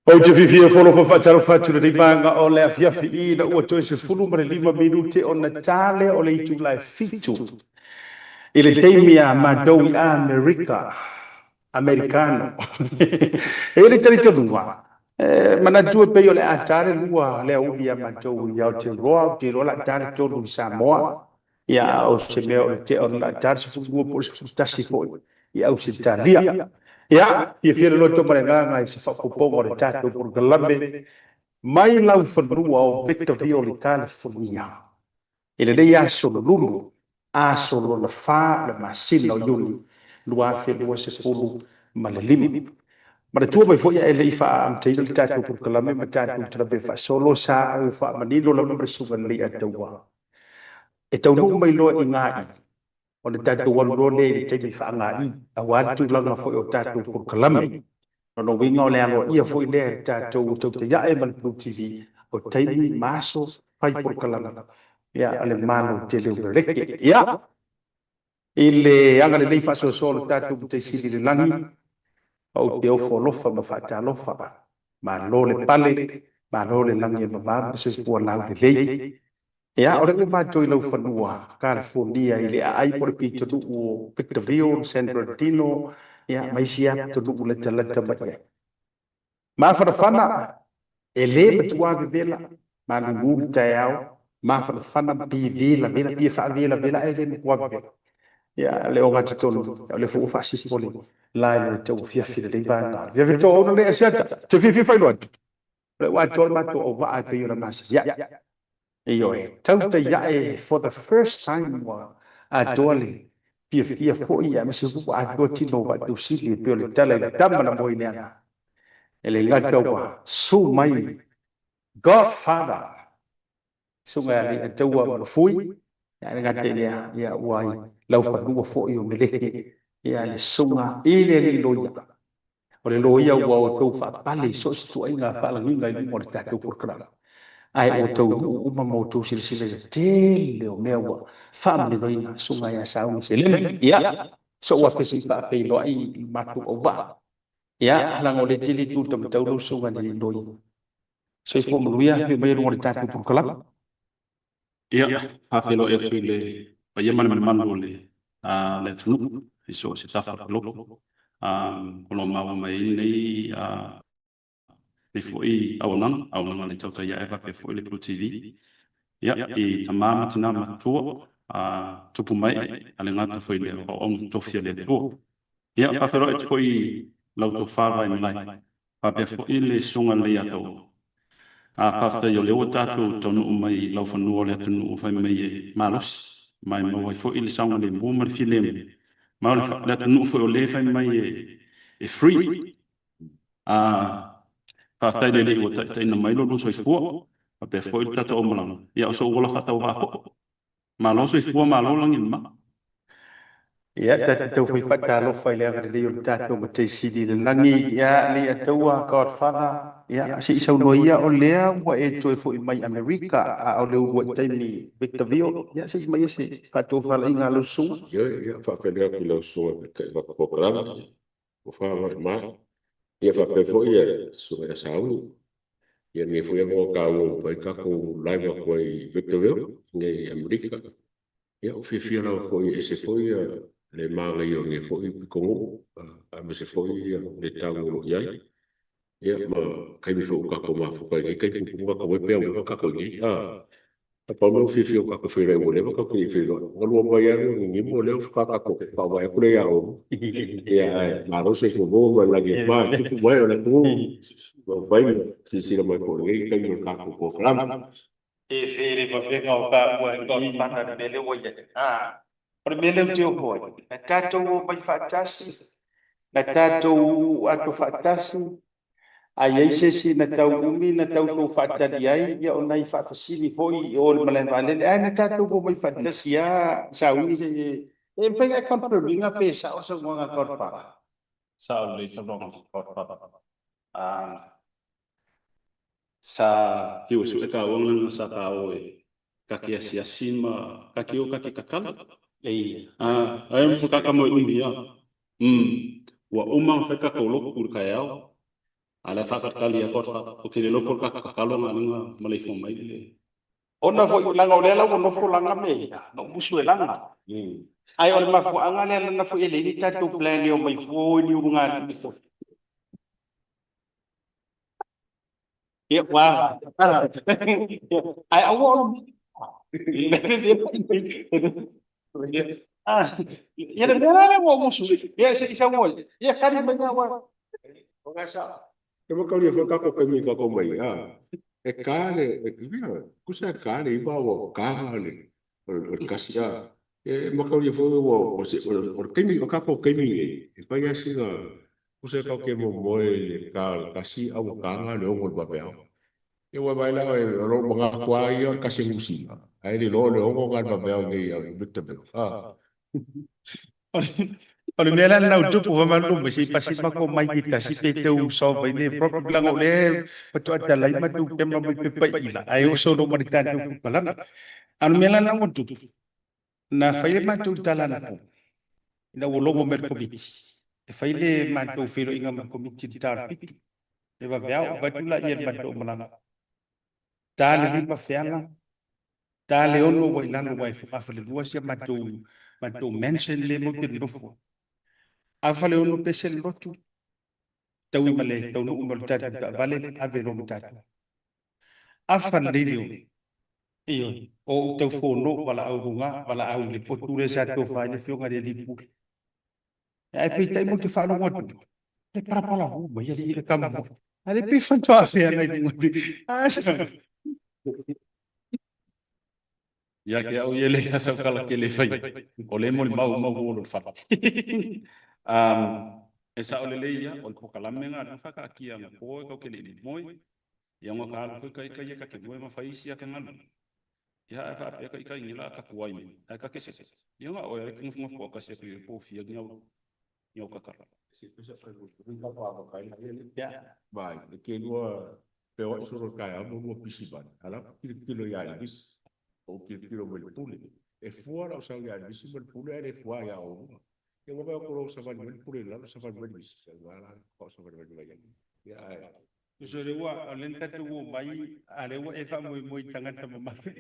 Ou te fiafia e fono faatalofa atu i lenei vaega o le afiafi ina ua toe 15 minute ona ta lea o le itula e 7 i le taimi a matou i Amerika, Americano. E i ai le talitonuga, e manatu e pei o le a ta le 2 le aoauli ia matou i Aotearoa, ou te iloa o le a ta le 3 i Samoa. Ia, a o se mea o le tea o le a ta le 12 po o le 11 foi i Ausetalia. Ia, fiafia le loto ma le agaga i se faaopoopoga o le tatou polokalame mai laufanua o Victorville i Kalifonia i lenei aso lulu, aso lona fa o le masina o Iuni 2025. Manatua mai foi a e le i faaamataina le tatou polokalame ma tatou talape faasolo, sa ou faamanino lava ma le Susuga Lelei Ataua e taunuu mai loa i ga'i ona tatou alu loa lea i le taimi faaga'i aua le tulaga foi o tatou polokalame. O lona uiga o le aloaia foi lea e le tatou Tautai Ae ma le Blue TV o taimi ma aso fai polokalame a le Malo tele o Meleke. Ia, i le agalelei faasoasoa o le tatou Matai Sili i le lagi, ou te ofo alofa ma faatalofa. Malo le pale, malo le lagi e mama ma le soifua laulelei. Ia, o lea ua matou i laufanua Kalifonia i le aai po o le pitonuu o Victorville, San Bernardino, ia, ma isi lava pitonuu latalata mai i ai. Mafanafana, e le matua vevela, malulu le taeao, mafanafana ma pei e velavela, pei e faavelavela ae le matua vevela. Ia, le ogatotonu, o lea foi ua faasipo le la i le tauafiafi i lenei vaega. Afiafi toaono lea Asiata, te fiafia faailoa atu. O lea ua atoa le matou auvaa e pei ona masani ai. Ioe, tautai ae for the first time ua atoa le fiafia foi aemaise foi ua atoa tino o Vaatausili e pei o le tala i le tama na moe i le ana. E le gata ua su mai Godfather, Susuga ia Leiataua ma Lufui, ae le gata i lea, ia ua i laufanua foi o Meleke, ia le Susuga i le Alii Loia. O le loia ua outou faapale i so o se ituaiga faalagiga i luma o le tatou polokalame, ae ua taunuu uma ma outou silasila i le tele o mea ua faamaninoina, Susuga ia Sauni Seleni. Ia, sou afe se i faafeiloai i le matou auvaa. Ia, leaga o lea e tele itu taumatau lau Susuga i le Loia. Soifua manuia, afio mai i luga o le tatou polokalame. Ia, faafeiloai atu i le paia ma le mamalu o le atunuu i so o se tafa o le loto o lo o maua mai ai lenei foi auaunaga, auaunaga a le Tautai Ae faapea foi le Blue TV. Ia, i tama ma tina matutua, tupu ma ee, a le gata foi i le auauna totofi a le Atua. Ia, faafeiloai atu foi i lau tofa Vaimalae faapea foi le Susuga Leiataua. A faafetai o lea ua tatou taunuu mai i laufanua o le atunuu fai mai e malosi, ma e maua ai foi le saogalemu ma le filemu, ma o le atunuu foi o lea fai mai e free. A faafetai i le Alii ua taitaiina mai lo lua soifua, faapea foi le tatou aumalaga, ia o sou ola faatauvaa foi. Malo soifua malo lagi e mama. Ia, tatou tau fai faatalofa i le agalelei o le tatou Matai Sili i le lagi, ia, Leiataua, Godfather, ia, se i saunoa ia, o lea ua e toe foi mai Amerika, a o le uluai taimi Victorville, ia, se i mai se faatofalaiga a lau susuga. Ioe, ia, faafeiloai atu i lau susuga i le Taitai o le Polokalame, ia, tofa ma le ma, ia faapea foi le susuga ia Sauni, ia lenei foi avanoa taua ua mafai ona tatou live atu ai i Victorville i inei i Amerika. Ia ua fiafia lava foi e ese foi le manaia o lenei foi pitonuu aemaise foi le tau o lo o i ai. Ia ma taimi foi ua tatou mafuta ai i lenei taimi puupuu tatou omai pe aueva tatou i inei. A pau le mea ua fiafia ua tatou feiloai ua leva tatou te le i feiloai. Na lua mai lava lua ninimu o lea ua faatoa tatou faavae atu lea ia oulua. Ia ae malo le soifua maua ma le lagi e mama i tupu ma ee o le atunuu o lo o fai ma silasila mai foi i lenei taimi o le tatou polokalame. E fe le vavega o taua e Godfather le mea lea ua i ai. O le mea lea ou te ofo ai, na tatou omai faatasi, na tatou ato faatasi, a i ai se isi na tau umi na tau tou faatali ai, ia o nai faafesili foi i o i le malae vaalele, ae na tatou omai faatasi lava sauni se i e mafai ona e confirm ina pe sao saunoaga a Godfather. Sao lelei saunoaga a Godfather. Sa fiu e sue taua leaga sa ta o e kake asiasi ma kake o kake kakala. Ae mo kaka moe umi a. Ua uma ona fai tatou lotu i le taeao. A o le a faatalitali atu ou te le iloa po o le tatou tatalo lena lea na maleifua mai i le Ona foi leaga o lea la ua nofo laga mea ia, na ou musu e laga. Ae o le mafuaaga lea lana foi e leai ni tatou plan e omai fua o i ni ulugalii. Ia ua ae aua o Ia le mea la lea ua ou musu, ia se i sau ai, ia tali mai aua. E mataulia foi tatou taimi tatou omai ai, a, e ta le, tusa e ta le 9 a ua ta le 1, a. E mataulia foi ua, o le taimi, o tatou taimi nei, e fai lava sina, tusa tatou te momoe i le ta o le 1 a ua ta na o le 6 o le vaveao. Ia ua e vaai la, o lou manatu lava ia o le 1 e Niu Sila, ae le iloa o le 6 na o le vaveao i inei i Victorville, a. O le mea la lena ua tupu, faamalulu mai, se i pasi le matou mic e tasi pe tau solve ai le problem, leaga o lea faatoa talai matou tama mai pepa ila, ae oo solo ma le tatou polokalame. A o le mea la lena ua tupu, na fai le matou tala anapo, ina ua logo mai e le Komiti, e fai le matou feiloaiga ma le Komiti i le ta o le 7 le vaveao, ou vaai atu lea i le matou malaga, ta le 5 feala, ta le 6 ua i lalo aua e fogafalelua si a matou mansion lea matou te nonofo ai. Afa le 6 pese le lotu, taui ma le taunuu mai o le tatou taavale, ave loa ma tatou. Afa lelei le 6, ioe, o ou tau fono valaau i luga, valaau i le potu lea sa tofa ai le afioga i le alii pule. Ae peitai matou te faalogo atu, e palapala mai alii le tama. A le pei faatoa feagai i luga. Ia te au ia e leai lava sau tala tele e fai ai, o lea e molimau uma uo o le fale. E sao lelei ia, o le polokalame lena lea na faataatia anapo e tatou te le i moe. Ia ona ta alu foi ta ita ia ta te moe ma fai isi ata galuega. Ia ae faapea ta ita i la ta tuai mai, ae ta te sefe. Ia na o oe lava e te nofonofo tasi atu i o po o fia ni au tatalo. Vai, e te lua feoai solo i le taeao ma lua pisi mai, a o la e tilotilo ia Elvis, ou tilotilo mai i le pule. E fua lau sau ia Elvis ma le pule ae le fua ia oulua. Ia ua vaai atu loa ua savali mai le pule i lalo, savali mai le misi, ia lena la faatoa savali mai ai. Ia ae. Tusa o lea ua, o lea na tatou omai, a o lea ua e faamoemoe i tagata mamalu.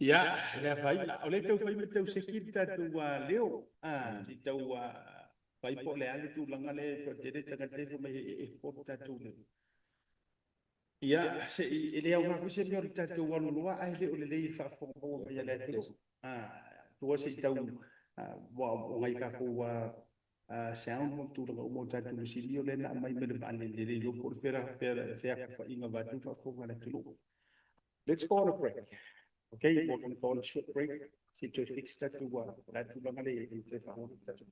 Ia, le afaina. O lea e tau fai ma tau seki le tatou leo. Se i tau fai po o le a le tulaga lea e toatele tagata e fai mai e po le tatou leo. Ia, se i, e le aoga foi se mea o le tatou alu loa ae le o lelei i le faafofoga mai a le atunuu. Tua se i tau, o nai tatou sound ma tulaga uma o tatou masini o lea na aumai mai le vaalele, e le iloa po o le feakofaiga vaeatu le faafofoga a le atunuu. Let's go on a break. Okay, we're going to go on a short break. Se i toe fix tatou la tulaga lea e toe faaauau tatou.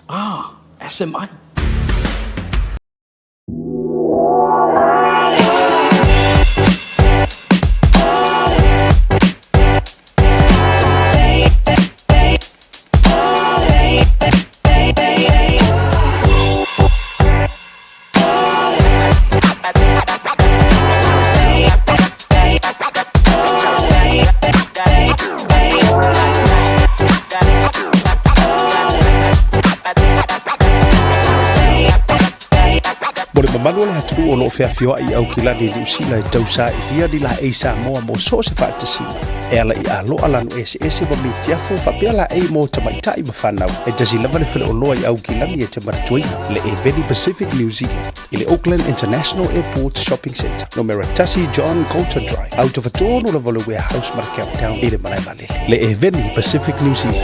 Ah, SMI. Mo le mamalu o le atunuu o lo o feafioai i Aukilani i Niu Sila e tausailia ni laei Samoa mo so o se faatasiga, e ala i aloa lanu eseese ma mitiafu faapea laei mo tamaitai ma fanau. E tasi lava le faleoloa i Aukilani e te manatuaina, le Eveni Pacific New Zealand, i le Auckland International Airport Shopping Centre, numera 1 John Coulter Drive, autofa tonu lava o le Warehouse ma le Countdown i le malae vaalele, le Eveni Pacific New Zealand.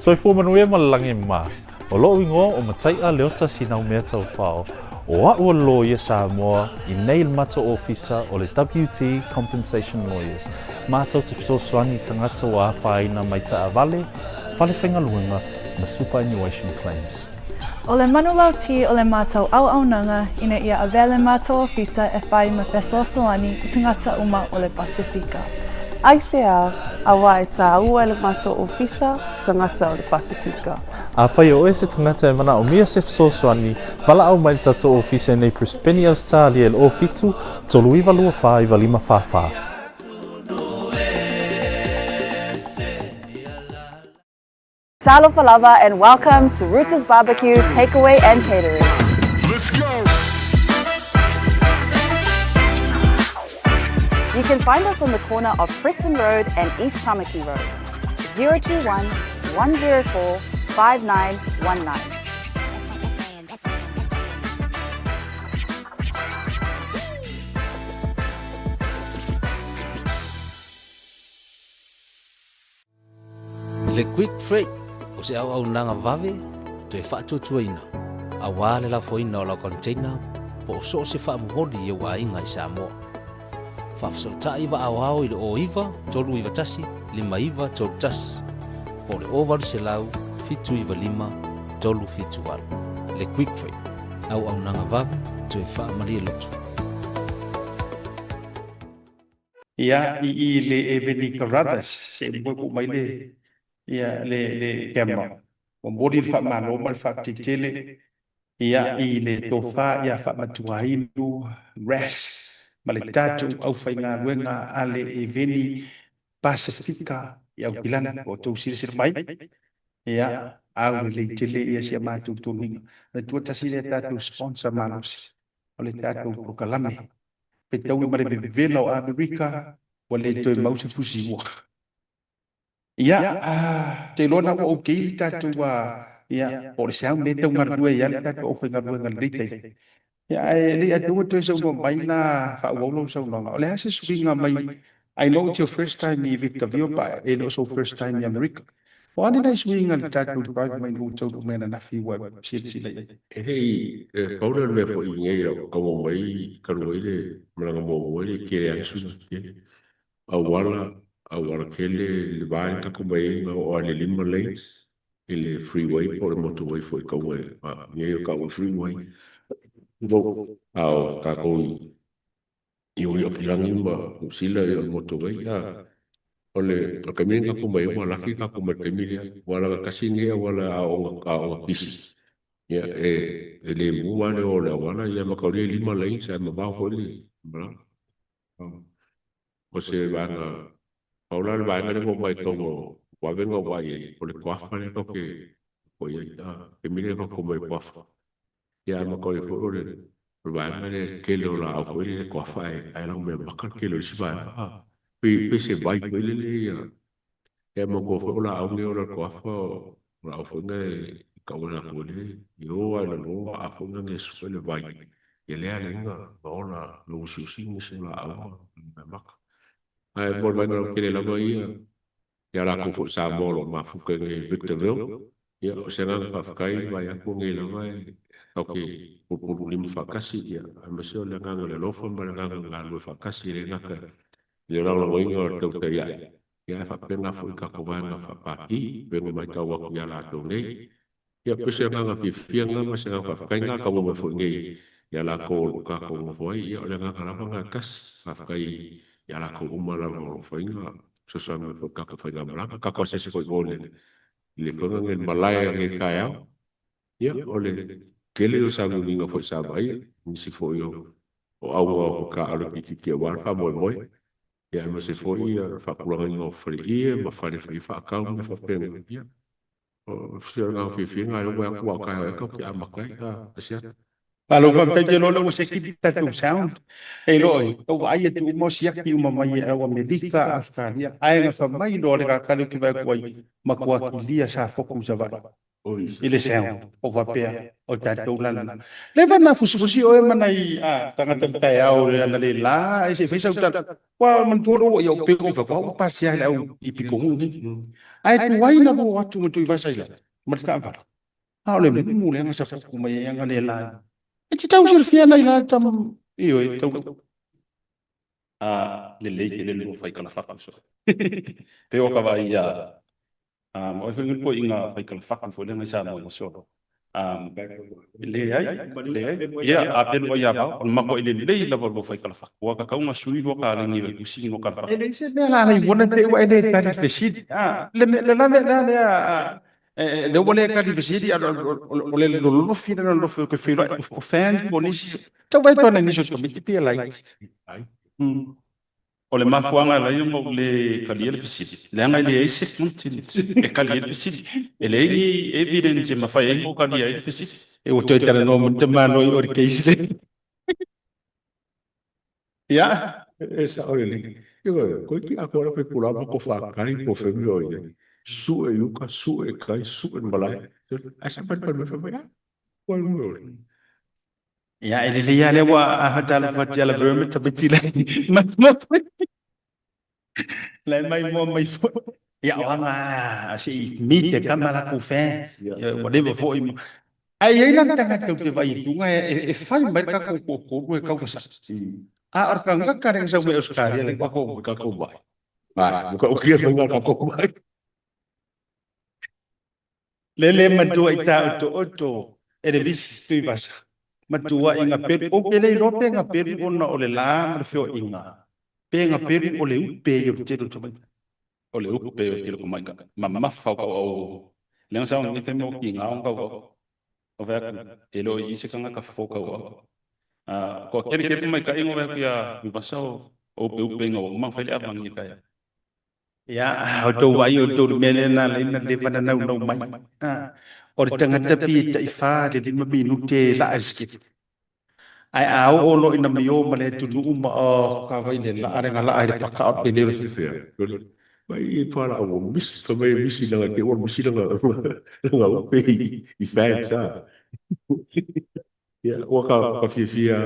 Soifua manuia ma le lagi mā. O loʻu igoa o Mataiʻa Leota Sinaumea Taufao, o aʻu o le loia Samoa i nei i le matou ofisa o le WT Compensation Lawyers. Matou te fesoasoani i tagata ua afaina mai taavale, fale faigaluega ma superannuation claims. O le manulauti o le matou auaunaga ina ia avea le matou ofisa e fai ma fesoasoani i tagata uma o le Pasefika. Aisea? Auā e tāua e le matou ofisa tagata o le Pasifika. Afai o oe se tagata e manaomia se fesoasoani, valaau mai le tatou ofisa i nei Brisbane, Ausetalia i le 07 39 24 95 44. Talofa lava and welcome to Rooter's Barbecue Takeaway and Catering. Let's go! You can find us on the corner of Preston Road and East Tamaki Road. 021 104 5919. Le Quick Freight o se auaunaga vave toe faatuatuaina aua le lafoina o lau container po o so o se faamomoli i ou aiga i Samoa. Faafesootai vaa aoao i le 09 391 5931 po o le 0800 795 378. Le Quick Freight, auaunaga vave toe faamalie loto. Ia, i i le Eveni Carruthers, se i moe mai le, ia, le, le camera. Momoli le faamalo ma le faafetai tele, ia, i le tofa ia Faamatuainu Ras ma le tatou aufaigaluega a le Eveni Pasifika i Aukilani. Ua outou silasila mai, ia, aulelei tele ia si a matou toniga. Manatua tasi lea tatou sponsor malosi o le tatou polokalame. Fetaui ma le vevela o Amerika, ua le toe mau se fusi ua. Ia, ou te iloa na ua okay le tatou, ia, po o le sound lea e tau galulue ai lava le tatou aufaigaluega i lenei taimi. Ia, ae le i atoa toe saunoa mai la faaauau lau saunoaga. O le a se suiga mai, I know it's your first time i Victorville, but e le o sou first time i Amerika. O a ni nai suiga i le tatou drive mai nuu taunuu mai ananafi ua e silasila i ai? E le i, e pau lea o le mea foi i nei lau taua mai talu ai le malaga muamua e le i tele lava ni suiga tele. Auala, auala tele le va lea tatou mai ai na oo lava i le 5 lanes i le freeway po o le motorway foi e taua e nei o taua freeway. A o tatou i i o Aukilani ma Niu Sila i o le motorway a o le taimi lea tatou omai ai ua laki tatou mai le taimi lea ua lagatasi lenei auala aoga aoga pisi ia e e lemu lava le o o le auala ia mataulia e 5 lanes ae mamao foi le malaga. O se vaega pau la le vaega lea ua omai totonu o vave na ou vaai ai o le kuafa lea tatou te foi ai a taimi lea tatou omai i le kuafa. Ia ae mataulia foi o le vaega lea le tele o laau foi lele toafa ae ae lanumeamata le tele o le isi vaega a. Pei pei se vai foi lele ia ia manatua foi o laau nei o le toafa o laau foi na e tau e latou le i o lava i lalo a foi na e sue le vai ia lea ala ai na ola na usiusi nisi o laau ma lanumeamata. Ae mo le vaega lautele lava ia Ia latou foi Samoa o lo o mafuta i nei Victorville, ia o se agaga faafetai e vaai atu nei lava e tatou te pulupululima faatasi, ia aemaise o le agaga o le alofa ma le agaga o le galulue faatasi, e le gata i le lagolagoina o le tautai ae, ia ae faapena foi i tatou vaega faapati, pei ona matau atu ia latou nei. Ia, pei o se agaga fiafia lena ma se agaga faafetai lena, taunuu mai foi nei ia latou o lo o tatou nofo ai, ia o le agaga lava lena e tasi, faafetai ia latou uma lava o lo o fai na fesoasoani mai foi i le tatou faigamalaga. Tatou asiasi foi i o i le fono lenei i le malae o lenei taeao, ia o le tele o sauniuniga foi sa vaaia, nisi foi o auga o taaalo itiiti aua le faamoemoe, ia aemaise foi le faatulagaina o faleie ma fale fai faatau ma mea faapena, ia O se agaga fiafia lena e atu a o taeao ea tatou te amata ai a Asiata. Malo faafetai te iloa lea ua seki le tatou sound. E iloa e tau vaai atu uma o siaki uma mai e au Amerika, Ausetalia ae na fai mai loa le kaka lea ou te vaai atu ai matua kilia sa foku i Savaii i le sound o faapea o tatou la lena. Leva na fusifusi oe ma nai tagata i le taeao analeila ae se i fai sau tala. Ua manatua loa ua ia ou peko fai ua pasia ai le au i pitonuu nei. Ae tuai na lua atu ma Tuivasa i lalo ma le taavale. A o le mumu lea sa foku mai ai ana le la. E te tau silafia nai la tam ioe tau. A lelei tele le lua fai kalafaku so. Pe o ka vaai ia ma oi foi ngul po i nga fai kalafaku foi le ngai Samoa i aso. Leai, leai. Ia, a pelu ai ia vao, o le matuai lelei lava o lua faikalafa. Ua tatau ona sui lua kaleni o le tusi lua kalafa. E leai se mea la le ivona te ua e le tali fesili. Le le lave lea lea le ua le tali fesili o le lolofi le lolofi o ke feiloai o fans po o nisi. Tau vaai atu ana i nisi o le Komiti pei e laiti. O le mafuaaga e ala ai ona ou le talia le fesili, leaga e leai se content e tali ai le fesili. E leai ni evidence e mafai ai ona ou talia ai le fesili. E ua toe talanoa mai le tamaloa i o i le case lea. Ia. E sao lelei. Ioe, koe atoa la pepula ma ko whakari po whemi o ia. Sue i uka, sue i kai, sue i malae. Ai sa pari pari mai whamai, ah, kua nui ore. Ia, e lelei lava lea ua fatalofa atu ia Laverne tamaiti la la e maimoa mai foi. Ia, o aga se i meet e tama latou fans, whatever foi. Ae i ai la le tagata ou te vaai i luga e fai mai le tatou toatolu e tauva sasa. A o le tagata lea na sau mai Ausetalia le tatou Tatou mai. Ai, ua tautia faiga tatou mai. Lele matua i taotooto e le visi Tuivasa. Matua i gapelu. Ou te le iloa pe gapelu ona o le la ma le feoaiga, pe gapelu o le upe ia o le tele o tamaiti. O le upe o le tele o tamaitai. Mamafa o tauau. Leaga sa ona fai mai o tiga ona tauau. O fai atu, e le o i i se tagata fofo tauau. Toa tele tele tamaitai na o fai atu ia Tuivasa o upeupe ina ua uma ona fai le avagi i le taeao. Ia, o tou vaai outou i le mea lea na ala ai ona leva ona naunau mai. O le tagata pei e taifa i le 5 minute e laa i le sikepu. Ae a oo loa ina mio ma le atunuu ma oh, ka vai le laa lea na laa i le paka o le leo. Mai i pala ua misi, fai mai e misi langa te ua misi langa langa upe i fans a. Ia, ua ka ka fiafia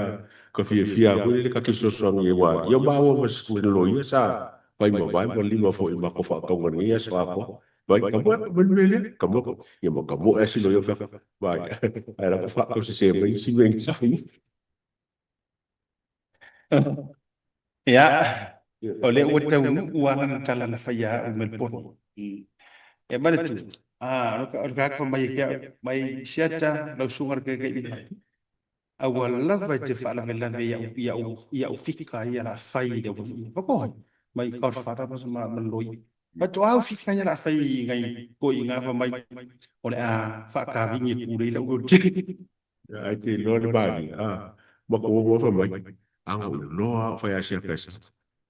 ka fiafia foi lele ka te fesoasoani aua ia maua ma le loia sa fai mavae ma lima foi i matou faatauga i lenei aso atoa. Mai ka moe mai le mea lea, ka moe ia ma ka moe lava si loia fai atu, vai ae la ua faatausese mai isi mea sa fai. Ia, o lea ua taunuu lava lana tala na fai ia au i Melbourne. E manatua, o le tagata fai mai ia te au, mai Siata, lau susuga i le Taitaiina, aua lava e te faalavelave i au fika ia o le a fai i le aualii. Fai atu, mai Godfather ma le loia. Fai atu, a au fika ia o le a fai i nai toeaiina fai mai, o le a faatavigi e pulei lau lototele. Ai te iloa le malie, a, ma ko ua fai mai, a ngo loa o fai asia pesa.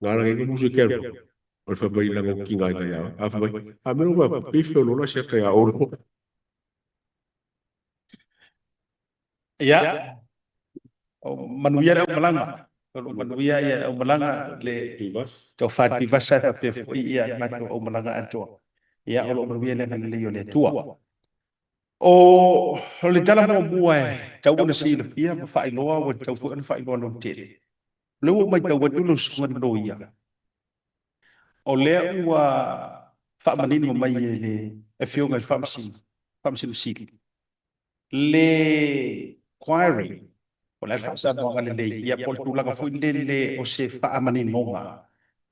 Nga la ngi musu ke ro. O le fai mai la ngo kinga ina ia. A fai mai, a me lo ba pe flo lo sia ka ya olo. Ia, o manuia le aumalaga. O lo o manuia ia le aumalaga le tofa Tuivasa e faapea foi ia le matou aumalaga atoa. Ia, o lo o manuia le agalelei o le Atua. O le tala muamua e tatau ona silafia ma faailoa, ua tatau foi ona faailoa lautele. O lea ua ou matau atu lau susuga i le loia, o lea ua faamanino mai e le Afioga i le Faamasino, Faamasino Sili, le inquiry, po o le a le faasanoaga lelei, ia po o le tulaga foi lele o se faamaninoga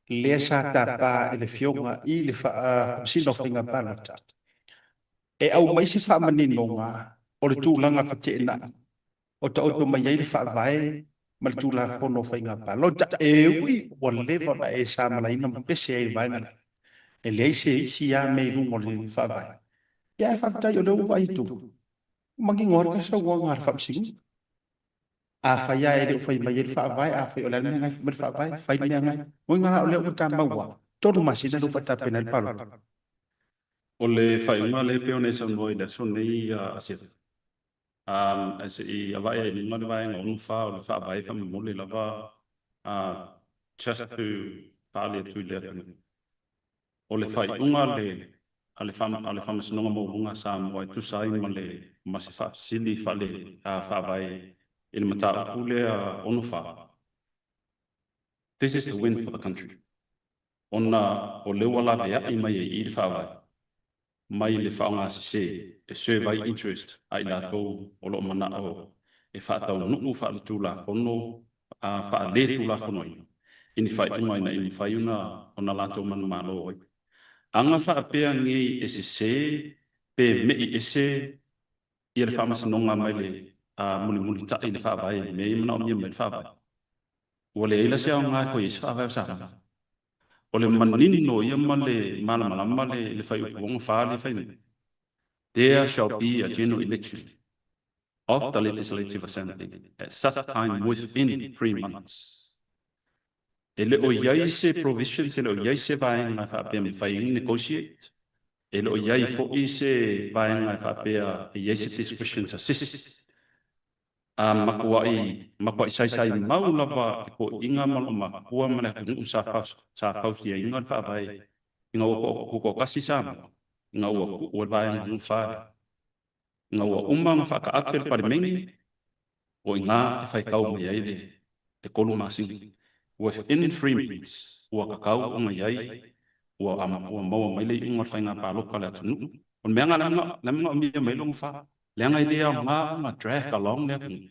lea sa tapa e le Afioga i le Faamasino o Faiga Palota. E aumai se faamaninoga o le tulaga feteenai o taoto mai ai le Faavae ma le Tulafono o Faiga Palota, e ui ua leva ona e samalaina ma pese ai i le vaega lea. E leai se isi lava mea i luga o le Faavae. Ia ae faafetai o lea ua vaai atu, ua manino lava le saunoaga a le Faamasinoga. Afai lava e le o fai mai ai le Faavae, afai o le a le mea na e fai mai le Faavae, fai le mea na e. Moe la o lea ua ta maua, 3 masina lea ua faatapena ai le palota. O le faaiuga lea e pei ona e saunoa i le aso nei Asiata, ae se i avae ai i luga le vaega 64 o le Faavae faamolemole lava just to faaali atu i le atunuu. O le faaiuga a le a le Faamasinoga Maualuga a Samoa e tusa ai ma le ma se faafesili faale faavae i le mataupu lea 64, this is the win for the country. Ona o lea ua laveai mai ai i i le Faavae mai le faaaoga sese e serve ai interest a i latou o lo o manao e faataunuu faaletulafono a faaletulafonoina i ni faaiuga ina ia mafai ona latou manumalo ai. Aga faapea nei e sese pe me'i ese. ia le Faamasinoga mai le mulimulitai i le Faavae i mea ia e manaomia mai le Faavae, ua leai la se aoga e fai ai se Faavae o Samoa. O le manino ia ma le malamalama le fuaiupu 64 lea e fai mai, There shall be a general election of the Legislative Assembly at such time within 3 months. E le o i ai se provisions, e le o i ai se vaega e faapea e mafai ai ona negotiate, e le o i ai foi se vaega e faapea e i ai se discretion a sisi. A matuai, matuai saisai mau lava i toeaiina ma loomatua ma le atunuu sa fausiaina le Faavae ina ua tutoatasi Samoa, ina ua tuu e le vaega 64 lea. Ina ua uma ona faataape le Palemene, o i ina e faitau mai ai le 3 masina. Within 3 months, ua tatau ona i ai, ua maua mai le iuga o le faiga palota a le atunuu. O le mea lena lea manaomia mai le 64, leaga e le aoga ona drag along le atunuu.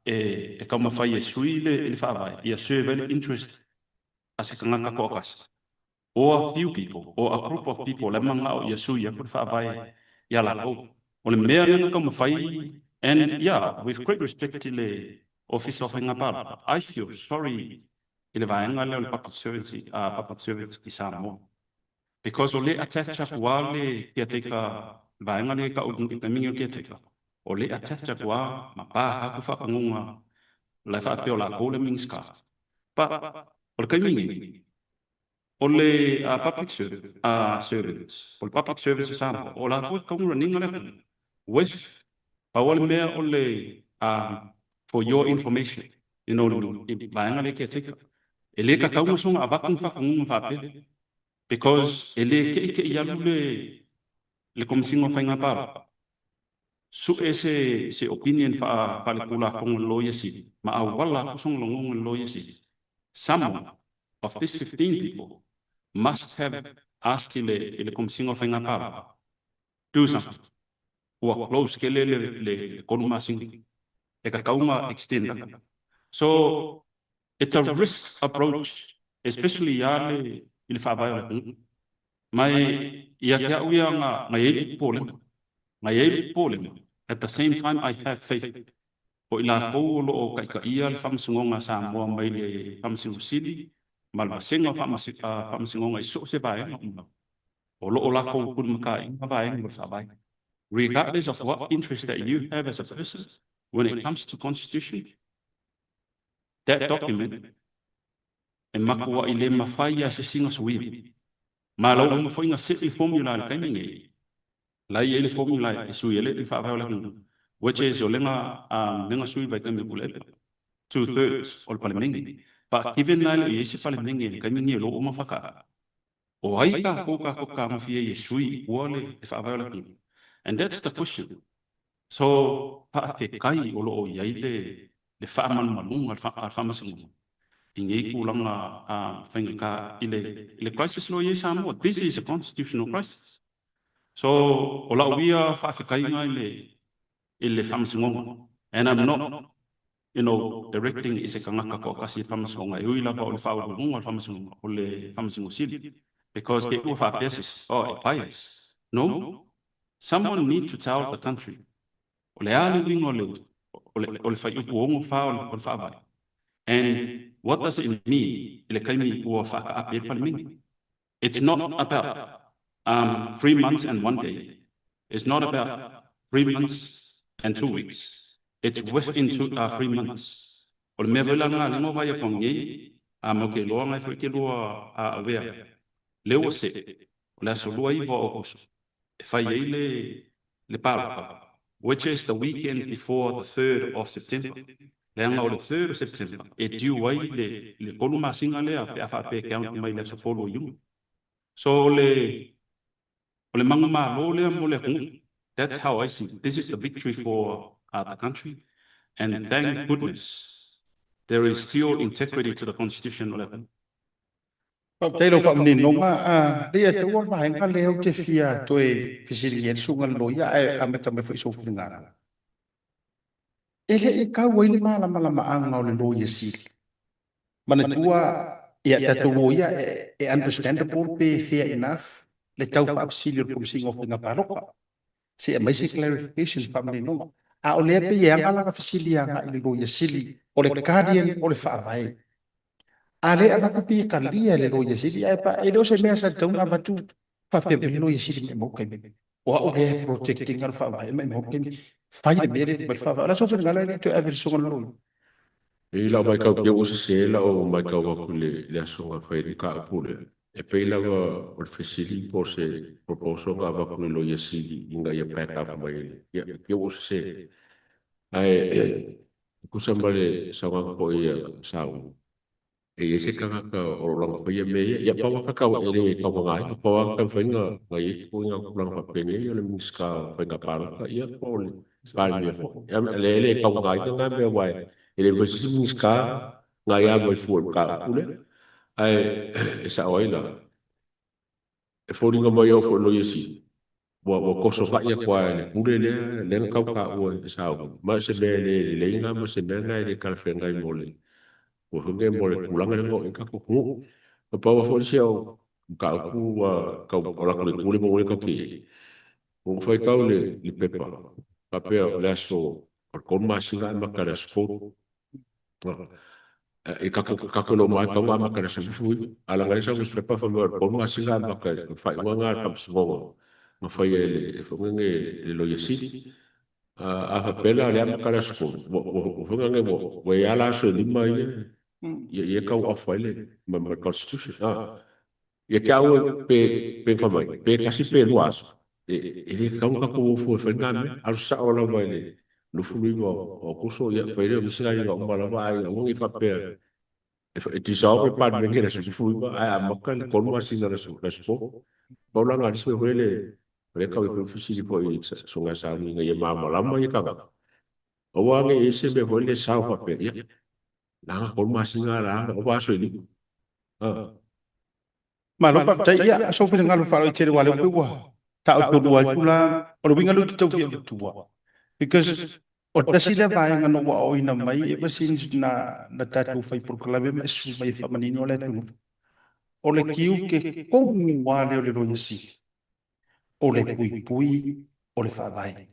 E taumafai e sui le Faavae, ia serve ai le interest a se tagata toatasi, or a few people, or a group of people la e manao ia sui atu le Faavae ia latou. O le mea lea na taumafai, and yeah, with great respect i le Ofisa o Faiga Palota, I feel sorry i le vaega lea o le public service i Samoa. Because o le attach atu lava le caretaker, le vaega lea e tau i taimi o le caretaker, o le attach atu lava ma pa atu faatonuga la e faapea o latou le Minisita. But o le taimi nei, o le public service, o le public service a Samoa, o latou e tatau ona run ina le atunuu. With, pau lava le mea o le for your information, i vaega lea caretaker, e le tatau ona soona avatu ni faatonuga faapea. Because e le ke'ike'i alu le Komesina o Faiga Palota, sue se opinion faaletulafono i le Loia Sili, ma auala atu sona lagona i le Loia Sili. Someone of these 15 people must have asked i le Komesina o Faiga Palota, do something. Ua close tele le 3 masina. E tatau ona extend atu. So, it's a risk approach, especially ia le i le faavae o le atunuu. Ma ia te au ia na i ai le popolega. Na i ai le popolega. At the same time, I have faith. O i latou o lo o taitaia le Faamasinoga a Samoa mai le Faamasino Sili ma le Vasega o Faamasinoga i so o se vaega uma. O lo o latou tulimataiga vaega o le Faavae. Regardless of what interest that you have as a person, when it comes to constitution, that document e matuai le mafai a se sina suia. Ma lau uma foi na set le formula i le taimi nei. La i ai le formula e sui ai le faavae o le atunuu, which is o lega sui vai taimi o Tuilaepa. 2/3 o le Palemene. But given la e le o i ai se Palemene i le taimi nei o lo o uma whaka. O ai kākou tagofi ai e sui i tua le faavae o le atunuu. And that's the question. So, faafetai o lo o i ai le faamalumaluga a le Faamasinoga i nei tulaga faigata i le crisis lo i ai Samoa. This is a constitutional crisis. So, o lau ia faafetaiga i le Faamasinoga. And I'm not directing i se tagata toatasi i le Faamasinoga e ui lava o le faauluuluga o le Faamasinoga, o le Faamasino Sili. Because ke ua faapea se, oh, e bias. No. Someone need to tell the country. O le a le uiga o le fuaiupu 64 o le Faavae. And what does it mean i le taimi ua faataape ai le Palemene? It's not about 3 months and one day. It's not about 3 months and 2 weeks. It's within 3 months. O le mea foi la lena lena o vai atu nei, a mo ke loa ngai foi ke lua a awea. Le ua se, o le aso 29 o Aokuso, e fai ai le palota, which is the weekend before the 3rd of September. Leaga o le 3rd of September, e due ai le 3 masina lea pe a faapea e count mai le aso 3 o Iuni. So o le manumalo lea mo le atunuu. That's how I see it. This is the victory for the country. And thank goodness there is still integrity to the constitution o le atunuu. Faafetai lau faamaninoga a lea te ua vaega lea ou te fia toe fesiligia ai le susuga i le loia ae amata mai foi sou finagalo. E le i tau ai le malamalamaaga o le Loia Sili. Manatua ia tatou loia e understandable pe fair enough le tau faafesili o le Komesina o Faiga Palota. Se i aumai se clarification, faamaninoga. A o lea pei e aga lana fesili agai i le Loia Sili, o le guardian o le Faavae. A lea e avatu pei e talia e le Loia Sili, ae e le o se mea sa tatau ona avatu faapea mai le Loia Sili maimau le taimi. O au lea e protect ina le Faavae maimau le taimi. Fai le mea lea e fai mai le Faavae. O le a sou finagalo e le toe ave i le susuga i le Loia? I lau matau pei ua sese lau matau atu i le aso na fai ai le mataupu lea, e pei lava o le fesili po o se proposal na avatu i le Loia Sili ina ia back up mai e le, ia, pei ua sese. Ae e tusa ma le saunoaga foi a Sauni, e i ai se tagata o lo o lana faia mea ia, ia pau lava tau e le tauvaga ai, pau lava taumafai na i ai ituaiga tulaga faapenei o le Minisita o Faiga Palota, ia po o le Palemia foi. Ia e le tauvaga na mea aua e le mafai e se isi Minisita na ia mai fua i le mataupu lea. Ae e sao ai la, e foliga mai oo foi i le Loia Sili, ua toso atu lava e le pule lea, lea na tau taua e Sauni, ma o se mea e le lelei lena ma se mea lena e le talafeagai mo le mo le tulaga lea na oo i ai le tatou atunuu. Na pau lava foi le isi au mataupu ua tau alu atu i le itu lea e tatou te i ai, ua ou faitau i le pepa, faapea o le aso o le 3 masina amata i le aso 3. E tatou te iloa uma lava e tatau ona amata i le aso 19, ae leaga o lea e sau i le nusipepa fai mai o le 3 masina amata i le faaiuga lena a le Faamasinoga na faia e le foi lenei le Loia Sili. A faapea la o lea e amata i le aso 3, ua foi lea ua i ai lava la aso e 5 ia ia e tau off ai le ma le Constitution. Ia te au pe fai mai, pe tasi pe lua aso, e le tatau ona tatou o fua e fai na mea. Alu sao lava i le 29 o Aokuso, ia fai lea o nisi galuega uma lava, ae aua ne i faapea e dissolve le Palemene i le aso 19 ae amata le 3 masina i le aso 3. Pau la na o le isi mea foi lele, o lea e tau ai foi fesili foi i le Susuga ia Sauni ina ia malamalama ia tagata, aua ne i i ai se mea foi lele e sao faapea, ia, leaga 3 masina la, ua aso e 5. Malo faafetai. Ia, sou finagalo faalauaitele aua o lea pei ua taotolua atu la, o le uiga lea ou te tau fia avatua, because o le tasi lea vaega na ou aoaoina mai ever since na na tatou fai polokalame ma e susu mai e faamanino le atunuu, o le tiute tonu lava lea o le Loia Sili, o le puipui o le Faavae.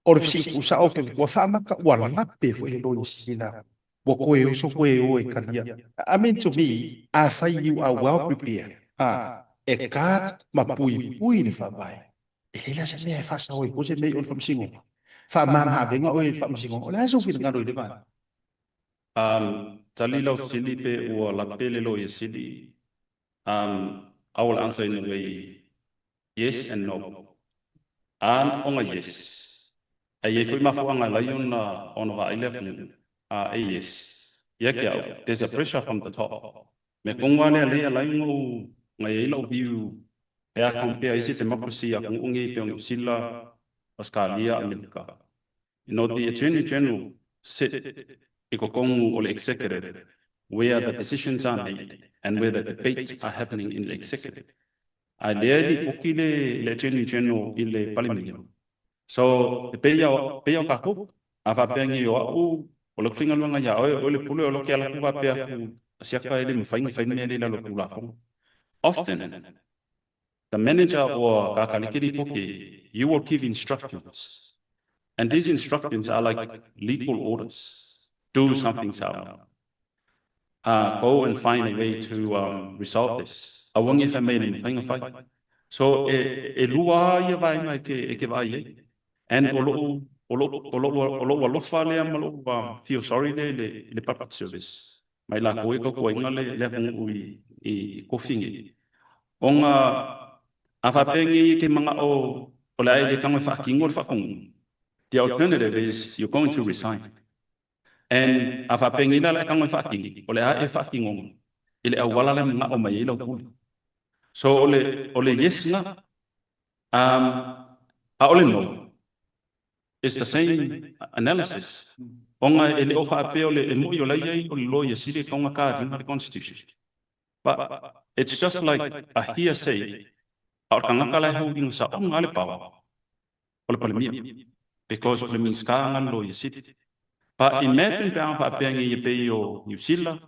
O le fesili tuusao ou te ua faamata ua lape foi le Loia Sili la ua toe oso toe o e talia. I mean to me, afai you are well prepared, a, e guard ma puipui le Faavae, e leai la se mea e faasao ai fua se mea i o i le Faamasinoga. Faamama-avega oe i le Faamasinoga. O le a sou finagalo i le vaega? Tali lau fesili pe ua lape le Loia Sili. I will answer in a way yes and no. A ona yes, e i ai foi mafuaaga e alai ona ona vaai le atunuu, a e yes, ia te au, there's a pressure from the top. Mea tonu lava lea lea e alai ona ou na i ai lau view pe a compare isi democracy a atunuu nei pei o Niu Sila, Ausetalia, Amerika. You know, the Attorney General sit i totonu o le executive where the decisions are made and where the debates are happening in the executive. A lea e lipoti le, le Attorney General i le Palemia. So, e pei o, pei o tatou, a faapea nei o au, o lau faigaluega ia oe, o oe le pule, o lou ke ala atu faapea atu, siaka e le mafai ona fai le mea lea i lalo o le Tulafono. Often, the manager or kakaliki lipoti, you will give instructions. And these instructions are like legal orders. Do something, Sal. Go and find a way to resolve this. Aua ne i fai mai e le mafai ona fai. So, e lua lava ia vaega e ke vaai ai. And o lou, o lou, o lou, o lou alofa lea ma lou feel sorry lea i le public service. Ma i latou e tautuaina le atunuu i tofi nei. Ona a faapea nei e te manao o le a e le tago e faatino le faatonuga, the alternative is you're going to resign. And a faapea nei la o le a e tago e faatino, o le a e faatinoga i le auala la e manao mai ai lau pule. So o le yes na, a o le no, it's the same analysis. Ona e le o faapea o le e moi o la e i ai o le Loia Sili e tatau ona guard ina le Constitution. But it's just like a hearsay, a o le tagata la e holding saoga le power o le Palemia because o le Minisita na le Loia Sili. But imagine pe a faapea nei e pei o Niu Sila,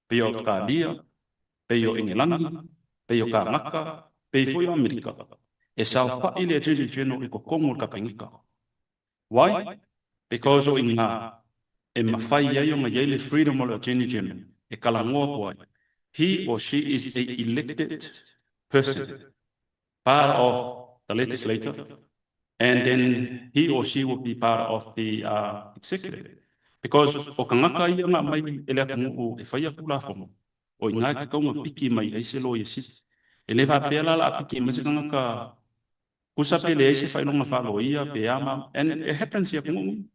pei o Ausetalia, pei o Engelani, pei o Kanaka, pei foi o Amerika. E saofaʻi le Attorney General i totonu o le Kapeneta. Why? Because o i ina e mafai ai ona i ai le freedom o le Attorney General e talanoa atu ai. He or she is a elected person, part of the legislature, and then he or she will be part of the executive. Because o tagata ia na aumai e le atunuu e faia Tulafono, o i ina e tatau ona piki mai ai se Loia Sili. E le faapea la o le a piki mai se tagata tusa pe leai se faailoga faaloia pe a ma, and it happens i atunuu nei.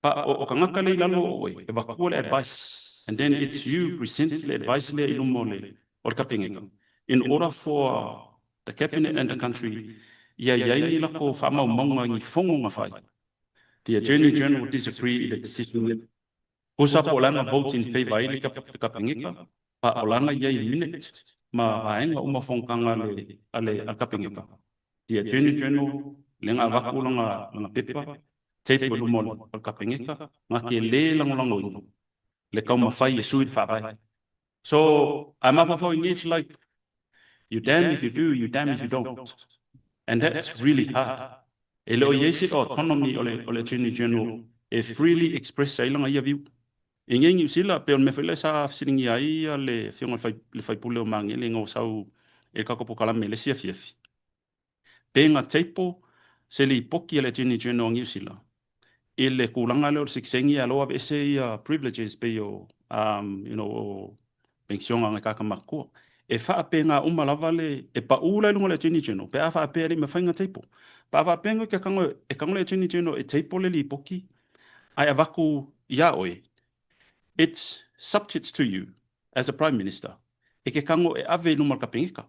But o tagata lea i lalo o oe, e avatua le advice, and then it's you present le advice lea i luma o le Kapeneta in order for the Cabinet and the country ia i ai ni latou faamaumauga i ni fono na fai. The Attorney General disagree i le decision lea. Tusa po o le a na vote in favour ai le Kapeneta, pa o lana i ai minute ma vaega uma o fonotaga a le Kapeneta. The Attorney General lea na avatu lana pepa table i luma o le Kapeneta, na te le lagolagoina le taumafai e sui le Faavae. So, a mafaufau i it's like, you damn if you do, you damn if you don't. And that's really hard. E le o i ai se autonomy o le Attorney General e freely express ai lana ia view. E ngei Niu Sila, pe o le mea foi lea sa fesiligia ai le afioga i le sui usufono o Magele ina ua sau e le tatou polokalame i le isi afiafi. Pe na table se lipoti a le Attorney General o Niu Sila i le tulaga lea o le sikiseini ae o la ua aveese ia privileges pei o you know o penisione a nai tagata matutua. E faapena uma lava le, e pau la i luga o le Attorney General pe a faapea e le i mafai ona table. Pe a faapea e tago le Attorney General e table le lipoti ae avatu ia oe, it's subject to you as a Prime Minister e ke tago e ave i luma o le Kapeneta.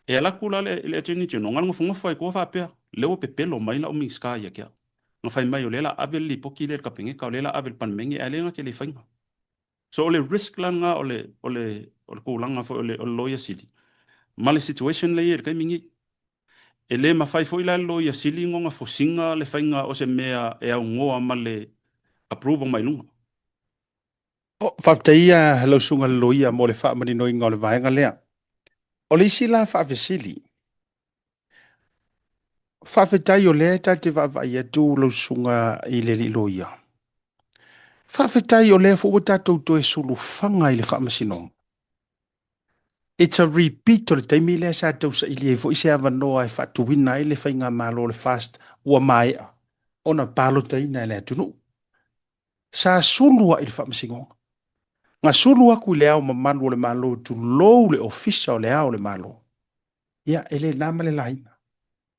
E ala atu la le Attorney General, na nofonofo ai tua faapea, lea ua pepelo mai lau Minisita ia te au. Na fai mai o lea o le a ave le lipoti lea i le Kapeneta, o lea o le a ave i le Palemene, ae lea na te le faiga. So o le risk la lena o le, o le, o le tulaga foi o le, o le Loia Sili ma le situation lea e i ai i le taimi nei. E le mafai foi la e le Loia Sili ona fosiga le faiga o se mea e aunoa ma le approval mai luga. Faafetai ia lau susuga i le Loia mo le faamaninoina o le vaega lea. O le isi la faafesili, faafetai o lea ta te vaavaai atu lau susuga i le alii loia. Faafetai o lea foi ua tatou toe sulufaga i le faamasinoga. It's a repeat o le taimi lea sa tausaili ai foi se avanoa e faatuina ai le faigamalo o le FAST ua maea ona palotaina e le atunuu. Sa sulu ai i le faamasinoga. Na sulu aku i le Ao Mamalu o le Malo, tulou le Ofisa o le Ao o le Malo. Ia, e le na ma le laina.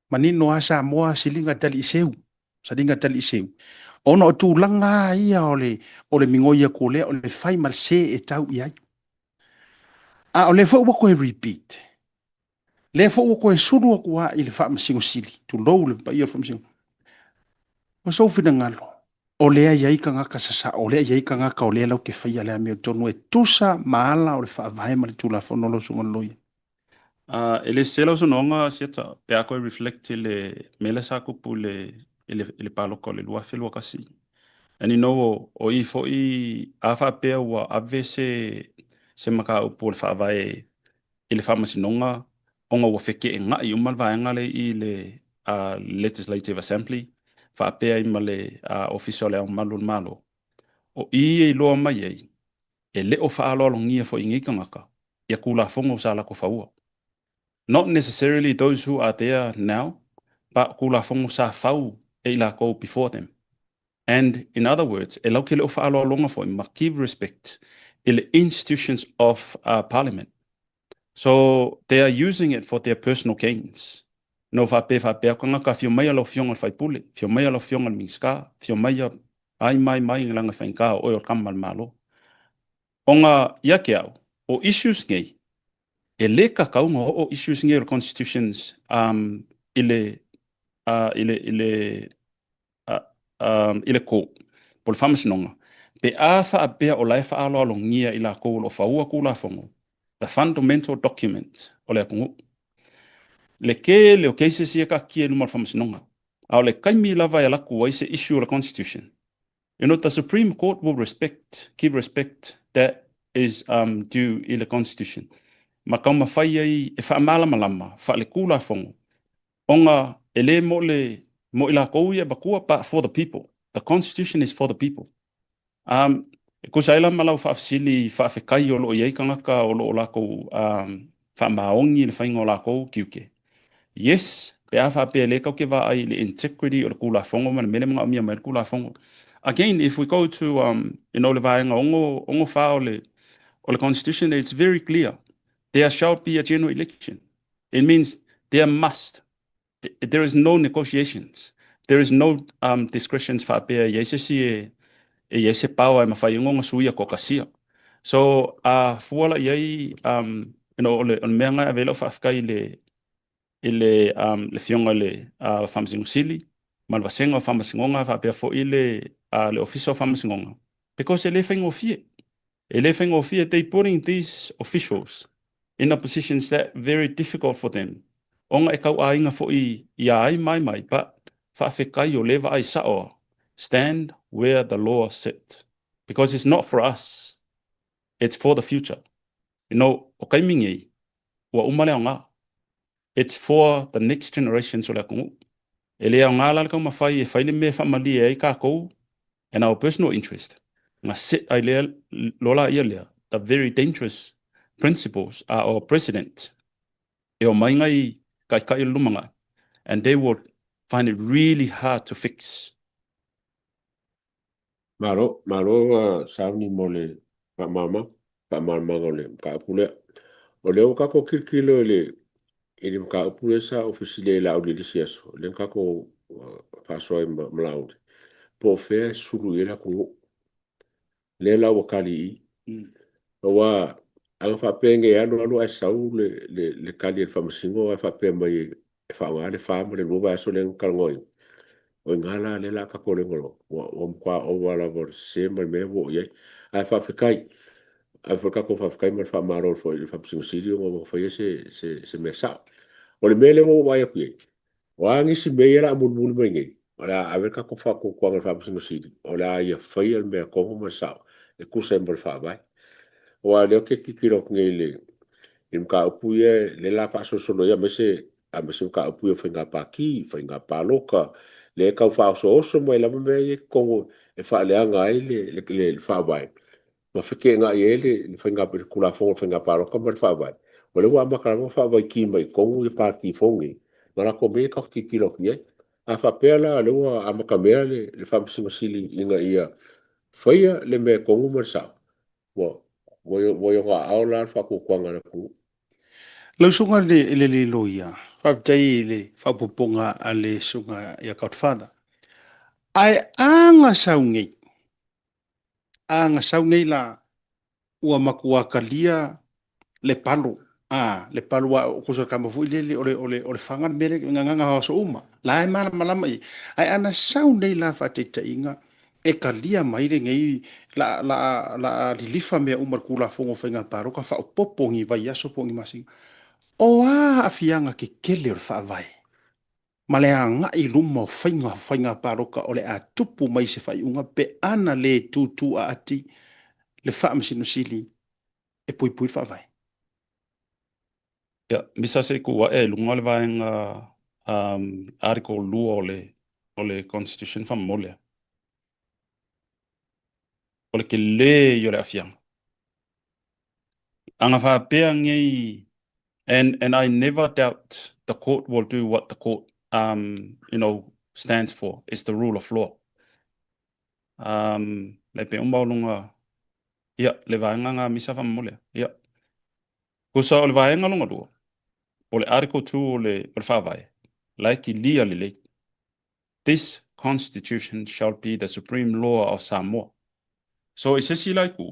Manino lava Samoa, siliga taliiseu, saliga taliiseu. Ona o tulaga lava ia o le, o le migoi atu o lea, o le fai ma le se e tau i ai. A o lea foi ua toe repeat. Lea foi ua toe sulu atu lava i le Faamasino Sili, tulou le paia o le Faamasinoga. O sou finagalo, o lea e i ai tagata sasao, o lea e i ai tagata o lea latou te faia le amiotonu e tusa ma ala o le Faavae ma le Tulafono lau Susuga i le Loia. E le sese lau saunoaga Siata pe a toe reflect i le mea lea sa tupu i le palota o le 2021. And you know, o i foi a faapea ua ave se mataupu o le Faavae i le Faamasinoga ona ua feteenai uma le vaega lea i le Legislative Assembly faapea ai ma le Ofisa o le Ao Mamalu o le Malo. O i e iloa mai ai, e le o faaaloalogia foi i nei tagata ia Tulafono sa latou faua. Not necessarily those who are there now, but Tulafono sa fau e i latou before them. And in other words, e latou te le o faaaloaloga foi ma give respect i le institutions of Parliament. So they are using it for their personal gains. No faapea faapea tagata afio mai lau Afioga i le sui usufono, afio mai lau Afioga i le Minisita, afio mai ai mai mai leaga e faigata o oe o le tama a le Malo. Ona ia te au, o issues nei, e le tatau ona oo issues nei o le constitutions i le i le i le i le court po o le faamasinoga, pe a faapea o la e faaaloalogia i latou o lo o faua Tulafono, the fundamental document o le atunuu. Le tele o cases ia taatia i luma o le faamasinoga, a o le taimi lava e alu atu ai se issue o le constitution, the Supreme Court will respect, give respect that is due i le constitution. Ma taumafai ai e faamalamalama faale-Tulafono. Ona e le mo le mo i lakou ia e matua but for the people. The constitution is for the people. Um, e tusa ai la ma lau faafesili i faafetai o lo o i ai tagata o lo o latou um, faamaoni i le faiga o latou tiute. Yes, pe a faapea lea tatou te vaai i le integrity o le Tulafono ma le mea lea e manaomia mai ai le Tulafono. Again, if we go to um, you know, le vaega 64 o le Constitution, it's very clear. There shall be a general election. It means there must, there is no negotiations. There is no um, discretions faapea i ai se isi e, e i ai se power e mafai ai ona suia toatasia. So, a fua la i ai, um, you know, o le, o le mea lena e ave ai lau faafetai i le, i le, um, le Afioga i le uh, Faamasino Sili ma le Vasega o Faamasinoga faapea foi le, uh, le Ofisa o Faamasinoga because e le faigofie. E le faigofie, they putting these officials in a positions that very difficult for them ona e tauaiga foi ia ai ma ai mai but faafetai o lea vaai sao stand where the law sit because it's not for us it's for the future you know o taimi nei ua uma le aoga it's for the next generations o le atunuu e le aoga la le taumafai e fai le mea e faamalie ai tatou and our personal interest na set ai lea loa laia lea the very dangerous principles a our president e omai ngai taitai o le lumanai and they will find it really hard to fix. Malo, malo Sauni mo le faamama, faamalamalamaga o le mataupu lea. O lea ua tatou tilotilo i le i le mataupu lea sa ou fesili ai i Laauli i le isi aso, lea na tatou faasoa ai ma Laauli, po o fea e sulu i ai le atunuu. Lea la ua tali i i. Aua a na faapea nei e alu alu ae sau le, le, le tali a le faamasino ae faapea mai e faaaoga le fa ma le lua vaiaso lea na talanoaina, o i ina la lea o le a tatou lego loa, ua, ua matua ova lava o le sese ma le mea ua oo i ai. Ae faafetai, ave foi le tatou faafetai ma le faamalo foi i le Faamasino Sili ona ua faia se, se, se mea sao. O le mea lea ua ou vaai atu i ai, o a nisi mea ia o le a mulimuli mai nei, o le a ave le tatou faatuatuaga i le Faamasino Sili, o le a ia faia le mea tonu ma le sao e tusa ai ma le Faavae. Aua o lea ou te tilotilo atu nei i le, i mataupu ia lea o le a faasolosolo ai aemaise aemaise mataupu ia o faiga pati, faiga palota, lea e tau faaosooso mai lava mea ia i totonu e faaleaga ai le, le, le, le faavae ma feteenai ai le, le, faiga, le Tulafono o Faiga Palota ma le Faavae. O lea ua amata lava ona faavaiki mai i totonu ia pati fou nei, ma latou mea ia tatou te tilotilo atu i ai. A faapea la o lea ua amatamea le, le Faamasino Sili ina ia faia le mea tonu ma le sao, ua, ua i ona aao la le faatuatuaga a le atunuu. Lau susuga i le alii loia, faafetai i le faaopoopoga a le susuga ia Godfather. Ae a na sau nei, a na sau nei la ua matua talia le palo, a, le palo a o kusa kama foi lele o le, o le, o le fanga le mea le gagana aso uma. La e malamalama i. Ae ana sau nei la faataitaiga e talia mai lenei la, la, la lilifa mea uma le Tulafono o Faiga Palota faaopoopo ni vaiaso po o ni masina. O a aafiaga tetele o le Faavae ma le agai i luma o faiga o faiga palota o le a tupu mai se faaiuga pe ana le tutuaati le Faamasino Sili e puipui le Faavae? Ia, misa se i tuu ae i luga o le vaega um, Article 2 o le, o le Constitution faamolemole. O le telē ia o le aafiaga. A na faapea nei, and, and I never doubt the court will do what the court um, you know, stands for, it's the rule of law. Um, le pe uma o luga, ia, le vaega ngā misa faamolemole. Ia. Tusa o le vaega lona lua, o le Article 2 o le, o le Faavae, la e kilia lelei. This Constitution shall be the supreme law of Samoa. So i se isi la itu,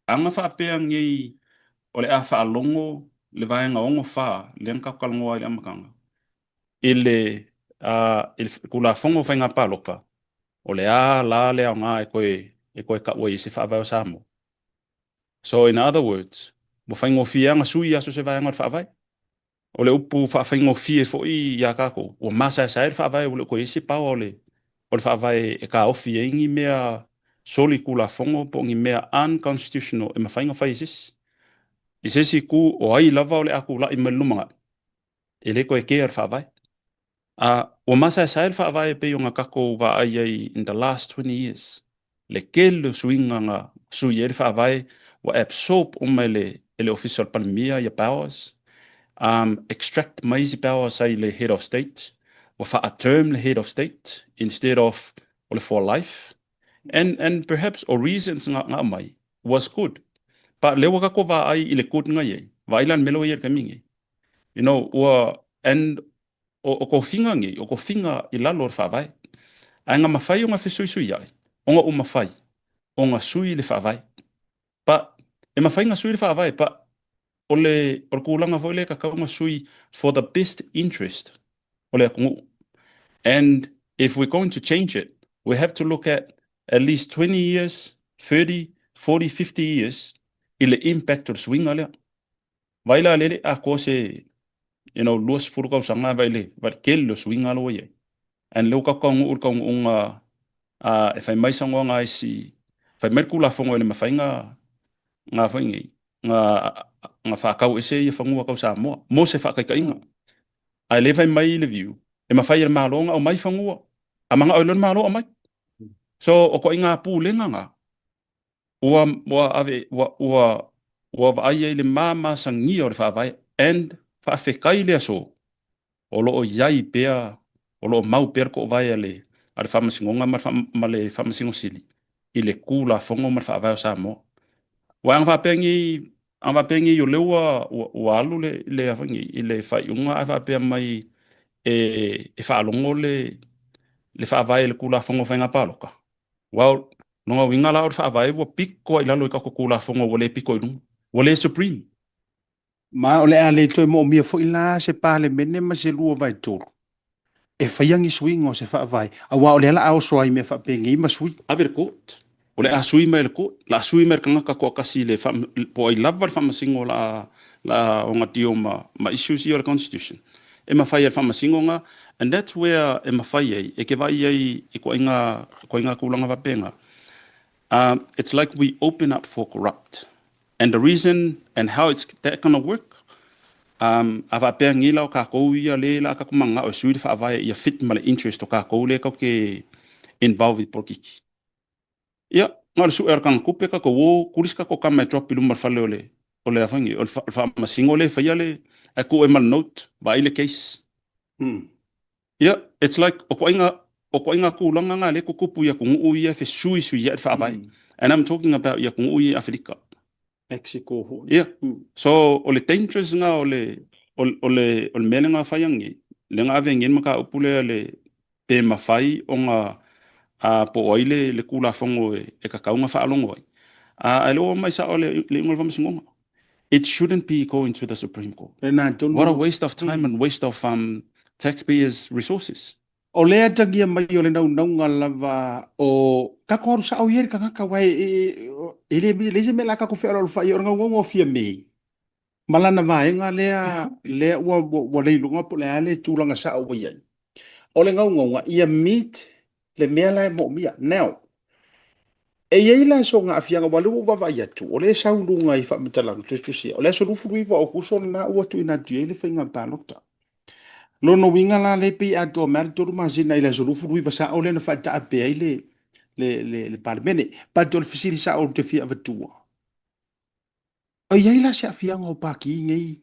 a na faapea nei o le a faalogo le vaega 64 lea na tatou talanoa ai i le amataga, i le, uh, i le Tulafono o Faiga Palota, o le a la le aoga e toe, e toe tau ai i se Faavae o Samoa. So in other words, ua faigofie lava ona sui aso se vaega o le Faavae. O le upu faafaigofie foi iā tatou, ua masaesae le Faavae ua le o toe i ai se power o le, o le Faavae e taofi ai ni mea soli Tulafono po o ni mea unconstitutional e mafai ona fai e se isi. I se isi itu, o ai lava o le a tulai mai i le lumanai, e le toe kea le Faavae. Ua masaesae le faavae e pei ona tatou vaai ai in the last 20 years, le tele o suiga na sui ai le faavae, ua absorb uma e le e le Ofisa o le Palemia ia powers, extract mai isi powers ai le Head of State, ua faa-term le Head of State instead of o le for life, and perhaps o reasons na aumai was good, but lea ua tatou vaai i le good na i ai, vaai la i le mea lea ua i ai i le taimi lenei. You know, ua, and o tofiga nei, o tofiga i lalo o le Faavae. Ae na mafai ona fesuisuiai, ona ua mafai ona sui le Faavae. But, e mafai ona sui le Faavae, but o le, o le tulaga foi lea e tatau ona sui for the best interest o le atunuu. And if we're going to change it, we have to look at at least 20 years, 30, 40, 50 years i le impact o le suiga lea. Vai la lele atoa se you know 20 tausaga vai le vai le tele o suiga la ua i ai. And lea ua tatou taunuu i le taunuuga e fai mai saunoaga a isi, fai mai le Tulafono e le mafai na na foi nei na na faatau ese ia fanua tau Samoa mo se faataitaiga. Ae le fai mai le view e mafai e le Malo ona aumai fanua a manao ai loa le Malo aumai. So o ituaiga pulega na Ua, ua ave, ua, ua, ua vaai ai le mamasagia o le Faavae and faafetai le aso o lo o i ai pea, o lo o mau pea le toovae a le, a le Faamasinoga ma le, ma le Faamasino Sili i le Tulafono ma le Faavae o Samoa. Aua ana faapea nei, ana faapea nei o lea ua, ua, ua alu le, le a foi nei, i le faaiuga ae faapea mai e, e faalogo le, le Faavae i le Tulafono o Faiga Palota, Well, lona uiga la o le Faavae ua pito lava i lalo i tatou Tulafono ua le pito i luga. Ua le supreme. Ma o le a le toe moomia foi la se Palemene ma se 2/3 e faia ni suiga o se Faavae, aua o lea la a oso ai i mea faapenei ma sui. Ave i le court. O le a sui mai e le court. O le a sui mai e le tagata toatasi i le po o ai lava le faamasino o le a le a ogadio ma ma issues ia o le constitution. E mafai e le faamasino and that's where e mafai ai, e ke vaai ai i ituaiga, ituaiga tulaga faapena. It's like we open up for corrupt. And the reason and how it's that gonna work, a faapea nei la o tatou ia le la tatou mananao e sui le faavae ia fit ma le interest o tatou lea tatou te involve i polokiki. Ia, na o le sue o le tagatupe tatou o, kuli se tatou tama e drop i luma o le fale o le, o le a foi nei, o le faamasino lea e faia le, ae tuu ai ma le note, vaai le case. Ia, it's like, o ituaiga, o ituaiga tulaga na lea e tutupu i atunuu ia e fesuisuiai le faavae. And I'm talking about i atunuu ia i Afelika. Mexico foi. Ia, so o le dangerous na o le, o, o le, o le mea lea na fai nei, lea na ave nei le mataupu lea le, pe mafai ona a po o ai le, le Tulafono e, e tatau ona faalogo ai. A, ae lea ua omai sao le, le iuga o le Faamasinoga. It shouldn't be going to the Supreme Court. Lena tonu. What a waste of time and waste of taxpayers resources. O le atagia mai o le naunauga lava o tatou alu sao i ai le tagata, aua e le leai se mea o le a tatou fealoalofai ai, o le naunauga o Fiame ma lana vaega lea lea ua ua le iloga po o le a le tulaga sao ua i ai. O le naunauga ia meet le mea la e moomia. Now, e i ai la soona aafiaga, aua o lea ua ou vaavaai atu, o lea e sau i luga i faamatalaga tusitusia, o le aso 29 o Aokuso lena ua tuuina atu i ai le faiga palota. Lona uiga la lea pei e atoa mai lava le 3 masina i le aso 29 sao lea na faataape ai le, le, le, le Palemene. But o le fesili sao ou te fia avatua, o i ai la se aafiaga o Paki nei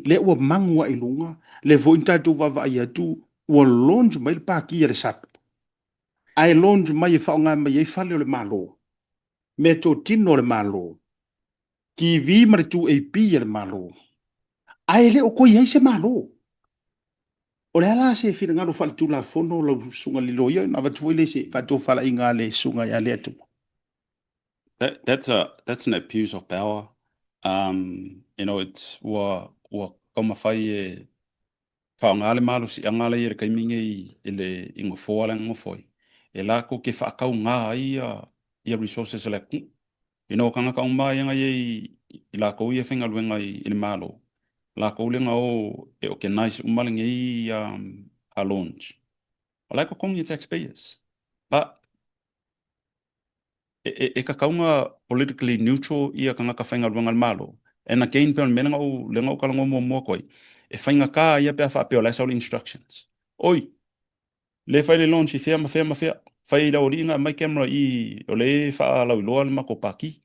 lea ua magu ae i luga, lea foi na tatou vaavaai atu ua launch mai le Paki a le SAP, ae launch mai e faaaoga mai ai fale o le Malo, meatotino a le Malo, TV ma le 2AP a le Malo, ae le o toe i ai se Malo. O le a la se finagalo faaletulafono lau susuga i le loia, ona avatu foi lea i se faatofalaiga a le susuga ia Leatua. That, that's a, that's an abuse of power. You know, it's, ua, ua taumafai e faaaoga le malosiaga la e i ai i le taimi lenei i le i nofoa la e nonofo ai, e latou te faatauga ai ia, ia resources a le atunuu. You know, o tagata uma ia na i ai i latou ia e faigaluega i, i le Malo, latou lea na o e organise uma lenei a launch. O la e totogi e taxpayers. But e tatau ona politically neutral ia tagata faigaluega a le Malo. And again, pei o le mea lea na ou, lea na ou talanoa muamua atu ai, e faigata ia pe a faapea o la e sau le instructions. Oi, lea e fai le launch i fea ma fea ma fea, fai i le aualii na aumai camera i i, o lea e faalauiloa le matou paki.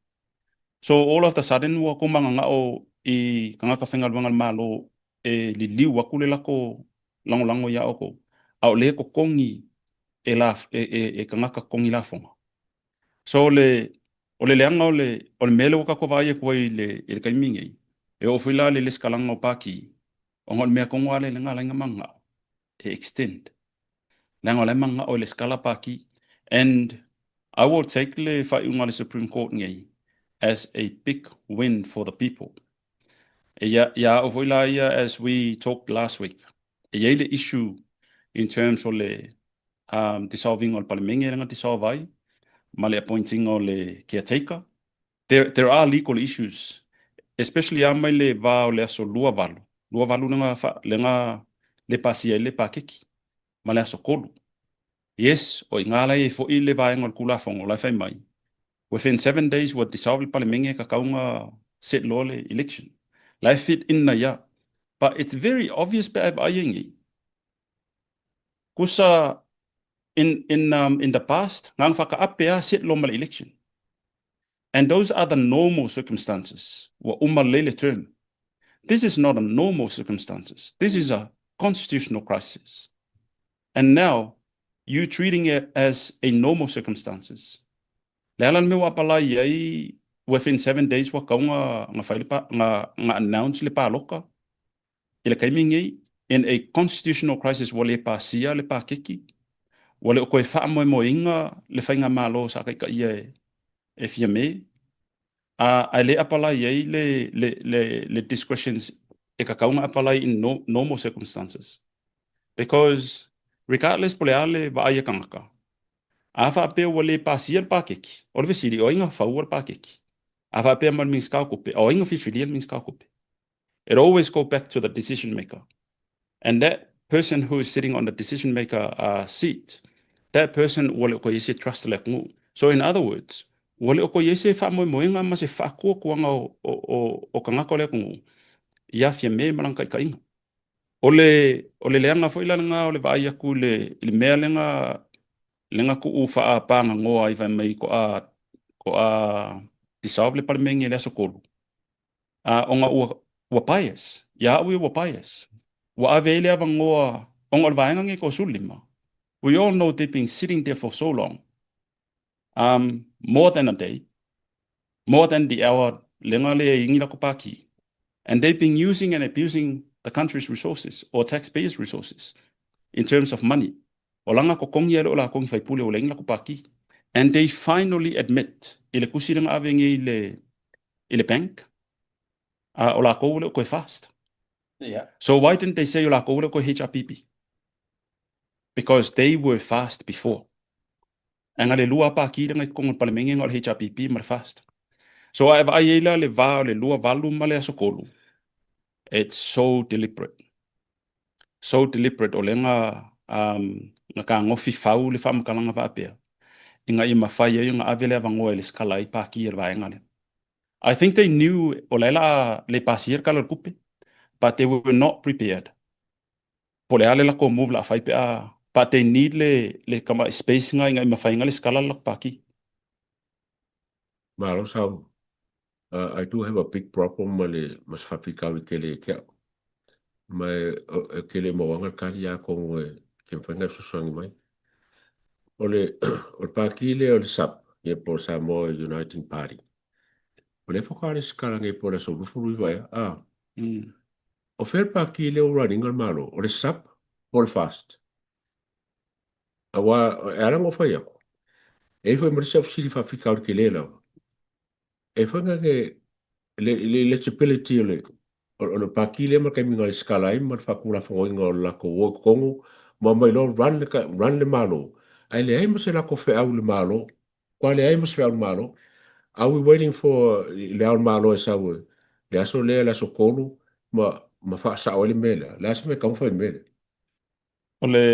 So all of the sudden ua tou mananao i tagata faigaluega a le Malo e liliu atu le latou lagolago ia outou, a o lea e totogi e la e tagata totogi lafoga. So o le o le leaga o le o le mea lea ua tatou vaai atu ai i le i le taimi nei, e oo foi la i le lesitalaga o paki, ona o le mea tonu lava lea na ala ai ona mananao e extend. Leaga o la e mananao e lesitala paki. And I will take le faaiuga a le Supreme Court nei as a big win for the people. E ia, ia au foi la ia as we talked last week, e i ai le issue in terms o le um, dissolving o le Palemene lea na dissolve ai ma le appointing o le caretaker. There, there are legal issues, especially a mai le va o le aso 28, 28 lea na, lea na le pasia ai le pakeki ma le aso 3. Yes, o i ina la e i ai foi le vaega o le Tulafono o la e fai mai, within 7 days ua dissolve le Palemene e tatau ona set loa le election. La e fit in ai lava. But it's very obvious pe a e vaai ai nei, kusa in, in, um, in the past, na ona faataape lava set loa ma le election. And those are the normal circumstances. Ua uma lelei le term. This is not a normal circumstances. This is a constitutional crisis. And now, you treating it as a normal circumstances. Le ala le mea ua apalai ai within 7 days ua tatau ona fai le na announce le paloka i le taimi lenei in a constitutional crisis ua le pasia le pakeki, ua le o toe faamoemoeina le faigamalo sa taitaia e Fiame, a ae le apalai ai le le le le discretions e tatau ona apalai in normal circumstances. Because regardless po o le a le vaai a tagata, a faapea ua le pasia le pakeki, o le fesili, o ai na faua le pakeki? A faapea ma le Minisita o Tupe, o ai na filifilia le Minisita o Tupe? It always go back to the decision maker. And that person who is sitting on the decision maker uh, seat, that person ua le o toe i ai se trust i le atunuu. So in other words, ua le o toe i ai se faamoemoega ma se faakuakuaga o, o, o, o tagata o le atunuu iā Fiame ma lana taitaiga. O le, o le leaga foi la lena o le vaai atu i le, i le mea lea na, lea na tuu faapaganoa ai fai mai toa, toa dissolve le Palemene i le aso 3, a ona ua, ua bias. Ia au ia ua bias. Ua ave ai le avanoa ona o le vaega nei 35. We all know they've been sitting there for so long. Um, more than a day, more than the hour lenga le ingi la paki. And they've been using and abusing the country's resources or taxpayers' resources in terms of money. O langa kokongi ale o la kongi faipule o le ingi la paki. And they finally admit i le kusi lenga ave ngi le i le bank, a o lakou ua le o toe fast. Yeah. So why didn't they say o lakou ua le o toe HRPP? Because they were fast before. Ae na le lua a paki le na i totonu o le Palemene na o le HRPP ma le fast. So a e vaai ai la le va o le 28 ma le aso 3, it's so deliberate. So deliberate o lea na um, na kagofi fau le faamatalaga faapea ina ia mafai ai ona ave le avanoa e lesitala ai paki a le vaega lea. I think they knew o la e la le pasia le Tala o le Tupe, but they were not prepared. Po o le a le latou move la a fai pe a, but they need le le tamai space na ina ia mafai ona lesitala le latou paki. Malo Samu. I do have a big problem ma le ma se faafitauli tele ia te au. Ma e tele mauaga le tali atonu e ke mafai ona e fesoasoani mai. O le o le pāti lea o le SUP, ia po o le Samoa Uniting Party. O lea faatoa resitala nei po o le aso 29 ea, a. O fea le pāti lea ua run ina le Malo? O le SUP po o le FAST? Aua e ala ona ou fai atu, e i ai foi ma le isi au fesili faafitauli tele lava. E whai nga le, le, le legibility o le, o le pāti lea ma le taimi na resitala ai ma le faatulafonoina o le latou o i totonu ma omai loa run le, run le Malo, ae leai ma se latou feau i le Malo. Matua leai ma se feau i le Malo. Are we waiting for le Ao o le Malo e sau e le aso lea, le aso 3 ma, ma faasao ai le mea lea? O le a se mea e tatau ona fai i le mea lea? O le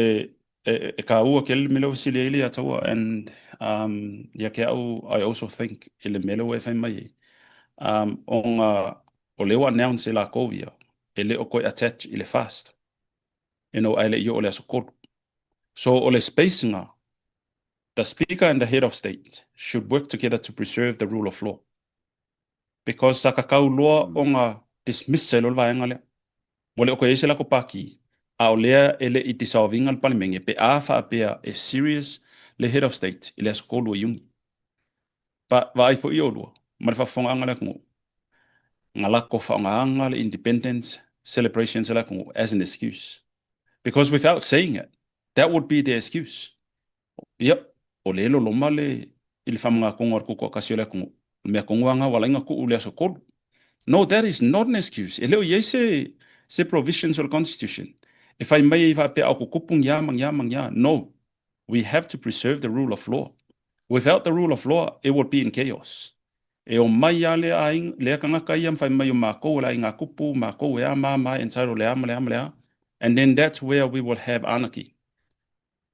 e kāua tele le mea lea ua fesili ai le Ataua and um ia te au I also think i le mea lea ua e fai mai ai um ona o lea ua announce e lakou ia e le o toe attach i le fast. You know, ae le i oo i le aso 3. So o le spacing-ga, the Speaker and the Head of State should work together to preserve the rule of law. Because sa kakau loa ona dismiss ai loa le vaega lea. Ua le o koe i ai se lako pākī, a o lea e le i dissolve ina le Palemene pe a faapea e serious le Head of State i le aso 3 o Iuni. But vaai foi oulua ma le faafofogaaga a le atunuu, na lako faaaogaina le independence celebrations a le atunuu as an excuse. Because without saying it, that would be their excuse. Ia, o lea e loloma le i le faamagatoga o le tutoatasi o le atunuu, o le mea tonu lava lena ua ala ai ona tuu i le aso 3. No, that is not an excuse. E le o i ai se se provisions o le constitution e fai mai ai faapea a o tutupu ni a ma ni a ma ni a. No, we have to preserve the rule of law. Without the rule of law, it would be in chaos. E omai lava lea aiga, lea tagata ia ma fai mai o makou o le aiga kupu, makou e a ma ma e entitled le a ma le a ma le a. And then that's where we will have anarchy.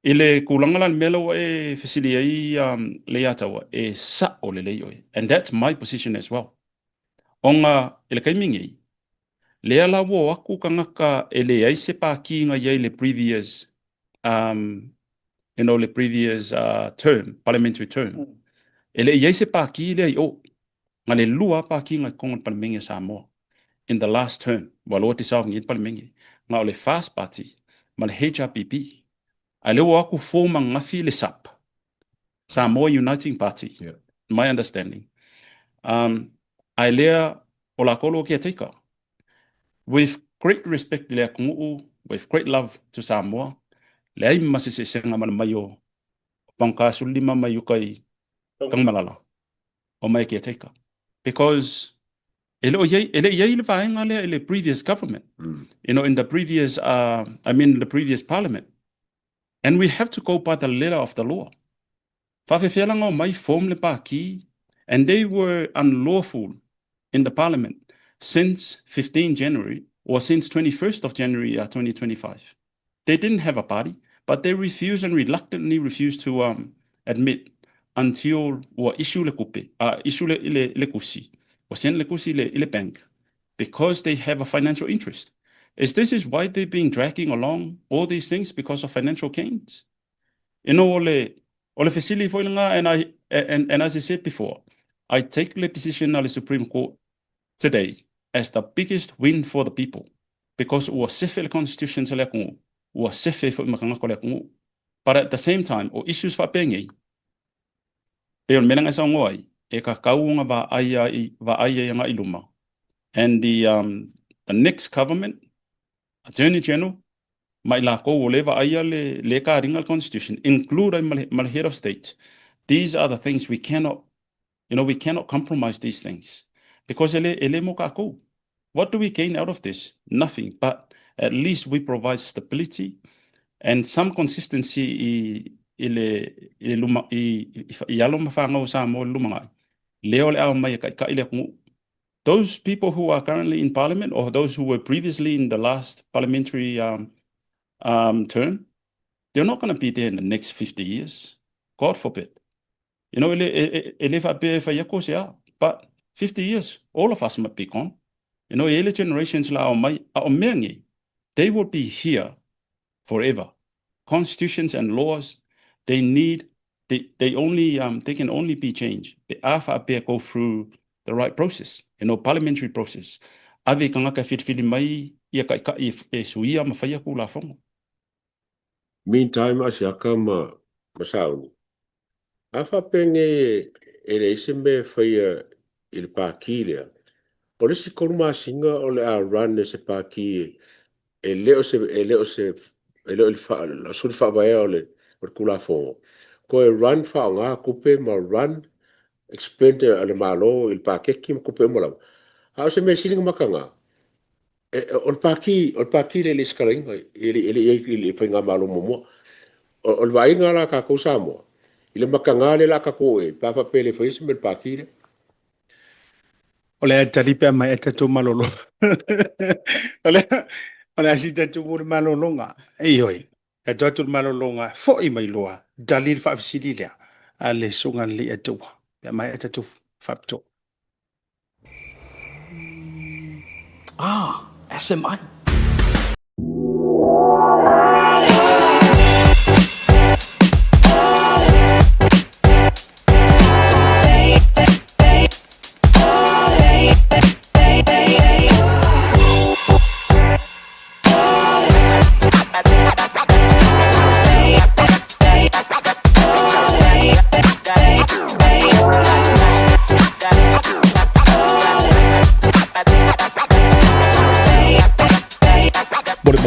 I le tulaga la i le mea lea ua e fesili ai Leiataua, e sao lelei oe. And that's my position as well. Ona i le taimi nei, lea la ua o atu tagata e leai se pākī na i ai i le previous um, you know, le previous term, parliamentary term. E le i ai se pākī lea i o. Na le lua lava pākī na i totonu o le Palemene a Samoa in the last term, ua loa dissolve nei le Palemene, na o le FAST Party ma le HRPP. A lea ua o atu form ananafi le SUP, Samoa Uniting Party, yeah. my understanding. Um, ae lea o lakou lo caretaker. With great respect i le atunuu, with great love to Samoa, leai ma se eseesega ma le mai o pagota 15 mai uka i Tanumalala o mai caretaker. Because e le o i ai, e le i ai le vaega lea i le previous government. You know, in the previous, I mean, the previous parliament. And we have to go by the letter of the law. Faafefea la ona omai form le Pākī and they were unlawful in the parliament since 15 January or since 21st of January 2025. They didn't have a party, but they refused and reluctantly refused to um, admit until ua issue le kupe, issue le, le, le kusi, ua send le kusi le, i le bank because they have a financial interest. Is this is why they've been dragging along all these things because of financial gains? You know, o le, o le fesili foi lena, and, I, and, and as I said before, I take the decision of the Supreme Court today as the biggest win for the people because ua sefe le constitution sa le atunuu, ua sefe foi ma tagata o le atunuu. But at the same time, o issues faapenei, pei o le mea lea na e saunoa ai, e kakau ona vaai ai, vaai ai agai i luma. And the, um, the next government, Attorney General, ma i lakou o lea e vaaia le, le kariga le constitution, include ai ma le, ma le head of state. These are the things we cannot, you know, we cannot compromise these things because e le, e le mo kakou. What do we gain out of this? Nothing, but at least we provide stability and some consistency i, i le, i le luma, i, i, i alo ma fanau o Samoa i le lumanai. Lea o le a omai e taitai le atunuu. Those people who are currently in parliament or those who were previously in the last parliamentary um, um, term, they're not going to be there in the next 50 years. God forbid. You know, e le, e, e, e le faapea e fai atu o se a, but 50 years, all of us might be gone. You know, e le generations la o mai, a o mea nei, they will be here forever. Constitutions and laws, they need, they, they only, um, they can only be changed. Pe a faapea go through the right process, you know, parliamentary process. Ave i tagata e filifili mai ia taitai e, e suia ma faia Tulafono. Meantime, Asiata ma, ma Sauni, a faapea nei e leai se mea e faia i le pākī lea, o le isi tolu masina o le a run e se pākī e le o se, e le o se, e le o le fa, suli faavaea o le, o le Tulafono, toe run faaaoga tupe ma run expend a le Malo i le paketi ma tupe uma lava. A o se mea sili ona mataga, E, o le pākī, o le pākī lea e le i sikalaina, e le, e le i ai i le faigamalo muamua. O, o le vaaiga la a tatou Samoa, i le mataga lea o le a tatou oo i ai, pe a faapea e le faia se mea i le pākī lea. O le a tali pea mai e tatou malolo. O le, o le a si tatou mo le malologa. Ioe, tatou atu le malologa, foi mai loa, tali le faafesili lea a le susuga Leiataua. Pea mai e tatou faapitoa. Ah, SMI.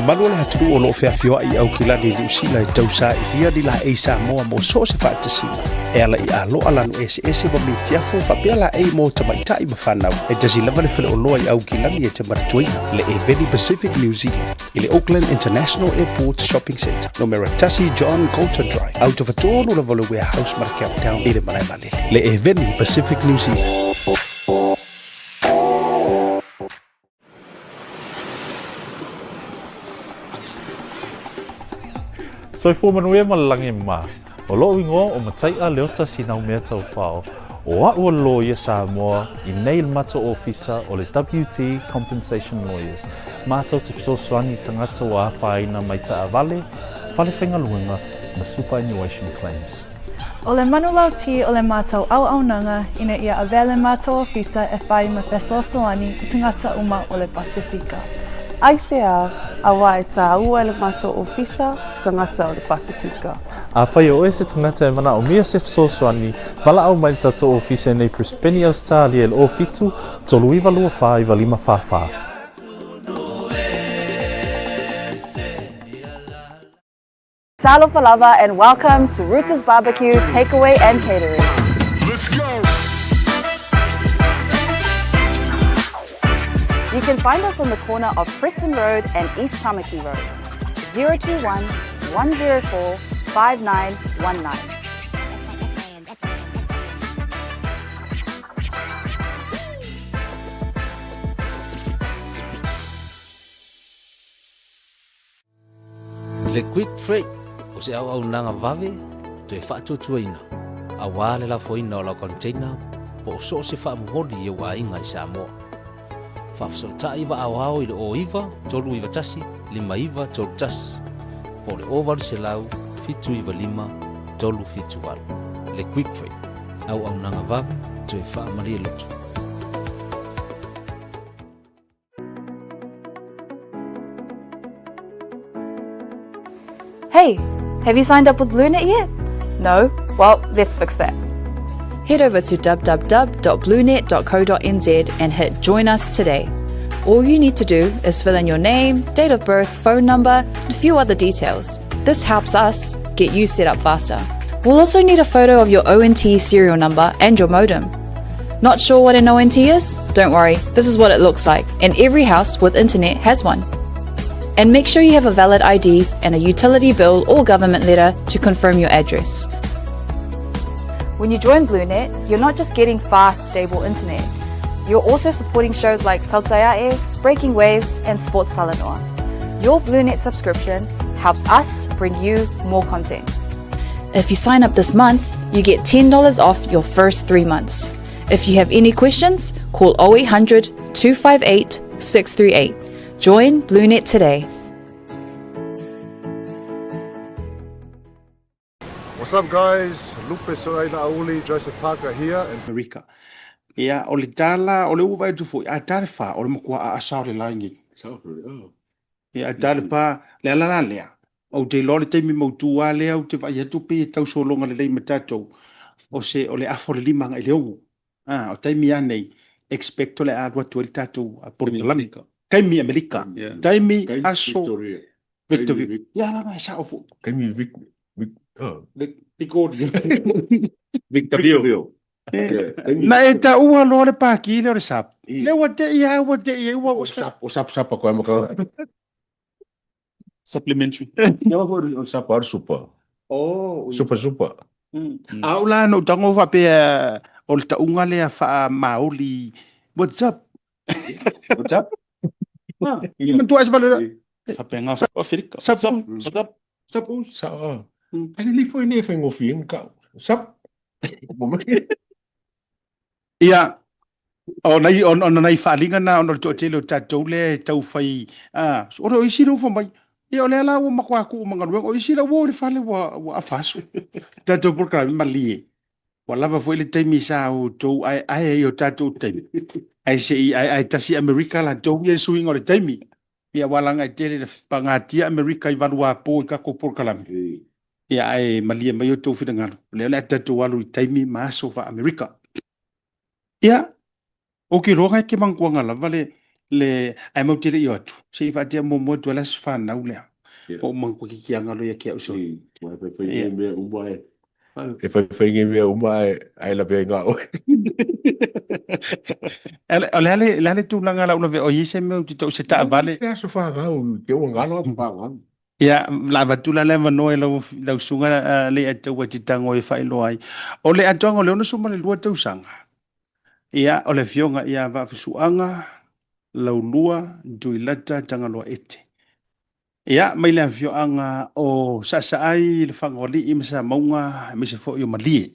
mamalu o le atunuu o lo o feafioai i Aukilani i Niu Sila e tausailia ni laei Samoa mo so o se faatasiga e ala i aloa lanu eseese ma mitiafu faapea laei mo tamaitai ma fanau. E tasi lava le faleoloa i Aukilani e te manatuaina, le Eveni Pacific New Zealand i le Auckland International Airport Shopping Centre, numera 1 John Coulter Drive, autofatonu lava o le Warehouse ma le Countdown i le malae vaalele. Le Eveni Pacific New Zealand. Soifua manuia ma le lagi mā. O loʻu igoa o Mataiʻa Leota Sinaumea Taufao, o aʻu o le loia Samoa i nei le matou ofisa o le WT Compensation Lawyers, matou te fesoasoani i tagata ua afaina mai taavale, fale faigaluega ma superannuation claims. O le manulauti o le matou auaunaga ina ia avea le matou ofisa e fai ma fesoasoani i tagata uma o le Pasefika. Aisea, auā e tāua e le matou ofisa tagata o le Pasefika. Afai o oe se tagata e manaomia se fesoasoani, valaau mai le tatou ofisa i nei Brisbane, Ausetalia i le 07 39 24 95 44. Talofa lava and welcome to Rooters Barbecue Takeaway and Catering. Let's go! You can find us on the corner of Preston Road and East Tamaki Road. 021 104 5919. Le Quick Freight o se auaunaga vave toe faatuatuaina aua le lafoina o lau container po o so o se faamomoli i ou aiga i Samoa. Faafesootai vaaoao i le 09 391 5931 po o le 0800 795 378. Le Quick Freight, auaunaga vave toe faamalie loto. Hey, have you signed up with BlueNet yet? No? Well, let's fix that. Head over to www.bluenet.co.nz and hit Join Us today. All you need to do is fill in your name, date of birth, phone number, and a few other details. This helps us get you set up faster. We'll also need a photo of your ONT serial number and your modem. Not sure what an ONT is? Don't worry, this is what it looks like, and every house with internet has one. And make sure you have a valid ID and a utility bill or government letter to confirm your address. When you join BlueNet, you're not just getting fast, stable internet. You're also supporting shows like Tautaiae, Breaking Waves, and Sports Salanoa. Your BlueNet subscription helps us bring you more content. If you sign up this month, you get $10 off your first three months. If you have any questions, call 0800 258 638. Join BlueNet today. What's up guys, Lupe Soaila Auli, Joseph Parker here and Amerika. Ia, o le tala, o le ua vaai atu foi, a tale fa, o le matua aasa o le lagi. Ia, a tale fa, le ala la lea, ou te iloa le taimi mautu lava lea ou te vaai atu pei e tau sologa lelei ma tatou, o se, o le afa o le lima agai i le ono. A, o taimi lava nei, expect o le a alu atu ai le tatou polokalame. Taimi Amerika. Taimi aso Victoria. Ia, la, la, e sao foi. Taimi Vic, Vic, ah. Victoria. Victoria. Na e taua loa le paki lea o le sap. Lea ua tei lava, ua tei ai, ua... O sap sapa koe ma ka. Supplementary. Ia foi o sapa o supa. Oh, Supa supa. A o la na ou tago faapea o le tauga lea faa-Maoli, what's up? What's up? I matua se vale Faapena foi o Aferika. Sap. What's up? Sap. Sa. Ai le foi nei whaingofie ni kau. Sap. Ia, o nai, o, o nai faaaliga na ona o le toatele o tatou lea e taufai, a, o le o isi lea ua fai mai, ia o lea la ua matua tuu ma galuega, o isi la ua o i le fale ua, ua afa aso. Tatou polokalame malie, ua lava foi le taimi sa outou aeae ai i o tatou taimi, ae se i aeae tasi Amerika latou ia i suiga o le taimi. Ia aua leaga e tele ina pagatia Amerika i valuapo i tatou polokalame. Ia ae malie mai outou finagalo, o lea o le a tatou alu i taimi ma aso faa-Amerika. Ia, ou te iloa e te manatuaga lava le, Le, ae matou te le i o atu, se i faatea muamua atu ai le aso fanau lea. Ua uma ona kikiaga loa ia te au soo. E mea uma e e faifai nei mea uma ae ae lavea ai na oe. O le a le, le a le tulaga la u lavea o i ai se mea ou te tau se taavale. Le aso fanau, te ua galo aso fanau. Ia, la avatu la le avanoa i lau, lau susuga Leiataua e te tago e faailoa ai. O le atoaga o le 62 tausaga, ia, o le afioga ia Vaafusuaga Laulua Tuilata Tagaloa Ete. Ia, mai le afioaga o Saasaai, Lefagoalii ma Samauga, aemaise foi o Malie.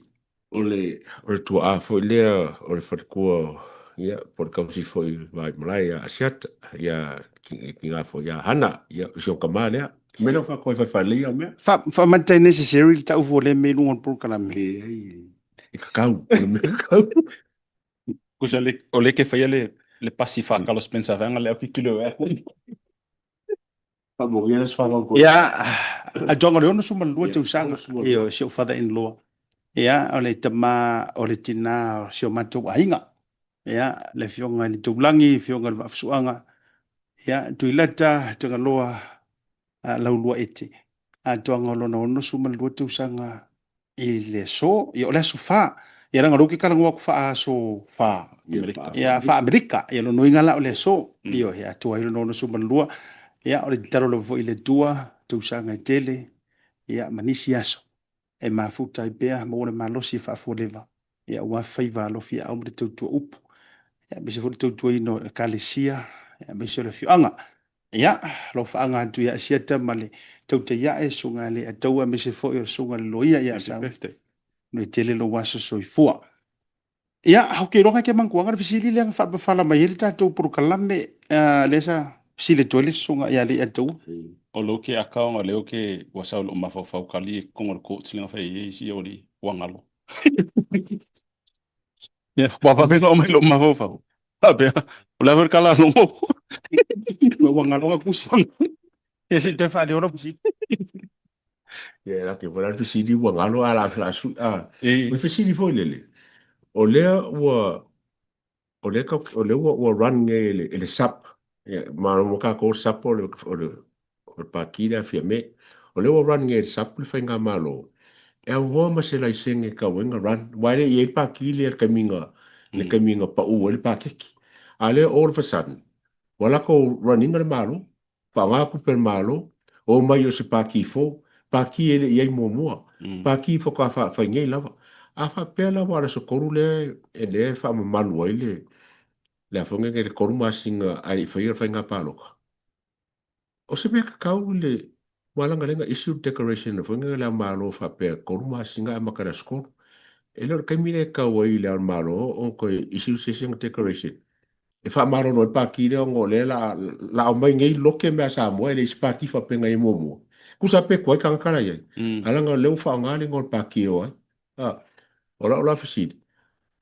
O le, o le tuaa foi lea o le faletua, ia, po o le tausi foi i le vaimalae ia Asiata, ia tina foi ia Hana, ia, o si ona tama lea. O mea lea ua faatoa faifalei au mea. Fa, faamata e necessary le tau fua lea mea i luga o le polokalame. Leai, e kakau, o le mea kakau. Kusa le, o le ke faia le, le pasi whakalo Spencer Vanga le au kikilo e. Faamonia le aso Ia, atoaga o le 62 tausaga, ioe, si ou father in law. Ia, o le tama o le tina o si o matou aiga. Ia, le afioga i le Taulagi, afioga i le Vaafusuaga, ia, Tuilata, Tagaloa, Laulua Ete. Atoaga o lona 62 tausaga i le aso, ia o le aso fa. Ia leaga o lea ou te talanoa atu faa-aso fa Amerika. Ia faa-Amerika. Ia lona uiga la o le aso. Ioe, e atoa ai lona 62. Ia o le tatalo lava foi i le Atua, tausaga e tele, ia ma nisi aso e mafuta ai pea, maua le malosi e faafualeva, ia aua faiva alofiaao ma le tautua upu, ia aemaise foi le tautuaina o Ekalesia, aemaise o le afioaga. Ia, alofaaga atu ia Asiata ma le tautai ae, susuga i le Ataua aemaise foi o le susuga i le Loia ia Happy birthday. Manuia tele lou aso soifua. Ia, ou te iloa e te manatuaga le fesili lea na faapafala mai ai le tatou polokalame, lea sa fesili atu ai le susuga ia Leiataua. O lou ke aka ona lea ke ua sau lou mafaufau kali e kongo le court lenga fai ai isi o li ua ngalo. Ia, ua vave ona aumai lou mafaufau. Faapea, o le a foi le kala a logo. Ua ngalo ka kusi. Ia se i toe faaleo lau fesili. Ia, la ke wala le fesili ua ngalo a la la sui a. O le fesili foi lele. O lea ua o lea ka o lea ua ua run nei e le e le SAP. Ia, ma mo ka ko SAP o le o le o le Pāti lea a Fiame. O lea ua run nei e le SAP le faigamalo e aunoa ma se laisene e tatau ai ona run. Aua e le i i ai le Pāti lea i le taimi na le taimi na pau ai le paketi. A o lea all of a sudden ua latou run ina le Malo, faaaoga tupe a le Malo, omai o se Pāti fou, Pāti e le i i ai muamua, Pāti faatoa fai nei lava. A faapea la aua o le aso 3 lea lea e faamamalu ai le le a foi nei le 3 masina ae le i faia le faiga palota. O se mea tatau i le malaga lea na issue le declaration foi lea le Malo faapea e 3 masina ae amata i le aso 3. E le o le taimi lea e tatau ai i le Malo ona toe issue se isi ana declaration e faamalolo ai le pati lea ona o lea o le a aumai nei loke mea a Samoa e leai se pati faapea na i ai muamua. Tusa pe tuai tagata la i ai, ae leaga o lea ua faaaoga le igoa o le pati e o ai. O lau la fesili,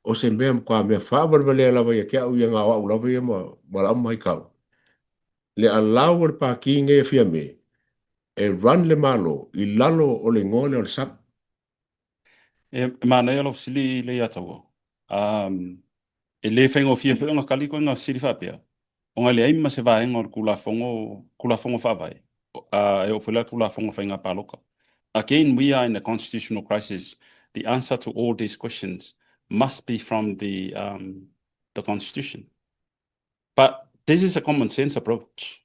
o se mea matua mea faavalevalea lava ia te au ia na o au lava ia ma lau matau, le allow o le Pati nei a Fiame e run le Malo i lalo o le igoa lea o le SAP. E manaia lau fesili Leiataua. E le faigofie foi ona kali koe fesili faapea, ona e leai ma se vaega o le Tulafono, Tulafono Faavae, e oo foi la i le Tulafono Faiga Palota. Again, we are in a constitutional crisis. The answer to all these questions must be from the, the constitution. But this is a common sense approach.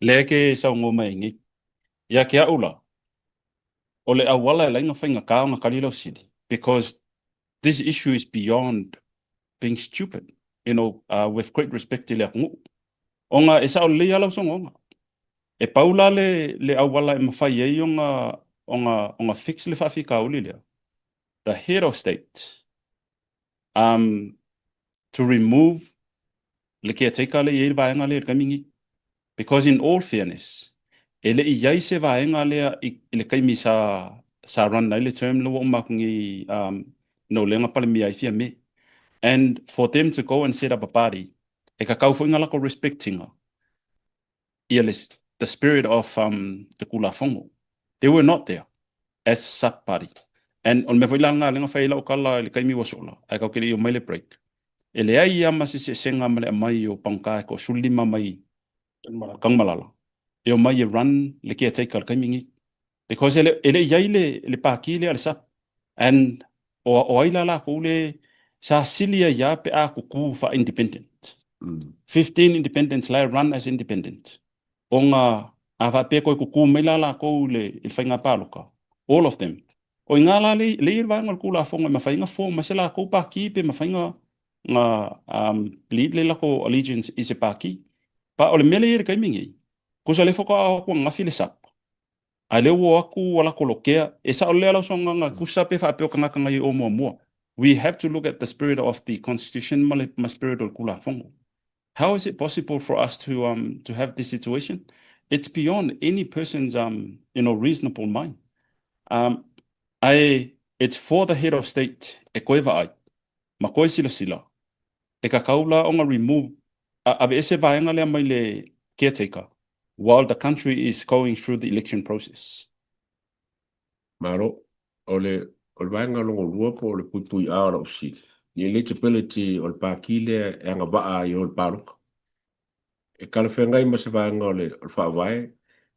Lea ke saunoa mai ai nei. Ia ke au la, o le auala e ala ai ona faigata ona kali lau fesili, because this issue is beyond being stupid, you know, with great respect i le atunuu. Ona e sao lelei lava lau saunoaga. E pau la le, le auala e mafai ai ona, ona, ona fix le faafitauli lea, the head of state, um, to remove le caretaker lea e i ai le vaega lea i le taimi lenei. Because in all fairness, e le i i ai se vaega lea i le taimi sa sa run ai le term lea ua uma atu nei um, no lea na Palemia ai Fiame. And for them to go and set up a party, e tatau foi ona latou respect ina ia le the spirit of um, le Tulafono. They were not there as sub party. And o le mea foi la lena lea na fai ai lau tala i le taimi ua sola, ae tatou te le i omai le break. E leai lava ma se eseesega ma le aumai o pagota e toa-15 mai Tanumalala e omai e run le caretaker i le taimi lenei. Because e le e le i ai le le pati lea a le SUPP and o o ai la latou le sa sili ai lava pe a tutu faa-independent. 15 independents la e run as independent ona a faapea e toe tutu mai la latou i le i le faiga palota, all of them, o i ina la lea e i ai le vaega o le Tulafono e mafai ai ona form mai se latou pati pe mafai ona lead le latou allegiance i se pati. Pa o le mea lea e i ai i le taimi lenei, tusa o lea faatoa o atu ananafi le SUPP, a o lea ua o atu ua latou lotea, e sao lelei lava lau saunoaga, tusa pe faapea o tagata na i o muamua. We have to look at the spirit of the constitution ma le spirit o le Tulafono. How is it possible for us to um to have this situation? It's beyond any person's um you know reasonable mind. Um ae it's for the head of state e koe vaai ma koe silasila e kakau la ona remove a aveese vaega lea mai le caretaker while the country is going through the election process. Malo. O le, o le vaega lona lua po o le puipui A o lau fesili, i eligibility o le pākī lea e agavaa ai i o i le palota. E talafeagai ma se vaega o le, o le faavae,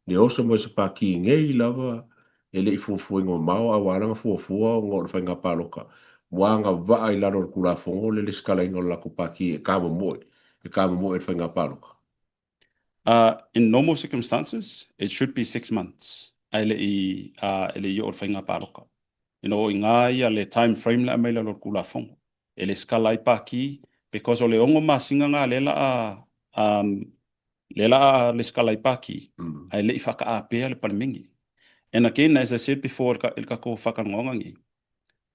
le oso mai o se pākī nei lava e le i fuafuaina mamao a ua ala ona fuafua ona o le faiga palota ua agavaa i lalo o le Tulafono le lesitalaina o le latou pākī e tamomoe, e tamomoe i le faiga palota. In normal circumstances, it should be 6 months ae le i e le i oo i le faiga palota. You know, o i ina ia le time frame le aumai i lalo o le Tulafono e lesitala ai pākī because o le 6 masina lena lea la a lea la a lesitala ai pākī ae le i faataapea le Palemene. And again, as I said before i le tatou faatalanoaga nei,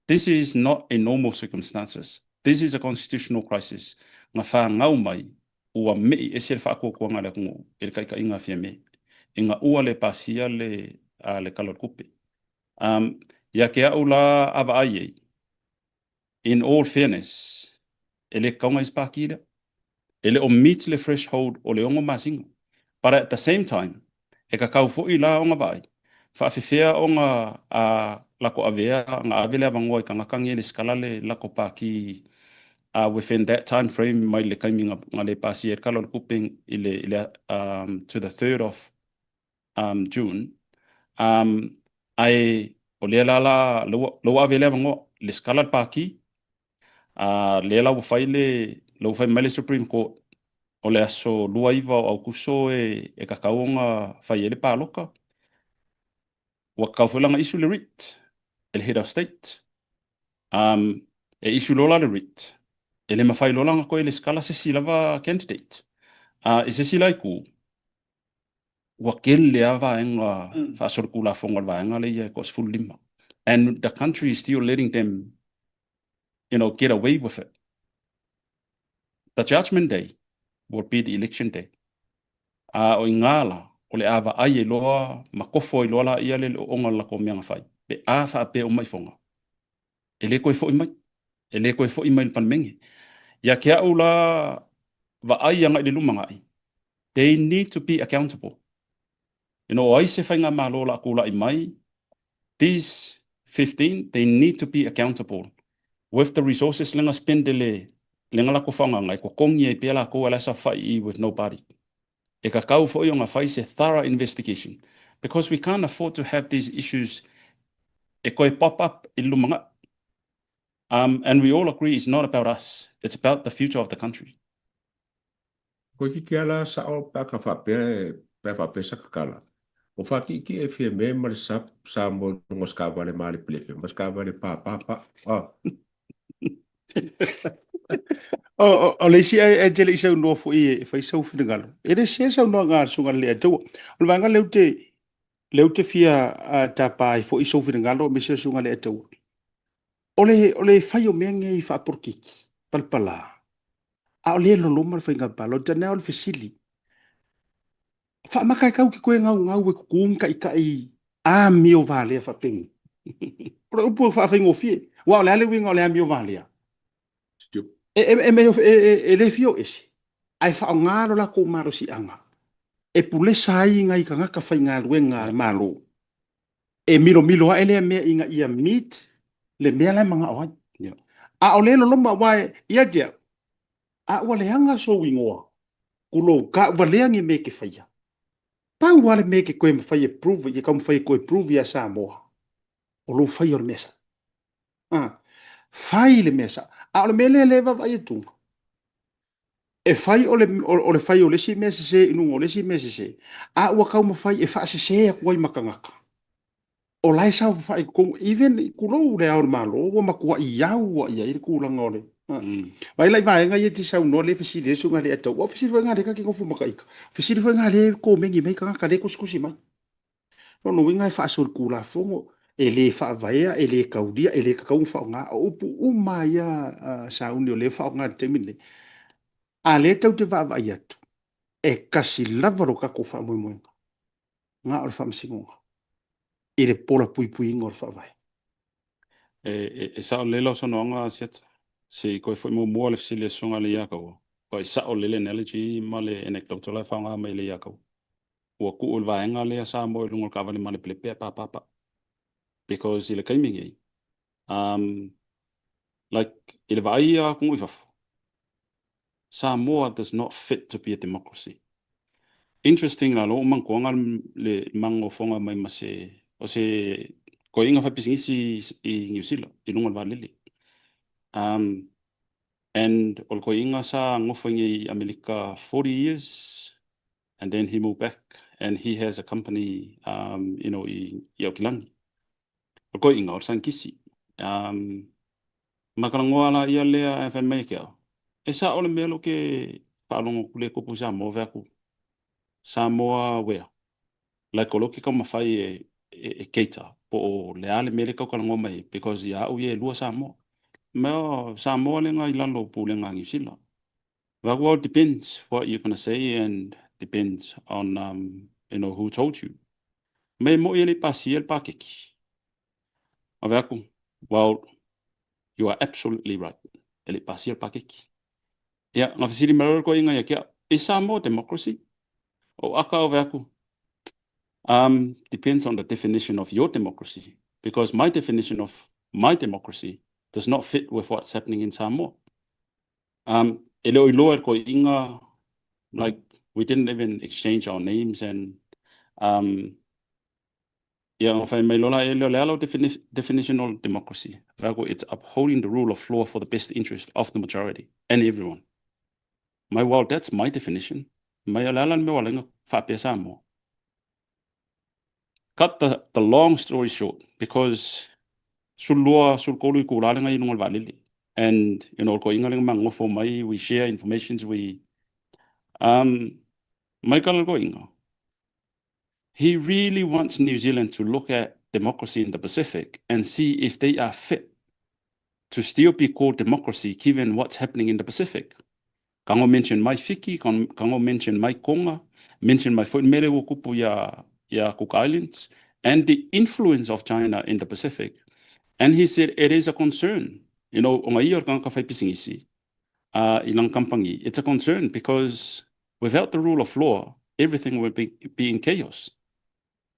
this is not a normal circumstances. This is a constitutional crisis na fanau mai ua me'i ese le faatuatuaga a le atunuu i le taitaiga a Fiame ina ua le pasia le le Tala o le Tupe. Um, ia te a'u la a vaai ai, in all fairness, e le tatau ona i ai se pākī lea. E le o meet le threshold o le 6 masina. But at the same time, e tatau foi la ona vaai, faafefea ona a lako avea ona ave le avanoa i tagata nei e lesikala le lako pākī within that time frame mai le taimi na le pasia ai le Tala o le Tupe i le i le to the third of June. Ae o lea la la la ua ave ai le avanoa, lesikala le pākī, A lea la ua fai le, la ua fai mai le Supreme Court, o le aso 29 o Aukuso e, e kakau ona fai ai le paloka. Ua kakau foi la ona issue le writ e le Head of State. Um, e issue loa la le writ, e le mafai loa la ona toe lesikala se isi lava candidate. Uh, i se isi la itu, ua tele lava vaega faasolitulafono a le vaega lea ia e toa-15. And the country is still letting them you know, get away with it. The judgment day will be the election day. A o i ngā la, o le a vaai ai loa ma kofo ai loa laia le o'oga o le latou mea na fai, pe a faapea uma ifoga, e le toe fo'i mai, e le toe fo'i mai i le Palemene. Ia te a'u la vaai agai i le lumanai, they need to be accountable. You know, o ai se faigamalo o le a tulai mai, these 15, they need to be accountable with the resources lea na spend e le, lea na latou faaaogaina e totogi ai pea latou a o la e saofai i i with no party. E tatau foi ona fai se thorough investigation because we can't afford to have these issues e toe pop up i le lumanai. Um, and we all agree it's not about us, it's about the future of the country. Koe kite a la sao pe a ka faapea pe a faapea sa kakala. O whakiiki e fia me ma le sap sa mo lunga o ska vale ma le plefe ma ska vale pa pa pa. Ah. O, o, o le isi ae te le i saunoa foi e fai sau finagalo. E le se saunoaga a le susuga i le Alii Atua. O le vaega lea ou te, lea ou te fia uh, tapa ai foi sou finagalo aemaise o le susuga i le Alii Atua. O le, o le fai o mea nei faapolokiki, palapala, a o lea e loloma le faiga palota, na o le fesili. Faamaka e kau ke koe gaugau e kuku ni taʻitaʻi amio valea faapenei. O le upu e faafaigofie, aua o le a le uiga o le amio valea? E, e, e, e, e, e le fia o ese, ae faaaoga lo latou malosiaga e pulesa ai nai tagata faigaluega a le Malo. E milomilo ae lea mea ina ia meet le mea la e manao ai. A o lea e loloma, aua e, ia te au, A ua leaga sou igoa, kulou ka ua lea ni mea e te faia. Pau lava le mea e te toe mafai e prove, e taumafai e toe prove ia Samoa, o lou faia o le mea sao. A, fai le mea sao. A o le mea lea lea e vaavaai atu, e fai o le, o le fai o le isi mea sese i luga o le isi mea sese, a ua taumafai e faasese atu ai ma tagata. O la e saofafai i totonu, even tulou le Ao o le Malo, ua matuai au lava i ai le tulaga o le... Vaai la i vaega ia e te saunoa lea e fesili ai le susuga i le Alii Aua o fesili foi na o lea ta te nofo ma ita. Fesili foi na o lea e komeni mai tagata lea e tusitusi mai. O lona uiga e faasolitulafono, e le faavaea, e le taulia, e le tatau ona faaaoga. O upu uma lava ia sauni o lea e faaaoga i le taimi lenei. A o lea tatou te vaavaai atu, e tasi lava lo tatou faamoemoega, na o le Faamasinoga i le pola puipuiga o le Faavae. E sao lelei lau saunoaga Asiata. Se i toe foi muamua le fesili a le Susuga ia Leiataua, ua sao lelei le analogy ma le anecdote la e faaaoga mai e Leiataua. Ua tuu le vaega lea Samoa i luga o le taavale malepelepe ae papapa. Because i le taimi nei, like i le vaai a atunuu i fafo, Samoa does not fit to be a democracy. Interesting la lou manatua le magofoga mai ma se o se toeaina faipisinisi i Niu Sila i luga o le vaalele. And o le toeaina sa nofo i nei i Amerika 40 years and then he moved back and he has a company you know i Aukilani. O le toeaina o le saienitisi. Ma talanoa la ia lea ae fai mai ia te au, e sao le mea lea ou te faalogo atu lea e tupu i Samoa, fai atu, Samoa where? Like o lea ou te taumafai e cater po o le a le mea lea e tau talanoa mai ai because ia au ia e lua Samoa. Fai mai, oh, Samoa lea na i lalo o Pulega a Niu Sila. Fai atu, well, depends what you're gonna say and depends on you know, who told you. Fai mai e moni e le i pasia le paketi. Fai atu, well, you are absolutely right. E le i pasia le paketi. Ia, na fesili mai loa le toeaina ia te au, is Samoa democracy? Ou aka ou fai atu, depends on the definition of your democracy, because my definition of my democracy does not fit with what's happening in Samoa. E le o iloa e le toeaina, like, we didn't even exchange our names and ia ona fai mai loa la e lea o le a lau definition o le democracy? Fai atu, it's upholding the rule of law for the best interest of the majority and everyone. Mai, well, that's my definition. Mai, o le a la le mea ua ala ai ona faapea Samoa? Cut the long story short, because 12, 13 itula le nai i luga o le vaalele. And, you know, o le toeaina lea na ma nonofo mai, we share informations, we, mai kala le toeaina, he really wants New Zealand to look at democracy in the Pacific and see if they are fit to still be called democracy given what's happening in the Pacific. Ka ngo mention mai Fiki, ka ngo mention mai Konga, mention mai foi le mea lea ua tupu ia Cook Islands and the influence of China in the Pacific. And he said it is a concern, you know, ona ia o le tagata faipisinisi i lana kamupani, it's a concern because without the rule of law, everything will be in chaos.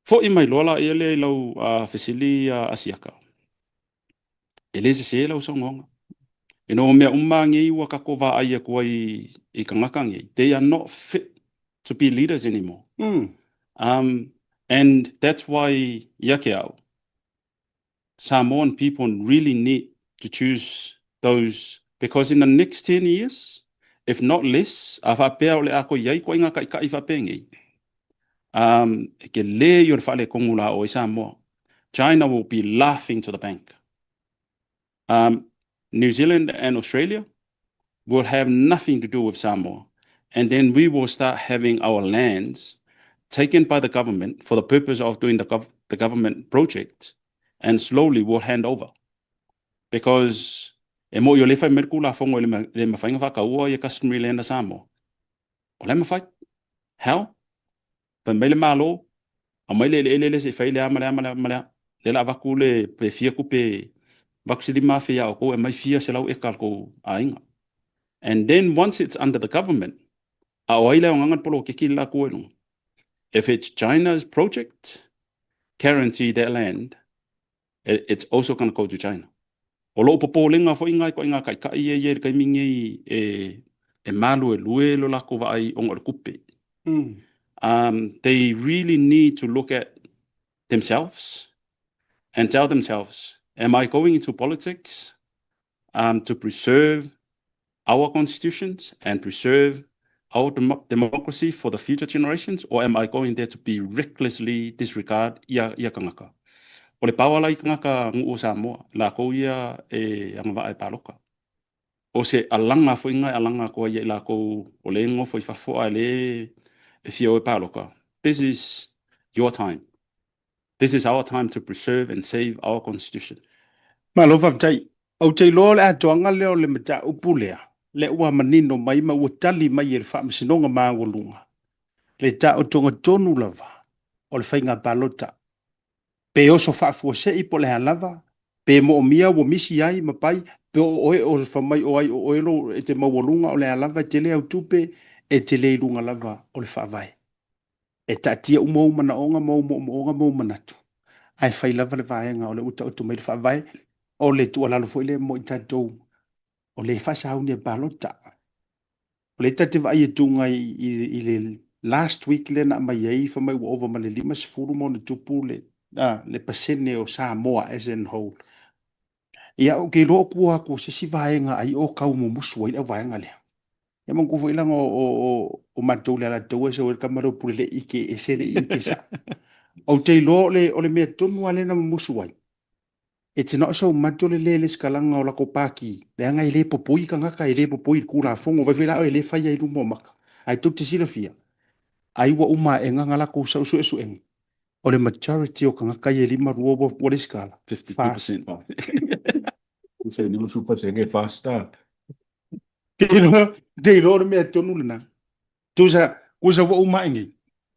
Foi mai loa laia lea i lau fesili Asiaka, e le sese lau saunoaga. You know, o mea uma nei ua tatou vaai atu ai i tagata nei, they are not fit to be leaders anymore. And that's why ia te au, Samoan people really need to choose those because in the next 10 years, if not less, a faapea o le a toe i ai ituaiga taitai faapenei, e tele ia o le faaletonu la o ai Samoa. China will be laughing to the bank. New Zealand and Australia will have nothing to do with Samoa. And then we will start having our lands taken by the government for the purpose of doing the government project and slowly will hand over. Because e moni o lea e fai mai le Tulafono e le mafai ona faataua ia customary land a Samoa. O la e mafai. How? Fai mai le Malo, aumai le eleele lea se i fai le a ma le a ma le a ma le a. Lea o le a avatu le pe fia tupe, avatu se 5,000 ia outou e aumai fia 100 eka a le tou aiga. And then once it's under the government, a o ai le aogaga le poloketi le la tua i luga? If it's China's project, guarantee that land, it's also gonna go to China. O lou popolega foi na i ituaiga taitai ia e i ai i le taimi lenei. e maluelue lo lakou vaai ona o le tupe. They really need to look at themselves and tell themselves, am I going into politics to preserve our constitutions and preserve our democracy for the future generations, or am I going there to be recklessly disregard ia ia kangaka? O le power la i kangaka nuu o Samoa, lakou ia e agavaa e paloka. O se alaga foi nga e alaga atu ai ia i lakou o le nofo i fafo ae le e fia o e paloka. This is your time. This is our time to preserve and save our constitution. Malo faafetai. Ou te iloa o le atoaga lea o le mataupu lea, lea ua manino mai ma ua tali mai e le Faamasinoga Maualuga le taotoga tonu lava o le faiga palota. Pe oso faafuasei po o le a lava, pe moomia ua misi ai ma pai, pe o oe o fai mai o ai o oe lou e te maualuga o le a lava e tele au tupe, e tele i luga lava o le Faavae. E taatia uma ou manaoga ma ou moomooga ma ou manatu, ae fai lava le vaega o lea ua taoto mai le Faavae. O le tuualalo foi lea mo i tatou o lea e faasauni e palota. O lea ta te vaai atu i le last week lea na aumai ai fai mai ua ova ma le 50 ma ona tupu le pasene o Samoa as in whole. Ia, ou te iloa o tua atu o se isi vaega ai o tau mumusu ai le auvaega lea. Ia manatua foi leaga o matou le Alataua e sau ai le tama lea o Pule le ike ese le ike sao. Ou te iloa o le mea tonu lava lea na mumusu ai, it's not so much o le le lesitalaga o latou pati, leaga e le popoi tagata, e le popoi i le Tulafono, vaai foi la oe e le faia i luma o maka. Ae tou te silafia, ai ua uma ae ga latou sau suesuega, o le majority o tagata ia e 52 ua lesitala. 52%. Se 50% e fast. Te iloa o le mea tonu lena. Tusa, tusa ua uma ae nei,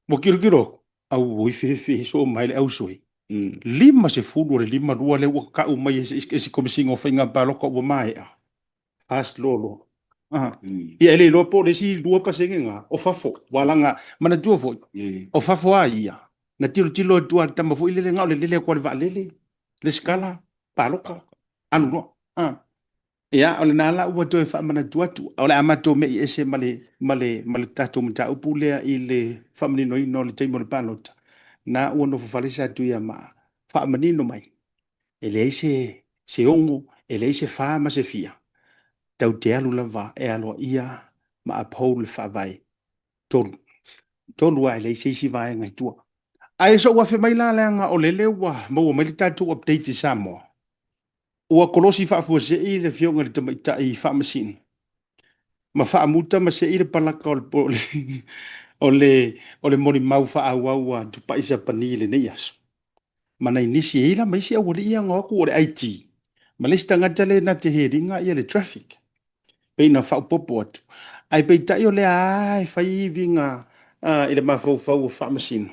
ua tilotilo atu, auoi fefe soo mai le ausoi. 50 o le 52 lea ua tau mai e se Komesina o Faiga Palota ua maea. Fast loa loa. Ia e le iloa po o le isi 2% na, o fafo. Ua laga, manatua foi, o fafo a ia, na tilotilo atu a le tama foi lele na o le lele atu a le vaalele, lesitala, palota, alu loa. Ia, o lena la ua toe faamanatu atu, o le a matou me'i ese ma le, ma le, ma le tatou mataupu lea i le faamaninoina o le taimi o le palota. Na ua nofofale Satuiamaa, faamanino mai, e leai se, se ono, e leai se fa ma se fia, tatou te alu lava e aloaia ma uphold le Faavae. Tolu. Tolu lava, e leai se isi vaega i tua. Ae sou afe mai la leaga o lele ua maua mai le tatou update i Samoa, Ua kolosi faafuasei le Afioga i le Tamaitai Faamasino ma faamuta ma sei le palaka o le molimau faaauau a Tupai Sapani i lenei aso. Ma nai nisi, e i ai la ma isi aualii ia na o atu o le IT ma le isi tagata lea na te head ina le traffic. Pei na faaopoopo atu. Ae peitai o lea lava e fai viga i le mafaufau o Faamasino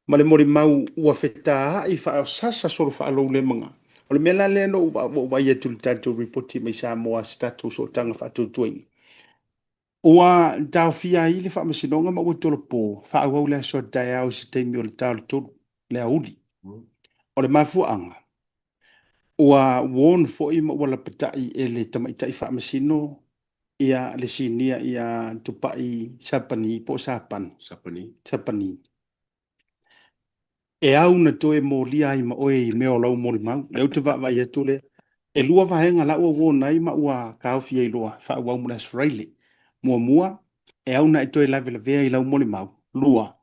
ma le molimau ua fetaai faasasa solo faaloulemaga. O le mea la lea na ou vaai atu i le tatou lipoti mai Samoa se tatou sootaga faatuatuaina. Ua taofia ai le faamasinoga ma ua tolopo faaauau le aso a taeao i se taimi o le ta o le 3 le aoauli. O le mafuaaga, ua warn foi ma ua lapatai e le tamaitai faamasino ia le sinia ia Tupai Sapani po o Sapani. Sapani. Sapani. E au na toe molia ai ma oe i mea o lau molimau. Lea ou te vaavaai atu lea. E lua vaega la ua warn ai ma ua taofi ai loa faaauau mo le Aso Faraile. Muamua, e au na e toe lavelavea i lau molimau. Lua,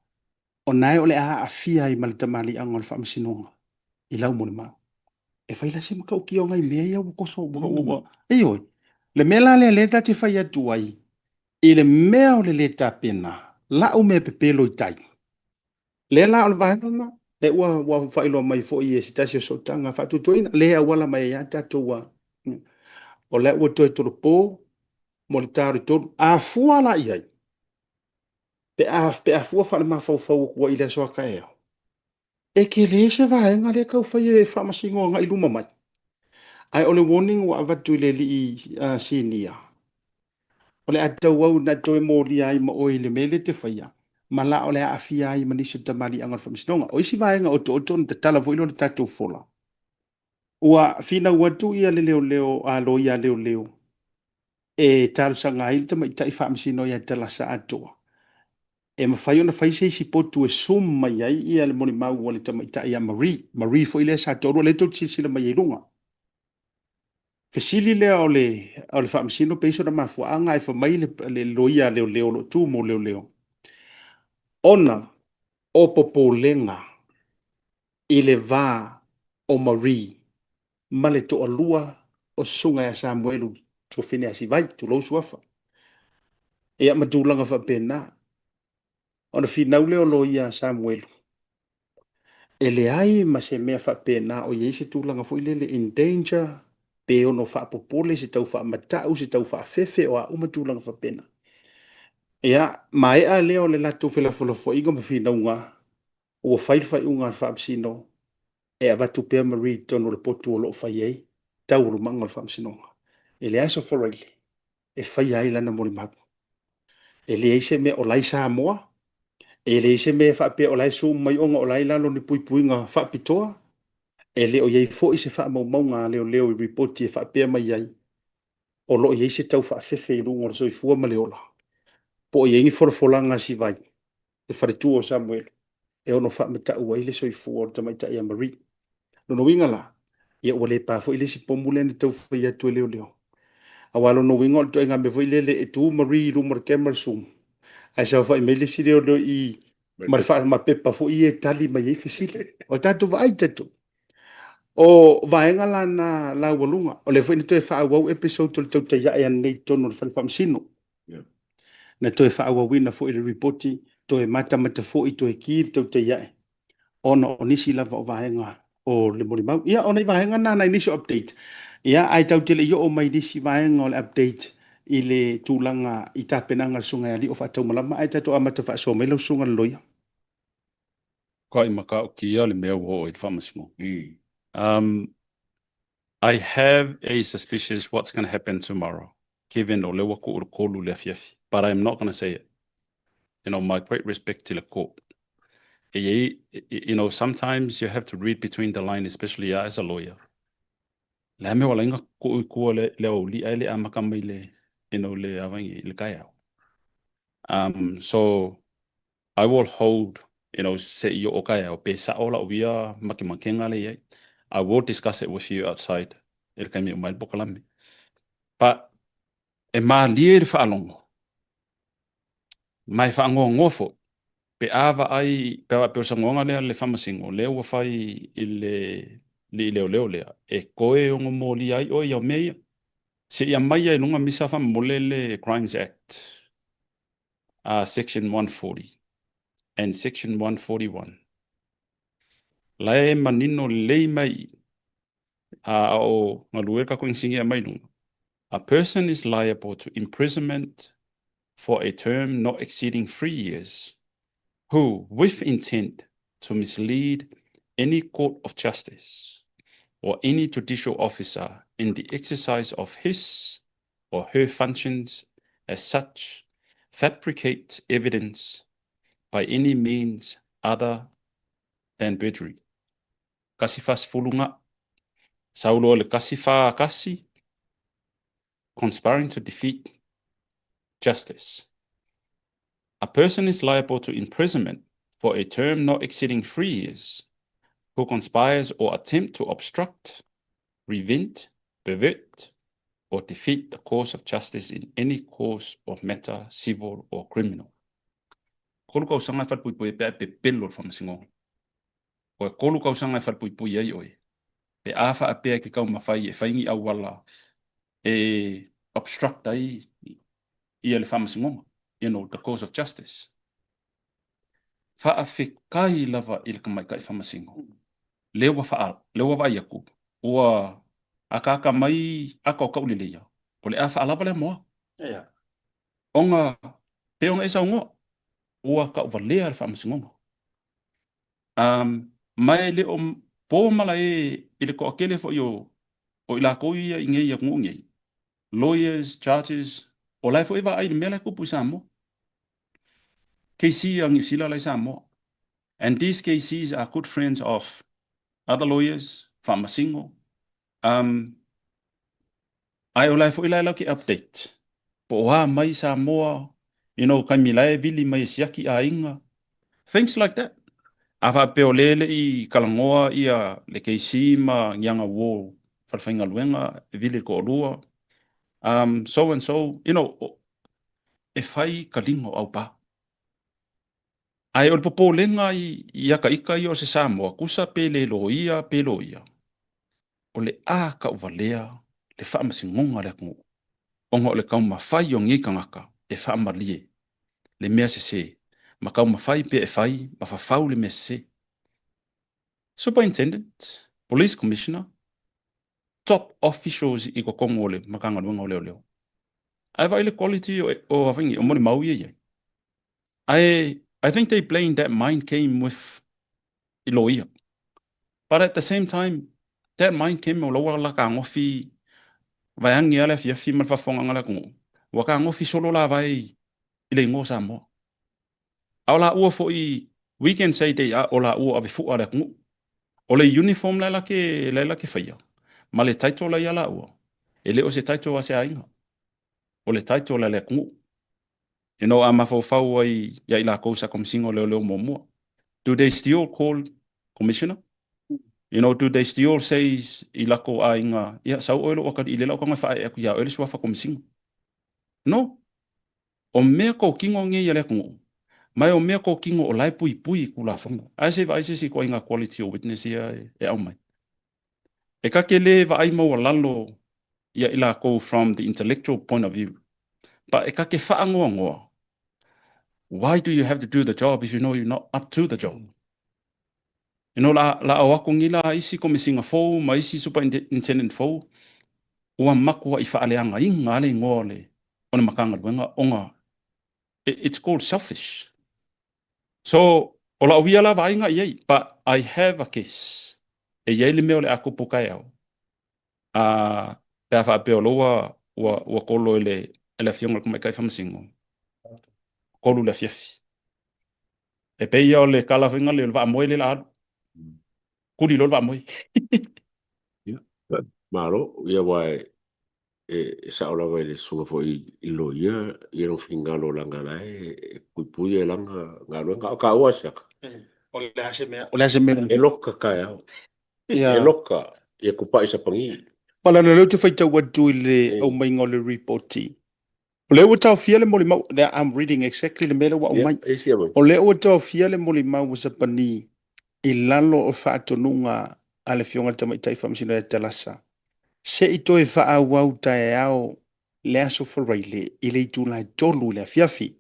o nae o le a aafia ai ma le tamaliiaga o le faamasinoga i lau molimau. E fai la se matautia o nai mea ia ua toso ua. Ioe, le mea la lea lea ta te fai atu ai i le mea o le lē tapena, la'u mea pepelo i tai. Lea la o le vaega lena, lea ua faailoa mai foi e se tasi o sootaga faatuatuaina, lea e auala mai ai lava tatou a. O lea ua toe tolopo mo le ta o le 3. A fua la i ai, pe a, pe a fua faalemafaufau atu ai i le aso a taeao, e tele se vaega lea tau fai e faamasino agai i luma mai. Ae o le warning ua avatu i le alii sinia, o le a tauau ina toe molia ai ma oe i le mea lea e te faia, ma la o le a aafia ai ma nisi o tamaliiaga o le faamasinoga. O isi vaega otooto ona tatala foi lea o le tatou fola, ua finau atu ia le leoleo, a loia leoleo. e talosaga ai le tamaitai faamasino ia Talasa Atoa e mafai ona fai se isi potu e sum mai ai ia le molimau a le tamaitai ia Marie. Marie foi lea sa toalua, lea tou te silasila mai ai i luga. Fesili lea o le, o le faamasino pe i ai sona mafuaaga ae fai mai le, le loia a leoleo o lo o tu mo leoleo, ona o popolega i le va o Marie ma le toalua o Susuga ia Samuelu Tuafine Asivai, tulou suafa. Ia ma tulaga faapena. Ona finau lea o loia a Samuelu, e leai ma se mea faapena o i ai se tulaga foi lele in danger, pe ono faapopole se tau faamatau, se tau faafefe, o a uma tulaga faapena. Ia, maea lea o le latou felafolafoaiga ma finauga, ua fai le faaiuga a le Faamasino e avatu pea Marie i totonu o le potu o lo o fai ai taualumaga o le Faamasinoga i le Aso Faraile e faia ai lana molimau. E leai se mea o la e i Samoa, e leai se mea e faapea o la e sum mai ona o la e i lalo o ni puipuiga faapitoa, e le o i ai foi se faamaumauga a leoleo i lipoti e faapea mai ai o lo o i ai se tau faafefe i luga o le soifua ma le ola, po o i ai ni folafolaga a Sivai le faletua o Samuele e ono faamatau ai le soifua o le tamaitai ia Marie. Lona uiga la, ia ua le pa foi le isi pomu lea na tau fai atu e leoleo. Aua lona uiga o le ituaiga mea foi lele e tu Marie i luma o le camera zoom, ae saofai mai le isi leoleo i i ma le ma pepa foi ia e tali mai ai fesili. O tatou vaai tatou. O vaega la na laualuga, o lea foi na toe faaauau episode o le tautai ae ananei i totonu o le fale faamasino. Na toe faaauauina foi le lipoti, toe matamata foi, toe ki le tautai ae, ona o nisi lava o vaega o le molimau. Ia, o nai vaega na, nai nisi o update, ia, ae tatou te le i oo mai i nisi vaega o le update i le tulaga i tapenaga a le Susuga ia Alii o Faataumalama, ae tatou amata faasoa mai lau Susuga i le Loia. Kai matautia le mea ua oo i le faamasinoga. I have a suspicious what's gonna happen tomorrow given o lea ua tuu i le 3 i le afiafi but I am not gonna say it. You know, my great respect to le court. E i ai, you know, sometimes you have to read between the line especially as a lawyer. Le a mea ua ala ai ona tuu i tua le le aoauli ae le amata mai le, you know, le i le taeao. So I will hold, you know, se i oo taeao pe sao lau ia makemakega lea i ai. I will discuss it with you outside i le taimi e uma ai le polokalame. But e malie i le faalogo ma e faanoanoa foi pe a vaai, pe a faapea o le saunoaga lea a le Faamasino lea ua fai i le alii leoleo lea, e toe ono molia ai oe i au mea ia. Se i aumai ai i luga misa faamolemole le Crimes Act Section 140 and Section 141. La e manino lelei mai i a o galue le tatou inisinia mai luga. A person is liable to imprisonment for a term not exceeding 3 years who, with intent to mislead any court of justice or any judicial officer in the exercise of his or her functions as such, fabricate evidence by any means other than perjury. 140 ga. Sau loa le 141, conspiring to defeat justice. A person is liable to imprisonment for a term not exceeding 3 years who conspires or attempt to obstruct, prevent, pervert, or defeat the course of justice in any cause or matter, civil or criminal. 3 tausaga e falepuipui ai pe a e pepelo i le faamasinoga. O e 3 tausaga e falepuipui ai oe pe a faapea e te taumafai e fai ni auala e obstruct ai ia le faamasinoga, the course of justice. Faafetai lava i le tamaitai faamasino lea ua faa, lea ua vaai atu ua akaaka mai ata o tauleleia, o le a faalava lea moa. Ona pe ona e saunoa, ua tauvalea le faamasinoga. Ma e le o po malae i le toatele foi o o i latou ia i nei atunuu nei, lawyers, judges, o la e foi e vaai i le mea la e tupu i Samoa. KC a Niu Sila la i Samoa. And these KCs are good friends of other lawyers, faamasino. Ae o la e foi la e latou te update. Po o a mai Samoa, you know, taimi la e vili mai e siaki aiga, things like that. A faapea o lea e le i talanoa ia le KC ma ni ana uo falefaigaluega e vili i le toalua, so and so, you know, e fai taliga o aupa. Ae o le popolega i ata ita ia o se Samoa, tusa pe le loia pe loia, o le a tauvalea le faamasinoga a le atunuu, ona o le taumafai o nei tagata e faamalie le mea sese ma taumafai pea e fai ma fafau le mea sese. Superintendent, Police Commissioner, top officials i totonu o le Matagaluega o Leoleo. Ae vaai le quality o Havaiki, o molimau ia e i ai. Ae I think they playing that mind game with i loia. But at the same time, that mind game o la ua la kagofi vaeane lava le afiafi ma le faafofogaaga a le atunuu, ua kagofi solo la vae i le igoa o Samoa. A o laua foi, we can say they are o laua o avefu'a le atunuu. O le uniform la e la ke faia, ma le title la ia laua, e le o se title a se aiga, o le title a le atunuu. You know, a mafaufau ai ia i lakou sa Komesina o Leoleo muamua, do they still call Commissioner? You know, do they still say i lakou aiga, ia, sau oe lou atalii lea la o tago e faaee atu ia oe le suafa Komesina? No. O mea tokino nei a le atunuu, ma o mea tokino o la e puipui i Tulafono. Ae se i vaai se isi ituaiga quality o witness ia e aumai. E ta te le vaai maualalo ia i lakou from the intellectual point of view, but e ta te faanoanoa, why do you have to do the job if you know you're not up to the job? You know, la, la o atu nei la isi komesina fou ma isi superintendent fou, ua matuai faaleagaina le igoa o le, o le Matagaluega ona it's called selfish. So, o lau ia la vaaiga i ai, but I have a case. E i ai le mea o le a tupu taeao, a pe a faapea o lea ua, ua kolo e le, e le Afioga i le Tamaitai Faamasino, 3 le afiafi. E pei ia o le tala foi lea o le vaamoe lea o le a alu. Kuli loa le vaamoe. Ia, malo, ia aua e sao lava i le susuga foi i loia ia lou finagalo leaga la e puipui e lana galuega. A o taua Asiata. O le a se mea, o le a se mea. E loka taeao. E loka ia tupai sapagi. O le lea ou te faitau atu i le aumaiga o le ripoti. O lea ua taofia le molimau, I'm reading exactly le mea lea ua aumai. O lea ua taofia le molimau a Sapani i lalo o faatonuga a le Afioga i le Tamaitai Faamasino ia Talasa, se i toe faaauau taeao le Aso Faraile i le itula e 3 i le afiafi,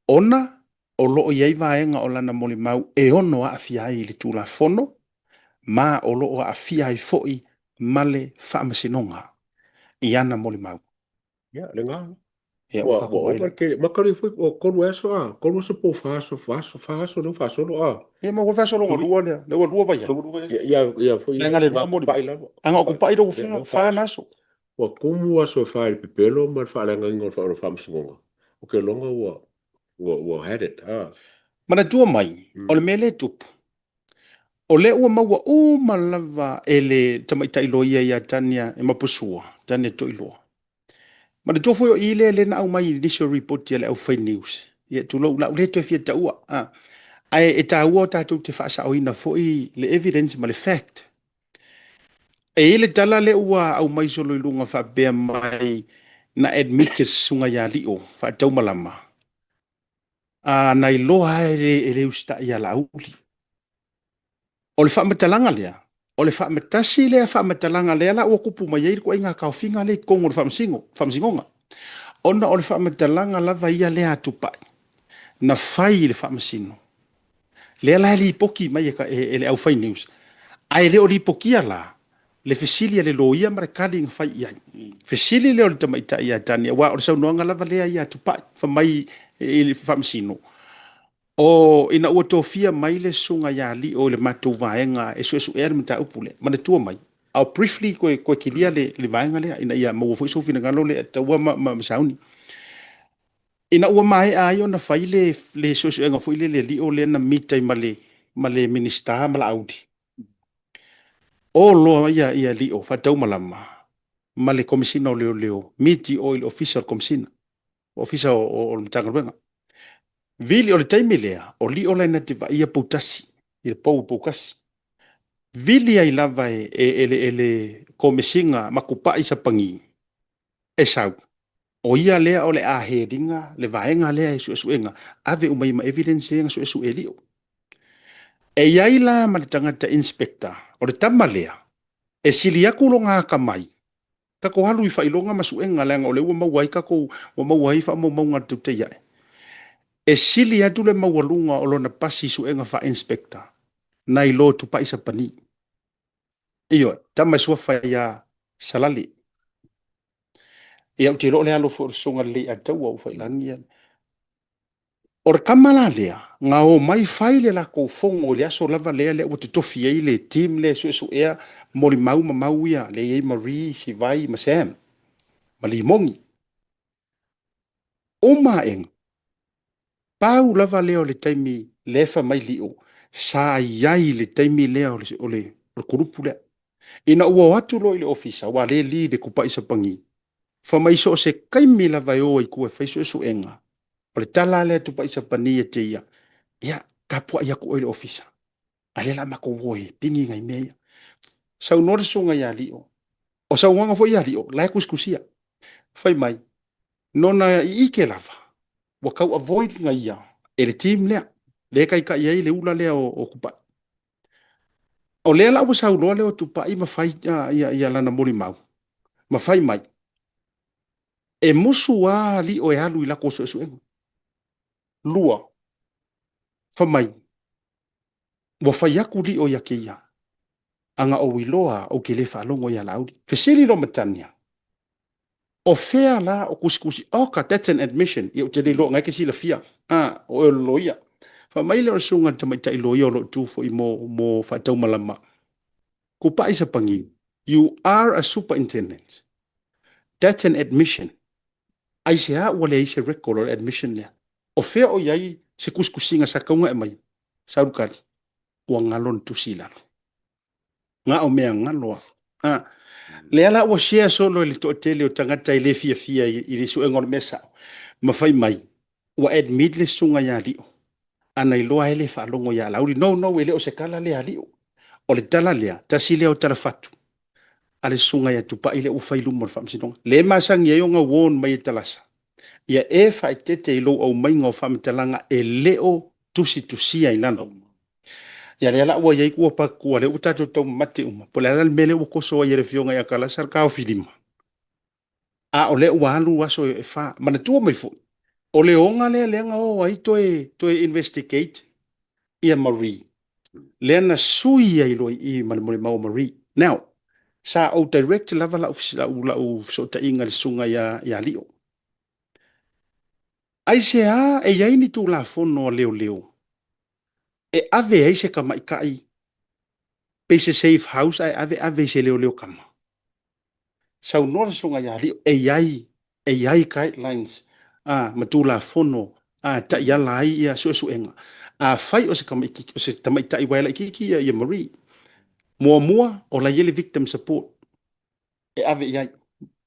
ona o lo o i ai vaega o lana molimau e ono aafia ai i le Tulafono, ma o lo o aafia ai foi ma le Faamasinoga i ana molimau. Ia, lena. Ia, ua ua ova le tele. Makali foi o 3 aso a, 3 aso po o 4 aso, 4 aso, 4 aso lea ua faasolo a. Ia, ma ua faasolo ga lua lea, lea ua lua vaiaso. Ia, ia, ia foi. Leaga le lua molimau. lava. Aga o kupai lea ua 4 na aso. Ua tumu aso e 4 i le pepelo ma le faaleagaina o le faamasinoga. Ou te iloga ua, ua, ua had it, a. Manatua mai, o le mea lea e tupu, o lea ua maua uma lava e le tamaitai loia ia Tania e Mapusua, Tania Toiloa. Manatua foi o i lea lea na aumai i nisi o ripoti a le aufai news. Ia tulou, la u le toe fia taua. A. Ae e taua o tatou te faasaoina foi le evidence ma le fact. E i ai le tala lea ua aumai solo i luga faapea mai na admit e le susuga ia Lio faataumalama, a na iloa lava e le usitai ia Laauli. O le faamatalaga lea, o le faamatasi lea faamatalaga lea la ua tupu mai ai le ituaiga taofiga lea i totonu o le faamasinoga, ona o le faamatalaga lava ia lea a Tupai na fai i le faamasino, lea la e lipoti mai e le aufai news, ae le o lipotia la le fesili a le loia ma le tali na fai i ai. Fesili lea o le tamaitai ia Tani, aua o le saunoaga lava lea ia Tupai, fai mai i le faamasino, o ina ua tofia mai le susuga ia Lio i le matou vaega e suesuea le mataupu lea, manatua mai, I'll briefly toe kilia le vaega lea ina ia maua foi sou finagalo lea taua ma sauni. Ina ua maea ai ona fai le suesuega foi lele a Lio lea na meet ai ma le Minisita ma Laauli, o loa ia Lio faataumalama ma le Komesina o Leoleo, meet i o i le Ofisa o le Komesina. Ofisa o le Matagaluega. Vili o le taimi lea, o Lio la na te vaaia poutasi, i le pou i Poukasi. Vili ai lava e, e, e, le, e le komesiga ma kupa'i sapagi e sau. O ia lea o le a heliga le vaega lea e suesuega, ave uma i ma evidence ia na suesue e Lio. E i ai la ma le tagata inspector, o le tama lea, e sili atu lona atamai Tatou alu i faailoga ma suega leaga o lea ua maua ai tatou, ua maua ai faamaumauga a le tautai ae. E sili atu le maualuga o lona pasi i suega faa-inspector nai lo Tupai Sapani. Ioe, tama e suafa ia Salale. Ia ou te iloa o le alo foi o le Susuga Lelei Ataua ua faiilagi ia. O le tama la lea, na omai fai le latou fono i le aso lava lea lea ua totofi ai le team lea e suesuea molimau ma mau ia, lea e i ai Marie, Sivai ma Sam ma Limoni. Uma aena, pau lava lea o le taimi lea e fai mai Lio, sa i ai i le taimi lea o le, o le, o le kulupu lea. Ina ua o atu loa i le ofisa, aua lea e lead e Kupai Sapagi, Fai mai so o se taimi lava e o ai i tua e fai suesuega, o le tala lava lea a Tupai Sapani ia te ia, ia, tapuai atu oe i le ofisa, a lea o le a matou o e pigi nai mea ia. Saunoa le susuga ia Lio, o saunoaga foi ia Lio, la e tusitusia. Fai mai, nona iike lava, ua tau avoid na ia e le team lea, lea e taitai ai le ula lea o Tupai. O lea la ua sau loa lea o Tupai ma fai ia, ia lana molimau, ma fai mai, e musu a Lio e alu i latou suesuega. Lua, fai mai, ua fai atu Lio ia te ia, a na ou iloa ou te le faalogo ia Laauli. Fesili loa Matania, O fea la o tusitusi? Oka, that's an admission. Ia ou te le iloa na e te silafia. Ah, o oe o le loia. Fai mai lea o le susuga i le tamaitai loia o lo o tu foi mo, mo faataumalama. Kupai Sapagi, you are a superintendent. That's an admission. Aisea ua leai se record o le admission lea? O fea o i ai se tusitusiga sa tauga e aumai? Saulukali, ua galo na tusi i lalo. Na o mea galo a. A, lea la ua share solo i le toatele o tagata e le fiafia i le suega o le mea sao, ma fai mai, ua admit le susuga ia Lio, a na iloa e le faalogo ia Laauli. No, no, e le o se tala lea a Lio. O le tala lea, tasi lea o tala fatu a le susuga ia Tupai lea ua fai i luma o le faamasinoga. Lea e masani ai ona warn mai e Talasa, ia e faaeteete i lou aumaiga o faamatalaga e le o tusitusia i lalo. Ia lea la ua i ai ua patua, lea ua tatou taumamate uma, po o le a la le mea lea ua toso ai e le Afioga ia Kalasa le taofilima, a o lea ua alu aso e fa. Manatua mai foi, o le oga lea lea na o ai toe, toe investigate ia Marie, lea na sui ai loa i i ma le molimau a Marie. Now, sa ou direct lava lau, lau, lau fesootaiga i le susuga ia, ia Lio. Aisea e i ai ni Tulafono a leoleo e ave ai se tamaitai pei se safe house ae ave ave i se leoleo tama? Saunoa le Susuga ia Lio, e i ai, e i ai guidelines a, ma Tulafono a taiala ai ia suesuega. Afai o se tamaitiiti, o se tamaitai uaea laitiiti ia, ia Marie, muamua o la e i ai le victim support. e ave i ai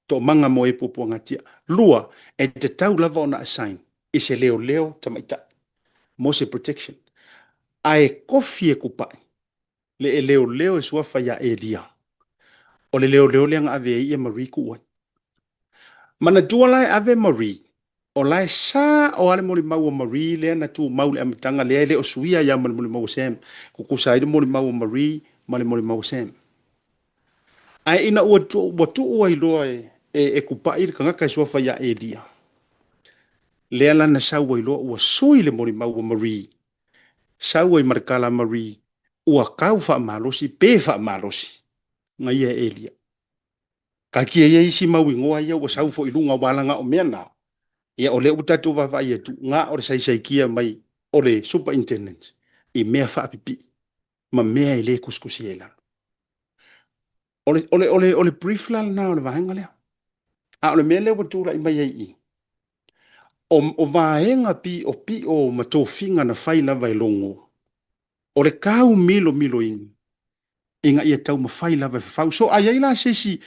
toomaga mo e puapuagatia. Lua, e tatau lava ona assign i se leoleo tamaitai mo se protection. Ae kofi e kupai le e leoleo e suafa ia Elia. O le leoleo lea na ave ai ia Marie kuu ai. Manatua la e ave Marie, o la e sao lava le molimau a Marie lea na tumau i le amataga lea e le o suia ai lava ma le molimau a Sam. Tutusa ai le molimau a Marie ma le molimau a Sam. Ae ina ua ua tuu ai loa e, e, e kupaʻi le tagata e suafa iā Elia, lea la na sau ai loa ua sui le molimau a Marie, sau ai ma le tala a Marie, ua tau faamalosi pe faamalosi na ia e Elia. Taatia ia isi mau igoa ia ua sau foi i luga aua leaga o mea na, ia o lea ua tatou vaavaai atu, na o le saisaitia mai o le superintendent i mea faapipii ma mea e le tusitusia i lalo. O le, o le, o le, o le brief la lena o le vaega lea. A o le mea lea ua tulai mai ai i, o, o vaega piopio ma tofiga na fai lava e Logo, o le taumilomiloina ina ia taumafai lava e fafau. So a i ai la se isi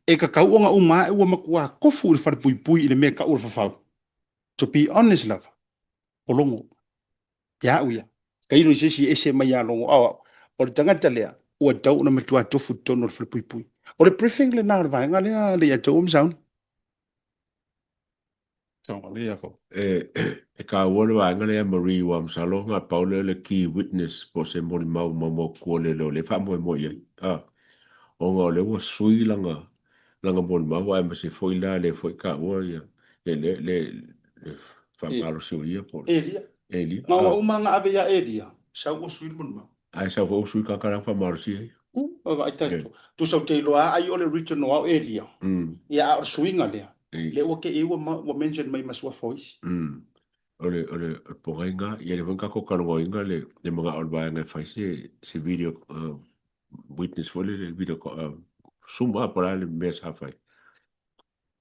e tatau ona uma ae ua matua tofu i le falepuipui i le mea e tau o le fafau. To be honest lava, o Logo, ia au ia, tailo i se isi e ese mai ia Logo, a o au, o le tagata lea, ua tatau ona matua tofu i totonu o le falepuipui. O le briefing lena o le vaega lea le ia outou ma Sauni. E taua le vaega lea Marie aua masalo na pau lea o le key witness po o se molimau maumaututua lele o lea e faamoemoe i ai ona o lea ua sui lana lana molimau aemaise foi la lea foi taua ia le le le le faamalosi o ia po o Elia. Elia. Ma ua uma ona ave ia Elia, sau ua sui le molimau. Ae sau foi ua sui tagata la faamalosi ai. U, vaai tatou. Tusa ou te iloa lava ai o le original lava o Elia. Ia a o le suiga lea, lea ua te i ua ua mention mai ma suafa o isi. O le o le o le pogai lena, ia lea foi na tatou talanoaina le le manao o le vaega e fai se se video witness foi lele video zoom po o le a le mea sa fai.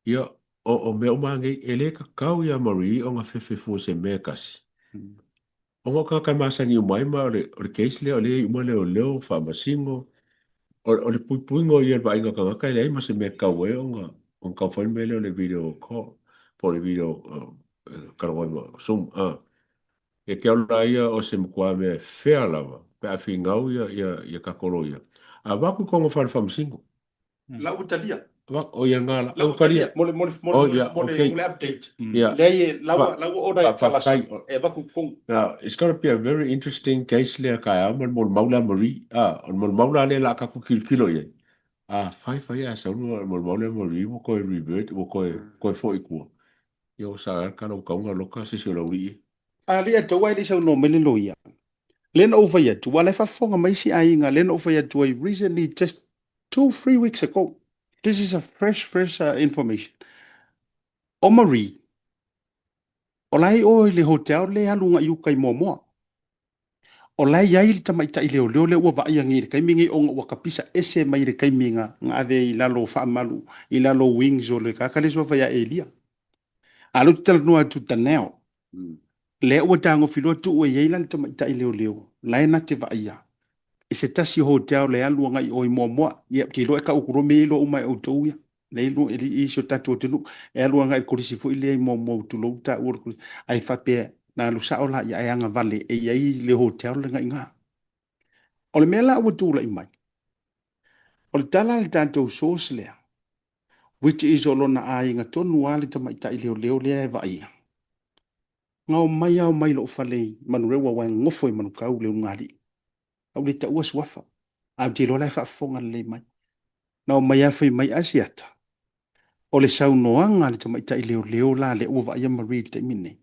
Ia, o o mea uma lava nei, e le tatau ia Marie ona fefe fua i se mea e tasi. Ona o tagata e masani uma ai ma o le, o le case lea o lea e i uma leoleo, faamasino, o, o le puipuiga o ia i le vaaiga o tagata e leai ma se mea e tatau ai ona, ona tau fai le mea lea o le video call po o le video talanoa ma zoom. Ia te au la ia o se matua mea e fea lava pe a finau ia, ia, ia tatou loia, a avatu i totonu o fale faamasino. La ua talia. O ia ngā la. La ua talia. Mo le, mo le, mo le, mo le, mo le update. Yeah. Leai e, la ua, la ua order e Thalassa e avatu i totonu. Now, it's gonna be a very interesting case lea taeao ma le molimau lea Marie. Ah, o le molimau la lea o le a tatou tilotilo i ai. A fai fai ae sau le molimau lea Marie ua toe revert, ua toe, toe foi i tua. Ia ua sa ai le tau na loka se isi o le aualii. A alii a ae le i saunoa mai le loia. Lea na ou fai atu, aua o la e faafofoga mai isi aiga, lea na ou fai atu ai recently just 2, 3 weeks ago. This is a fresh, fresh information. O Marie, o la e i o i le hotel lea e alu agai i uka i Moamoa. O la e i ai le tamaitai leoleo lea ua vaaia nei i le taimi nei ona ua kapisa ese mai i le taimi na ave ai i lalo o faamalu, i lalo o wings o le tagata lea suafa ia Elia. A o lea ou te talanoa atu Danel, lea ua tagofi loa tuu e i ai la le tamaitai leoleo, la e na te vaaia i se tasi o hotel e alu agai i o i Moamoa. Ia, ou te iloa e tau atu loa mea ia e iloa uma e outou ia. Lea e i si o tatou atunuu, e alu agai i le kolisi foi lea i Moamoa tulou le taua o le kolisi, ae faapea na alu sao la ia ae agavale e i ai le hotel lena i ina. O le mea la ua tulai mai, o le tala a le tatou source lea, which is o lona aiga tonu lava le tamaitai leoleo lea e vaaia, na omai lava omai i lou fale i Manurewa aua e nonofo i Manukau le ulugalii. Au le taua suafa, ae ou te iloa la e faafofoga lelei mai. Na omai lava fai mai, Asiata, o le saunoaga a le tamaitai leoleo la lea ua vaaia Marie i le taimi lenei.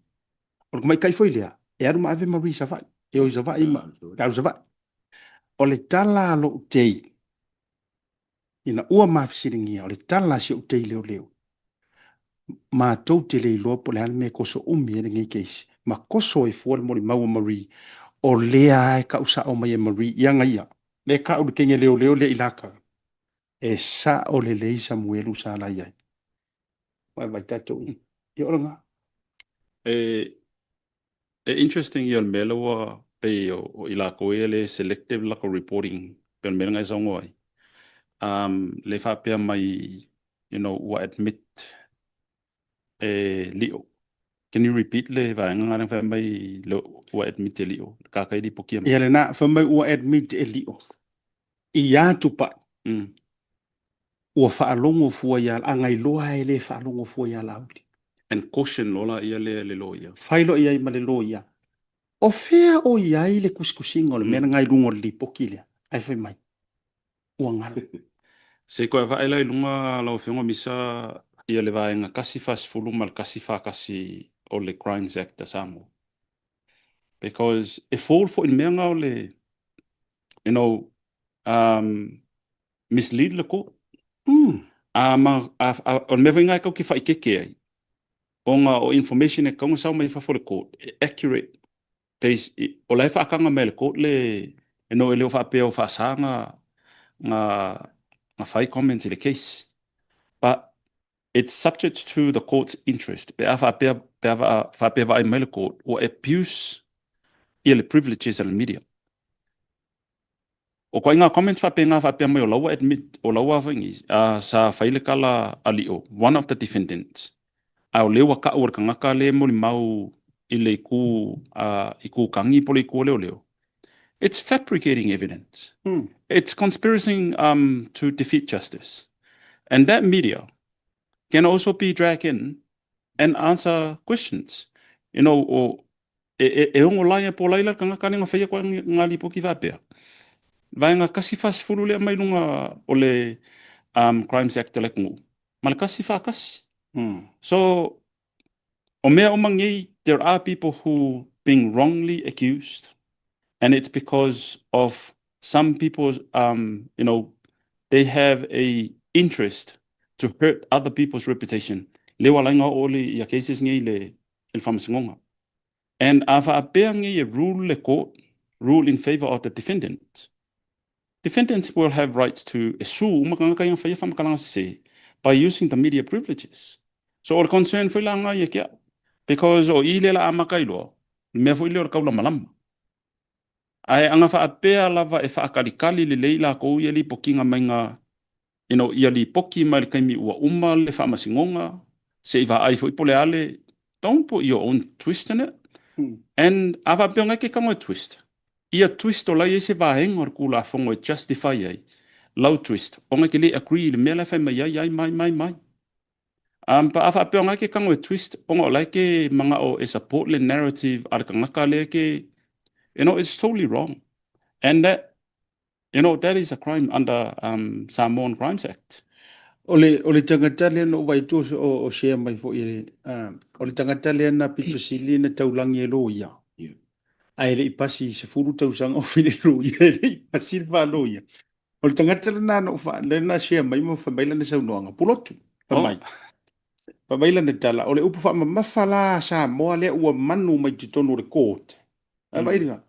O le tamaitai foi lea, e alu ma ave Marie i Savaii, e o i Savaii ma e alu i Savaii. O le tala a lou tei, ina ua ma fesiligia, o le tala a si ou tei leoleo, matou te le iloa po o le a le mea e toso umi ai lenei case, ma toso ai fua le molimau a Marie, o lea lava e tau sao mai e Marie i aga ia, lea e tau le teine leoleo lea i laka, e sao lelei Samuelu sa la i ai. Vaivai tatou i, ia o lena. E E interesting ia o le mea lea ua pei o i latou ia le selective le latou reporting pei o le mea lena e saunoa ai. Le faapea mai you know ua admit e Lio. Can you repeat le vaega lena lea na fai mai ua admit e Lio, le tagata e lipotia mai? Ia lena, fai mai ua admit e Lio. Ia Tupai, ua faalogo fua ia, a na iloa e le faalogo fua ia Laauli. And caution loa la ia le le loia. Fai loa i ai ma le loia, O fea o i ai le tusitusiga o le mea lena i luga o le lipoti lea? Ae fai mai, ua galo. Se i toe vaai la i luga lau Afioga Misa ia le vaega 140 ma le 141 o le Crimes Act a Samoa. Because e fall foi i le mea lena o le you know, mislead le court. A ma, a, a, o le mea foi lena e tau te faaeteete ai, ona o information e tatau ona sao mai fafo o le court, e accurate case, o la e faataga mai e le court le, you know, e le o faapea o faasa na, na, na fai comments i le case. But it's subject to the court's interest pe a faapea, pe a faapea vaai mai le court ua abuse ia le privileges a le media. O ituaiga comments faapena faapea mai o la ua admit, o la ua sa fai le tala a Lio, one of the defendants. A o lea ua ka'u e le tagata lea e molimau i le itu a itu kagi po o le itu a leoleo, it's fabricating evidence. It's conspiracy to defeat justice. And that media can also be dragged in and answer questions. You know, o, e, e, e ogo laia po laila le tagata lea na faia koe ngā lipoti faapea. Vaega 140 lea mai luga o le Crimes Act a le atunuu, ma le 141. So, o mea uma nei, there are people who being wrongly accused, and it's because of some people, they have a interest to hurt other people's reputation. Lea ua laina oo le ia cases nei le i le faamasinoga. And a faapea nei e rule le court, rule in favour of the defendant, defendants will have rights to e sue uma tagata ia na faia faamatalaga sese by using the media privileges. So o le concern foi la lena ia te au, because o i lea la amata ai loa, le mea foi lea o le taulamalama. Ae ana faapea lava e faatalikali lelei lakou ia lipotiga mai ga ia lipoti mai le taimi ua uma le faamasinoga, se i vaai foi po o le a le, don't put your own twist in it. And a faapea ona e ke tago e twist, ia twist o la e i ai se vaega o le Tulafono e justify ai lau twist ona e te le agree i le mea la e fai mai ai, ai mai mai mai. Pa a faapea ona e ke tago e twist ona o la e ke mana'o e support le narrative a le tagata lea ke, it's totally wrong. And that, that is a crime under Samoan Crimes Act. O le, o le tagata lea na ou vaai atu o, o share mai foi e le, o le tagata lea na pito sili na taulagi e loia. Ae le i pasi i 10 tausaga o fai le loia, e le i pasi le faaloia. O le tagata lena na ou fa, lea na share mai ma fai mai lana saunoaga, pulotu, fai mai. Fai mai lana tala, o le upu faamamafa la a Samoa lea ua manu mai totonu o le court. Ae vaai lena,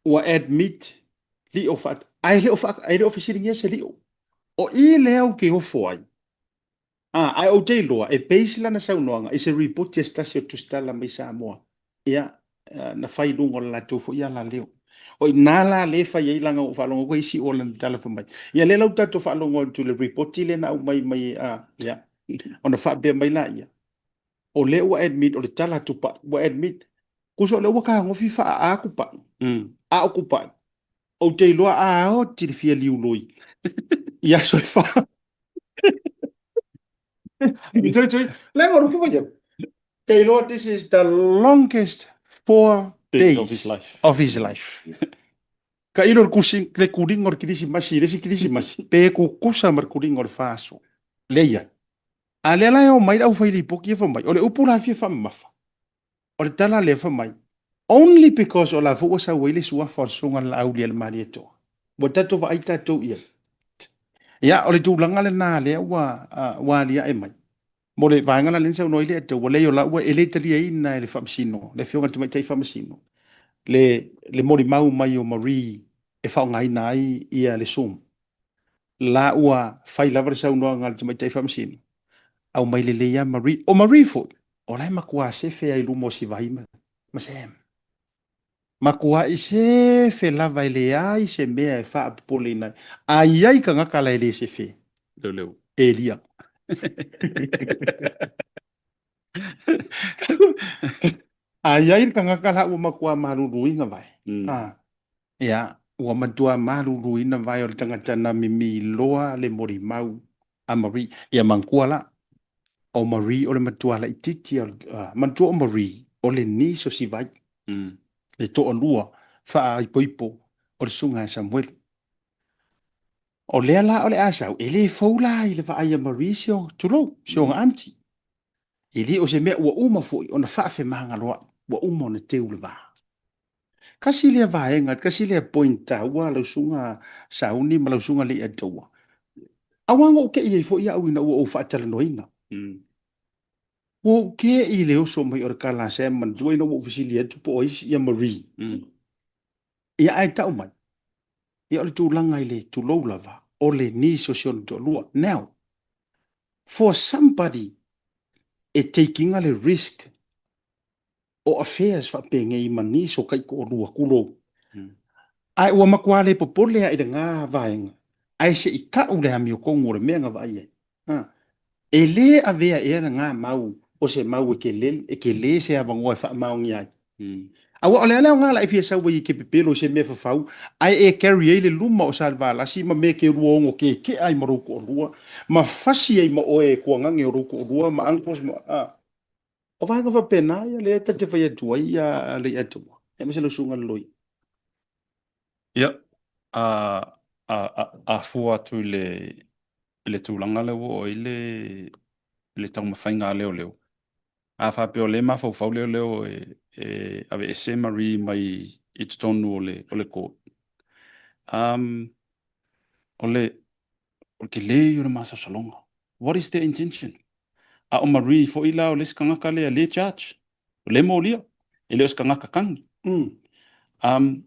ua admit lio faa, ae le o faa, ae le o fesiligia se lio. O i lea ou te ofo ai. Ah, ae ou te iloa, e base lana saunoaga i se ripoti a se tasi o tusitala mai Samoa, ia, na fai i luga o le latou foi alaleo. O i ina la lea e fai ai leaga ua ou faalogo atu ai isi o lana tala fai mai. Ia lea la ua tatou faalogo atu i le ripoti lea na aumai mai, ah, ia, ona faapea mai laia, o lea ua admit o le tala a Tupai, ua admit, tusa o lea ua tagofi faa-A Tupai, a o Tupai, ou te iloa a oti le fia liuloi i aso e fa. Leaga o le upu mai te iloa this is the longest 4 days of his life. Of his life. Ka ilo le kusi, le kuliga o le kilisimasi i le isi kilisimasi, pe kukusa ma le kuliga o le fa aso. Lea i ai. A lea la e omai le aufai lipoti ia fai mai, o le upu la fia faamamafa, o le tala lea fai mai, only because o la foi ua sau ai le suafa o le Susuga i le Laaulialemalietoa. Ua tatou vaai tatou i ai. Ia, o le tulaga lena lea ua, ua aliae mai. Mo le vaega la lea na saunoa ai le Ataua, leai o la ua, e le taliaina e le Faamasino, le Afioga i le Tamaitai Faamasino, le, le molimau mai o Marie e faaaogaina ai ia le Zoom. La ua fai lava le saunoaga a le Tamaitai Faamasino, aumai lelei lava Marie. O Marie foi, o la e matua sefe lava i luma o Sivai ma, ma Sam. Matuai sefe lava e leai se mea e faapopoleina ai. A i ai tagata la e le sefe? Leoleo. Elia. A i ai le tagata la ua matua maluluina vae. Ah, ia, ua matua maluluina vae o le tagata na mimi loa le molimau a Marie. Ia manatua la, o Marie o le matua laitiiti, manatua o Marie o le niece o Sivai, le toalua faaipoipo o le susuga ia Samuele. O lea la o le a sau, e le fou la i le vaai a Marie si ona, tulou, si ona aunty. E le o se mea ua uma foi ona faafemagaloai, ua uma ona teu le va. Tasi lea vaega, tasi lea point taua lau susuga Sauni ma lau susuga Leiataua. Aua na ou tei ai foi au ina ua ou faatalanoaina. Ua ou tei i le oso mai o le tala a Sam manatua ina ua ou fesili atu po o ai ia Marie. Ia ae tau mai, ia o le tulaga i le tulou lava, o le niece o si ona toalua. Now, for somebody e take ina le risk o affairs faapenei ma nisi o taitoalua, tulou. Ae ua matua le popole lava i lena vaega, ae se i tau le amiotonu o le mea na vaai ai. E le avea ea lena mau O se mau e kelele, e kele se avanoa e faamaonia ai. Aua o le a le aoga la e fia sau ai e ke pepelo i se mea fafau, ae e carry ai le luma o Salevalasi ma mea ke 26 kekea ai ma lou toalua, ma fasi ai ma oe e tuagage o lou toalua ma uncles ma, a. O vaega faapena ia lea ta te fai atu ai ia Leiataua, aemaise lau susuga i le loia. Ia, a, a, a, a fua atu i le, i le tulaga lea ua oo ai le, le taumafaiga a leoleo, a faapea o lea e mafaufau leoleo e, e aveese Marie mai i totonu o le, o le court, um, o le, o le tele ia o le masalosaloga. What is their intention? A o Marie foi la o le isi tagata lea lea e charge, o lea e molia, e le o se tagata tagi. Um,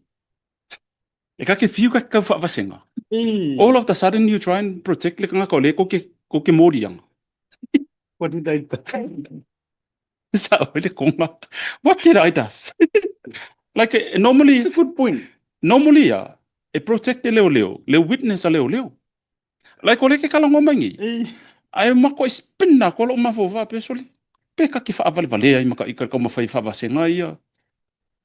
e ka ke fiu ka ke kau faavasega. All of the sudden you try and protect le tagata o lea kou ke, kou ke moliaga. What did I do? Sa oe le konga. What did I does? Like eh, normally It's a good point. Normally ia, e protect e leoleo, le witness a leoleo. Like o le ke kala ngoma ngi. Ae mako e spin na ko lo mafo fa pe soli. Pe ka ki whaavalevalea i maka i ka mawhai whaavasenga ia.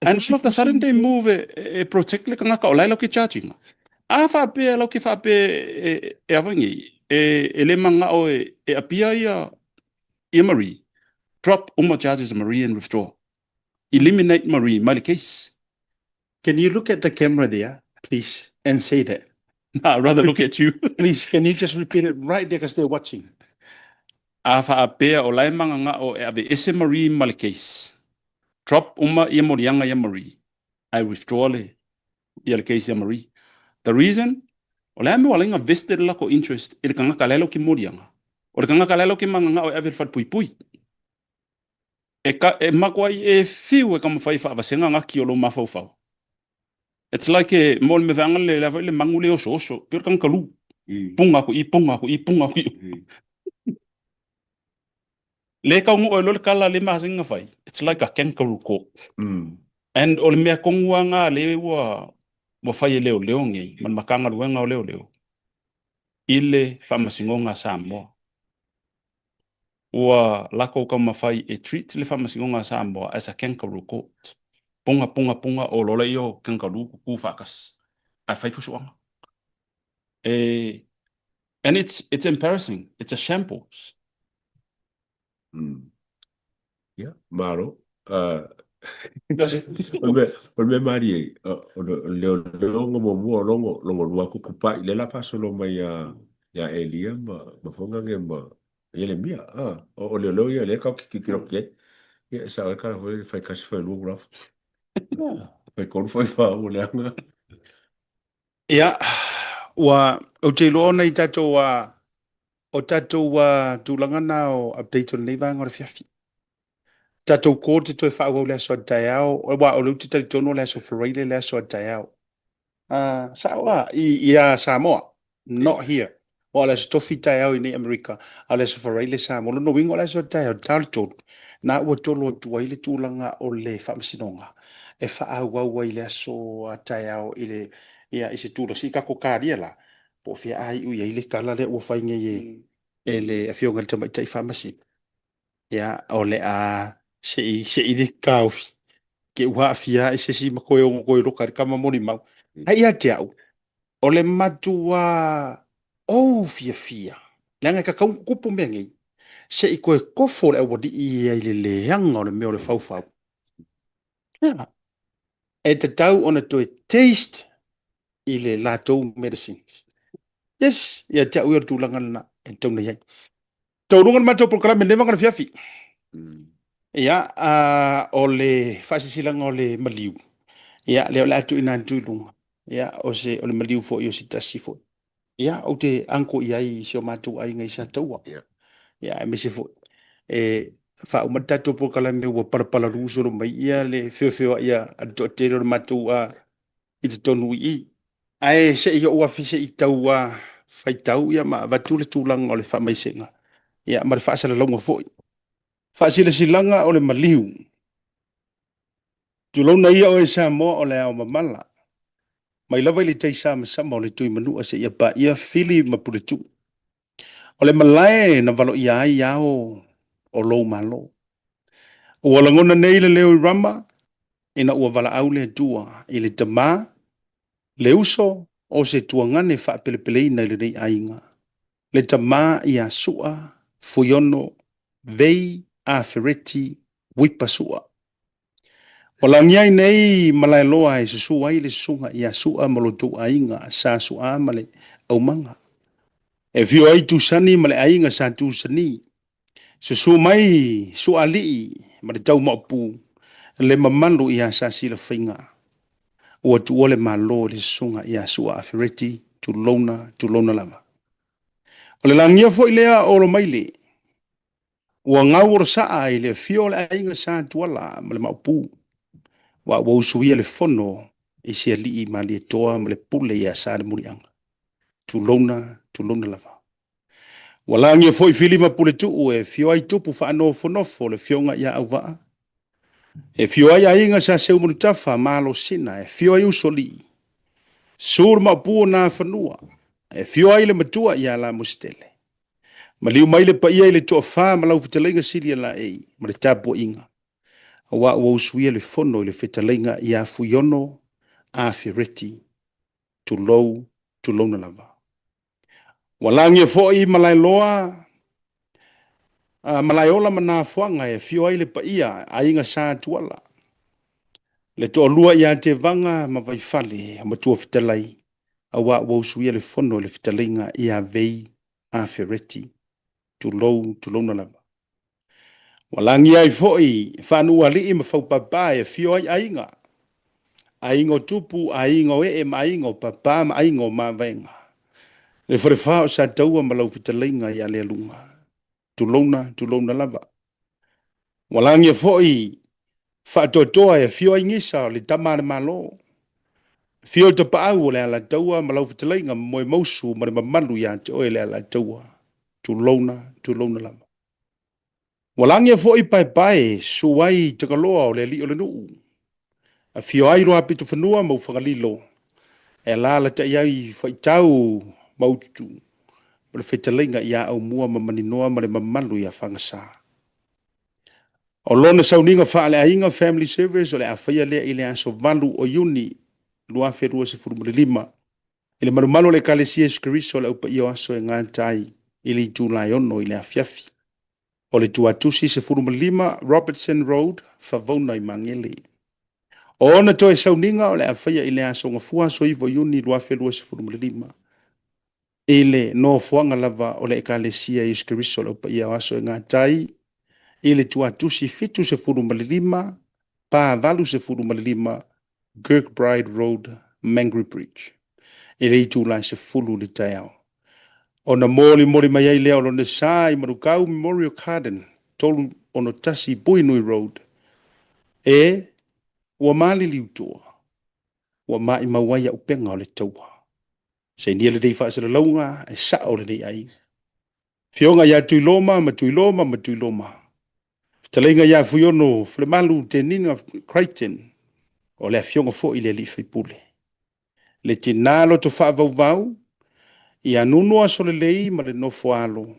And all of the sudden they move e, e protect le kangaka o lai lau ke charging. A whaapea lau ke whaapea e, e awangi, e, e le manga o e, e apia ia, ia Marie. Drop uma charges Marie and withdraw. Eliminate Marie mai le case. Can you look at the camera there, please, and say that? Nah, I'd rather look at you. Please, can you just repeat it right there because they're watching? A whaapea o lai manga o e ave ese Marie ma le case. Drop uma ia molianga ia Marie. I withdraw le ia le case ia Marie. The reason, o le a mea ua lainga vested le lako interest i le kangaka lelo ki molianga. O le kangaka lelo ki manga o e ave le whalepuipui. E ka, e makuai e fiu e ka mawhai whaavasenga ngaki o lo mafaufau. It's like e, mo le meveanga le le le mangu le oso oso, pure kangaroo. Punga ku i, punga ku i, punga ku i. Le kau ngo lo le kala le masinga fai. It's like a kangaroo court. And o le mea kongua ngā le ua ua fai e leo leo ngei, man makanga luenga o leo leo. I le whaamasingonga Samoa. Ua lako taumafai e treat le Faamasinoga a Samoa as a kangaroo court. Punga, punga, punga, o lola ia o kangaroo kuku faatasi ae fai fusuaga. E, and it's, it's embarrassing, it's a shambles. Mm. Ia, malo. Uh, o le o le mea malie, o le leoleoga muamua o logo, logo lua kukupa'i, lea la faasolo mai ia ia Elia ma ma Fogaga ma Ielemia. A, o leoleo ia lea kau tilotilo atu i ai. Ia, e sao ai kala foi fai kasi fai lua ula. Fai kolu fai fa ua leaga. Ia, ua, ou te iloa ona i tatou a, o tatou a tulaga na o update o lenei vaega o le afiafi. Tatou court e toe faaauau i le aso a taeao, aua o lea ou te talitonu o le aso Faraile le aso a taeao. Uh, sao a, i, i a Samoa, not here. Aua o le aso Tofi taeao i nei Amerika, a o le aso Faraile Samoa. Lona uiga o le aso a taeao, ta o le 3, na ua tolo atu ai le tulaga o le faamasinoga e faaauau ai le aso a taeao i le, ia, i se tulaga. Se i tatou talia la, po o fea a iu i ai le tala lea ua fai nei e, e le Afioga i le Tamaitai Faamasino. Ia, o le a se i, se i le taofi, ke ua aafia ai se isi ma toe ono toe loka i le tama molimau. Ae ia te au, o le matua ou fiafia, leaga e tatau ona tupu mea nei, se i toe tofo le aualii ia i le leaga o le mea o le faufau. Ia, e tatau ona toe taste i le latou medicines. Yes, ia te au ia o le tulaga lena e tatau ona i ai. Taualuga le matou polokalame lenei vaega o le afiafi. Ia, a, o le faasilasilaga o le maliu, ia, lea o le a tuuina atu i luga. Ia, o se, o le maliu foi o se tasi foi. Ia, ou te anko i ai i si o matou aiga i Sataua. Ia, aemaise foi, e faauma le tatou polokalame ua palapalalu solo mai ia le feofeoai a le toatele o le matou a, i totonu i i. Ae se i ou afi se i tau a faitau ia ma avatu le tulaga o le faamaisega ia ma le faasalalauga foi. Faasilasilaga o le maliu. Tulouna ia oe Samoa o le ao mamala. Mai lava i le tai samasama o le Tuimanua seia paia Fili ma Puletuu. O le malae na valoia ai ao o lou Malo. Ua lagona nei le leo i Rama, ina ua valaau le Atua i le tama, le uso o se tuagane faapelepeleina i lenei aiga, le tama ia Sua Fuiono Vei Afereti Wipa Sua. Ua lagia ai nei Malaeloa e susu ai le susuga ia Sua ma lo outou aiga sa Sua ma le aumaga. E afio ai Tusani ma le aiga sa Tusani. Susu mai Suaalii ma le tau maopu, le mamalu ia Sasilafaiga. Ua tuua le Malo i le susuga ia Sua Afereti, tulouna, tulouna lava. O le lagia foi lea o Olomaile, ua gau olosaa i le afio o le aiga sa Tuala ma le Maopu, ua ua usuia le fono i se alii Malietoa ma le pule ia Salemuliaga. Tulouna, tulouna lava. Ua lagia foi Fili ma Puletuu e afio ai tupu faanofonofo le afioga ia Auvaa, e afio ai aiga sa Seumanutafa ma Alosina, e afio ai Usoalii, Su le Maopu o Nafanua, e afio ai le matua ia Lamositele. Maliu mai le paia i le toafa ma lau fetalaiga Silialaei ma le tapuaiga, aua ua usuia le fono i le fetalaiga ia Fuiono Afereti. Tulou, tulouna lava. Ua lagia foi Malaeloa, Malaeola ma Nafoaga e afio ai le paia aiga sa Tuala, le toalua ia Tevaga ma Vaifale, matua fetalai, aua ua usuia le fono i le fetalaiga ia Vei Afereti. Tulou, tulouna lava. Ua lagia ai foi Faanuualii ma Faupapa e afio ai aiga, aiga o tupu, aiga o ee ma aiga o papa ma aiga o mavaega. Le falefa o Sataua ma lau fetalaiga ia Lealuga. Tulouna, tulouna lava. Ua lagia foi Faatoatoa e afio ai Gisa o le tama a le Malo. Afio Tapaau o le Alataua ma lau fetalaiga Moemausu ma le mamalu ia te oe le Alataua. Tulouna, tulouna lava. Ua lagia foi Paepae, susu ai Tagaloa o le alii o le nuu. Afio ai Luapitofanua ma Ufagalilo, e alaalatai ai Faitau ma Ututu, ma le fetalaiga ia Aumua ma Maninoa ma le mamalu ia Fagasa. O lona sauniga faaleaiga, family service, o le a faia lea i le aso 8 o Iuni 2025 i le malumalu o le Ekalesia Iesu Keriso o le Au Paia o Aso e gata ai i le itula e 6 i le afiafi. O le Tuatusi 15 Robertson Road, Favona i Magele. O ona toe sauniga o le a faia i le aso Gafua aso 9 o Iuni 2025 i le nofoaga lava o le Ekalesia Iesu Keriso o le Au Paia o Aso e gata ai i le Tuatusi 75 pa 85 Kirkbride Road, Mangere Bridge, i le itula e 10 i le taeao. Ona molimoli mai ai lea o lona sa i Manukau Memorial Garden, 361 Puhinui Road, e ua maliliu toa, ua maimau ai auupega o le taua. Sainia lenei faasalalauga e sao lenei aiga. Afioga ia Tuiloma ma Tuiloma ma Tuiloma, fetalaiga ia Fuiono Falemalu Tenina Crichton, o le afioga foi i le alii faipule. Le tina loto faavauvau, ia Nunu Asolelei ma le nofo alo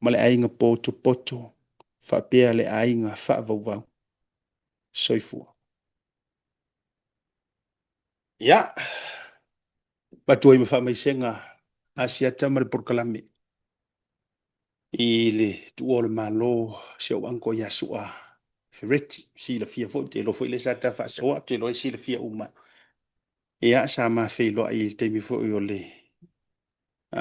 ma le aiga potopoto faapea le aiga faavauvau. Soifua. Ia, avatu ai ma faamaisega Asiata ma le polokalame i le tuua o le Malo si ou uncle ia Sua Fereti. Silafia foi, te iloa foi lea sa ta faasoa, te iloa e silafia uma. Ia, sa ma feiloai i le taimi foi o le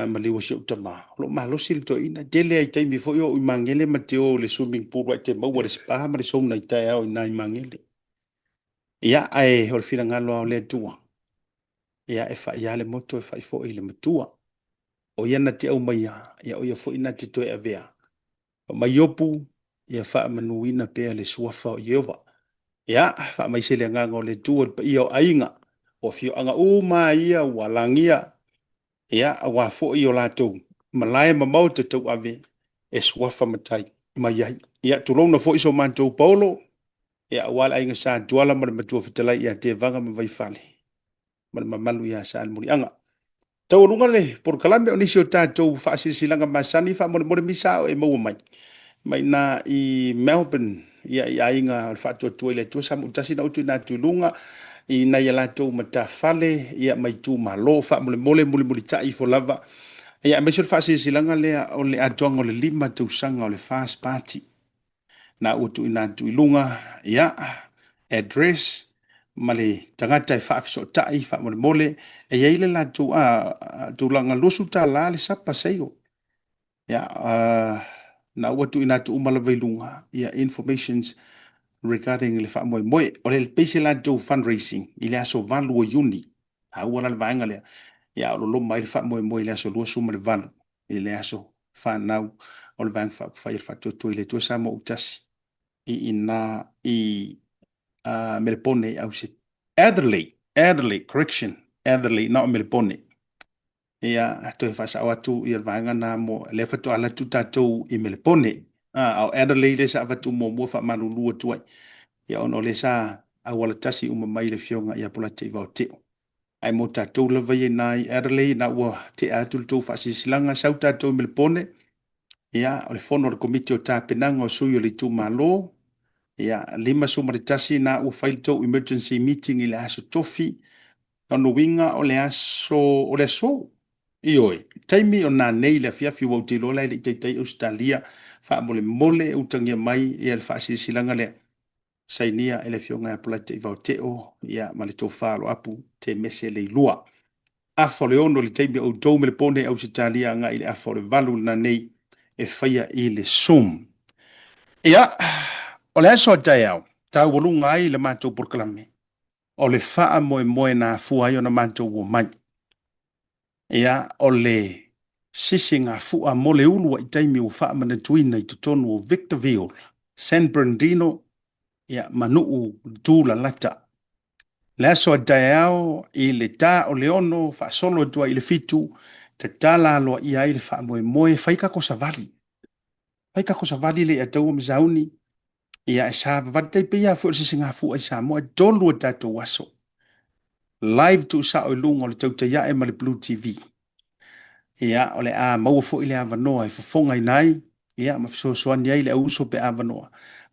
maliu o si ou tama. O lo o malosi le toeaina. Tele lava i taimi foi o ou i Magele ma te o i le swimming pool ae te maua le spa ma le sauna i taeao i ina i Magele. Ia, ae o le finagalo lava o le Atua, ia e fai lava le moto e fai foi i le matua. O ia na te aumaia, ia o ia foi na te toe avea. Fai mai Iopu, ia faamanuina pea le suafa o Ieova. Ia, faamaise le agaga o le Atua i le paia o aiga, o afioaga uma ia ua lagia, ia, aua foi o latou malae ma maota tauave e suafa matai mai ai. Ia, tulouna foi so matou paolo, ia, aua le aiga Sa Tuala ma le matua fetalai ia Tevaga ma Vaifale ma le mamalu ia Salemuliaga. Taualuga le polokalame o nisi o tatou faasilasilaga masani faamolemole misa o e maua mai mai na i Melbourne. ia, i aiga o le Faatuatua i le Atua Samoa na ou tuuina atu i luga i nai a latou matafale, ia, ma itumalo. Faamolemole mulimulitai ifo lava, ia, aemaise o le faasilasilaga lea o le atoaga o le 5 tausaga o le FAST Party na ua tuuina atu i luga, ia, address ma le tagata e faafesootai. Faamolemole, e i ai le latou tulaga $20 le sapa seio. Ia, na ua tuuina atu uma lava i luga ia informations regarding le faamoemoe. O le pei se latou fundraising i le aso 8 o Iuni. Taua la le vaega lea. Ia, o lo loma ai le faamoemoe i le aso 28 i le aso fanau o le Vaega Faaupufai a le Faatuatua i le Atua Samoa ua tasi i ina i Melepone i Adelaide, Adelaide, correction, Adelaide, not Melepone. Ia, toe faasao atu ia le vaega na mo lea faatoa alu atu tatou i Melepone. A o Adelaide lea sa avatu muamua faamalulu atu ai. Ia, ona o lea sa auala tasi uma mai le afioga ia Polata i Vaoteo. Ae mo tatou lava ia ina i Adelaide, na ua tea atu le tou faasilasilaga, sau tatou i Melepone. Ia, o le fono a le Komiti o Tapenaga o Sui o le Itumalo. Ia, 51 na ua fai le tou emergency meeting i le aso Tofi. Lona uiga o le aso, o le aso. Ioe, taimi o nanei i le afiafi ua ou te iloa la e le i taitai Ausetalia. Faamolemole utagia mai ia le faasilasilaga lea. Sainia e le afioga ia Polite Vaoteo ia ma le tofa Loapu Temese Leilua. Afa o le 6 i le taimi o outou Melepone Ausetalia agai i le afa o le 8 i le nanei e faia i le Zoom. Ia, o le aso a taeao, taualuga ai le matou polokalame o le faamoemoe na afua ai ona matou omai. Ia, o le sisigafua mo le uluai taimi ua faamanatuina i totonu o Victorville, San Bernardino, ia, ma nuu tulalata. Le aso a taeao i le ta o le 6 faasolo atu ai i le 7, tatala aloaia ai le faamoemoe, fai kako savali. Fai kako savali le ia taua ma sauni. Ia, e savavali tai pei lava foi o le sisigafua i Samoa, e 3 a tatou aso. Live tuusao i luga o le Tautai Ae ma le Blue TV. Ia, o le a maua foi le avanoa e fofogaina ai, ia, ma fesoasoani ai le auuso pe avanoa.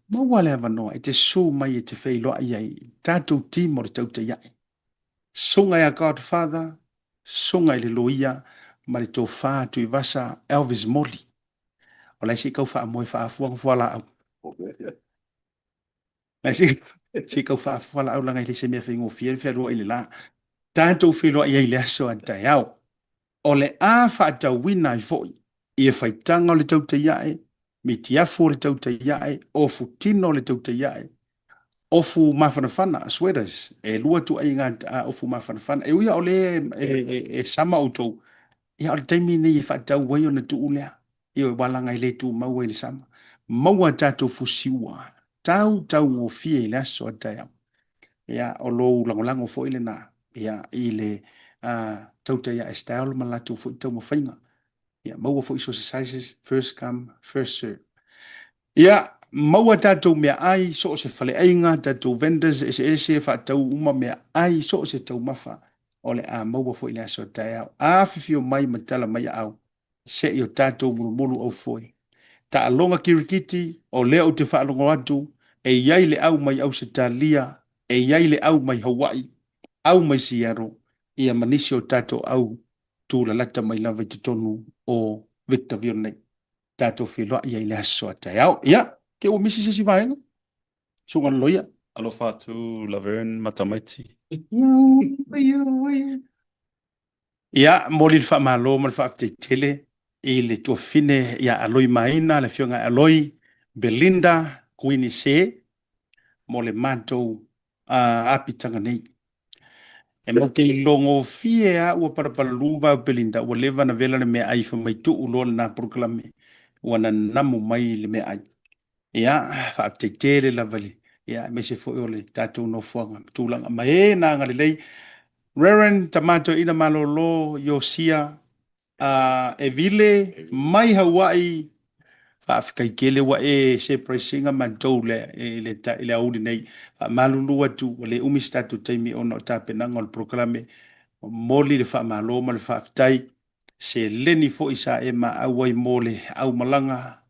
Maua le avanoa e te susu mai e te feiloai ai i tatou team o le Tautai Ae. Susuga ia Godfather, susuga i le Loia ma le Tofa Tuivasa Elvis Moli. O la e se i tau faamoe faaafua fualaau. La e se i tau faaafua fualaau leaga e le se mea faigofie le fealuai i le la. Tatou feiloai ai i le aso a taeao. O le a faatauina ai foi ia faitaga o le tautai ae, mitiafu o le tautai ae, ofu tino o le tautai ae, ofu mafanafana, sweaters, e 2 ituaiga ofu mafanafana. E ui lava o lea e sama outou, ia o le taimi lenei e faatau ai ona tuu lea. Ioe, aua leaga e le tumau ai le sama. Maua a tatou fusiua, tau taugofie i le aso a taeao. Ia, o lou lagolago foi lena, ia, i le tautai ae style ma latou foi taumafaiga. Ia, maua foi so sizes, first come, first serve. Ia, maua tatou meaai, so o se faleaiga, tatou vendors eseese, faatau uma meaai, so o se taumafa, o le a maua foi i le aso a taeao. Afifio mai ma tala mai aao, se i o tatou mulumulu aufoe. Taaloga kirikiti, o lea ou te faalogo atu, e i ai le au mai Ausetalia, e i ai le au mai Hawaii, au mai Seattle, ia ma nisi o tatou au tulalata mai lava i totonu o Victorville nei. Tatou feiloai ai i le aso a taeao. Ia, ke ua misi se isi vaega? Susuga i le Loia. Alofa atu Laverne ma tamaiti. Ia, momoli le faamalo ma le faafetai tele i le tuafafine ia Aloi Maina, le afioga ia Aloi Belinda Kuini Se mo le matou apitaga nei. E matou te ilogofie lava ua palapalalu vao Belinda, ua leva ona vela le meaai fai mai tuu loa lena polokalame ua nanamu mai le meaai. Ia, faafetai tele lava i le, ia, aemaise foi o le tatou nofoaga ma tulaga ma e na agalelei. Reverend Tama Toeaina Malolo Iosia Evile mai Hawaii, faafetai tele ua e surprise ina matou i le aoauli nei. Faamalulu atu ua le umi se tatou taimi ona o tapenaga o le polokalame. Momoli le faamalo ma le faafetai. Seleni foi sa e maau ai mo le aumalaga.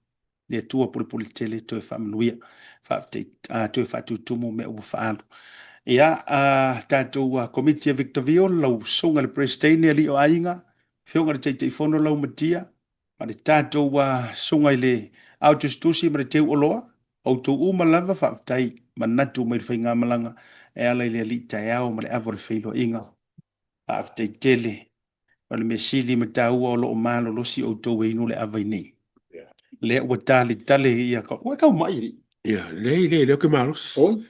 Le Atua pulepule tele toe faamanuia, faafetai, toe faatutumu mea ua faaalu. Ia, tatou Komiti a Victor Viol, lau Susuga i le Peresetene, alii o aiga, Afioga i le Taitaifono Laumatia, ma le tatou Susuga i le Ao Tusitusi ma le Teu Oloa, outou uma lava faafetai manatu mai le faigamalaga e ala i le alii taeao ma le ava o le feiloaiga. Faafetai tele. O le mea sili ma taua o lo o malolosi outou e inu le ava i nei. Lea ua talitale ia ka... Ua e tau mai alii? Ia, leai, leai, lea ou te malosi. Oi?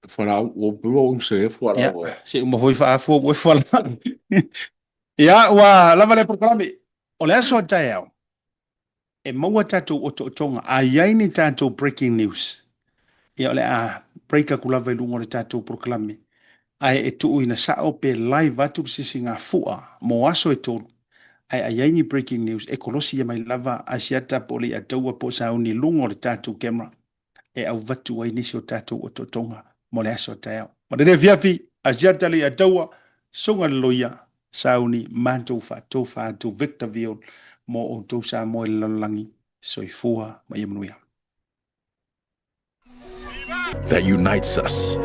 Fualaau, ua ua ua se fualaau. Ia, se uma foi faafua ua fualaau. Ia, ua lava lea polokalame. O le aso a taeao, e maua tatou otootoga, a i ai ni tatou breaking news, ia o le a break atu lava i luga o le tatou polokalame, ae e tuuina sao pe live atu le sisigafua mo aso e tolu, ae a i ai ni breaking news, e kolosi mai lava Asiata po o Leiataua po o Sauni i luga o le tatou camera e auvatu ai nisi o tatou otootoga mo le aso a taeao. Ma lenei afiafi, Asiata Leiataua, Susuga i le Loia, Sauni, matou faatofa atu Victor Viol mo outou Samoa i le lalolagi. Soifua ma ia manuia. That unites us.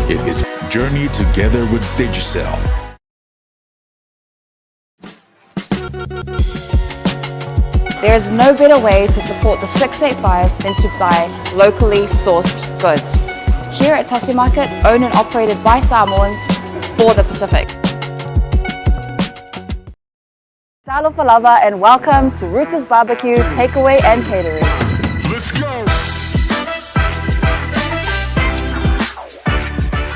It is Journey Together with Digicel. There is no better way to support the 685 than to buy locally sourced goods. Here at Tasi Market, owned and operated by Samoans for the Pacific. Talofa lava and welcome to Rooters Barbecue Takeaway and Catering. Let's go!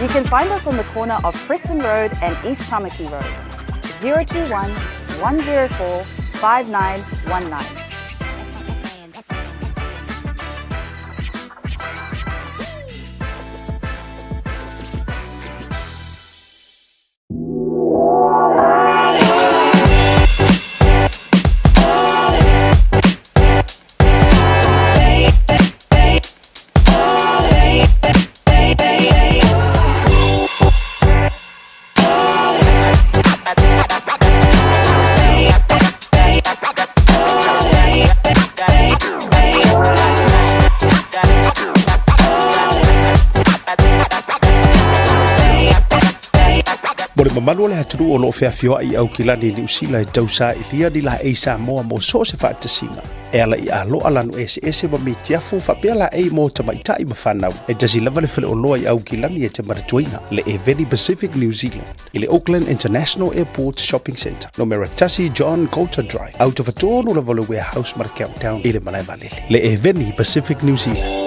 You can find us on the corner of Preston Road and East Tamaki Road. 021 104 5919. Mo le mamalu o le atunuu o lo o feafioai i Aukilani i Niu Sila e tausailia ni laei Samoa mo so o se faatasiga e ala i aloa lanu eseese ma mitiafu faapea laei mo tamaitai ma fanau. E tasi lava le faleoloa i Aukilani e te manatuaina, le Eveni Pacific New Zealand i le Auckland International Airport Shopping Centre, numera 1 John Coulter Drive, au tafatonu lava o le Warehouse ma le Countdown i le malae vaalele. Le Eveni Pacific New Zealand.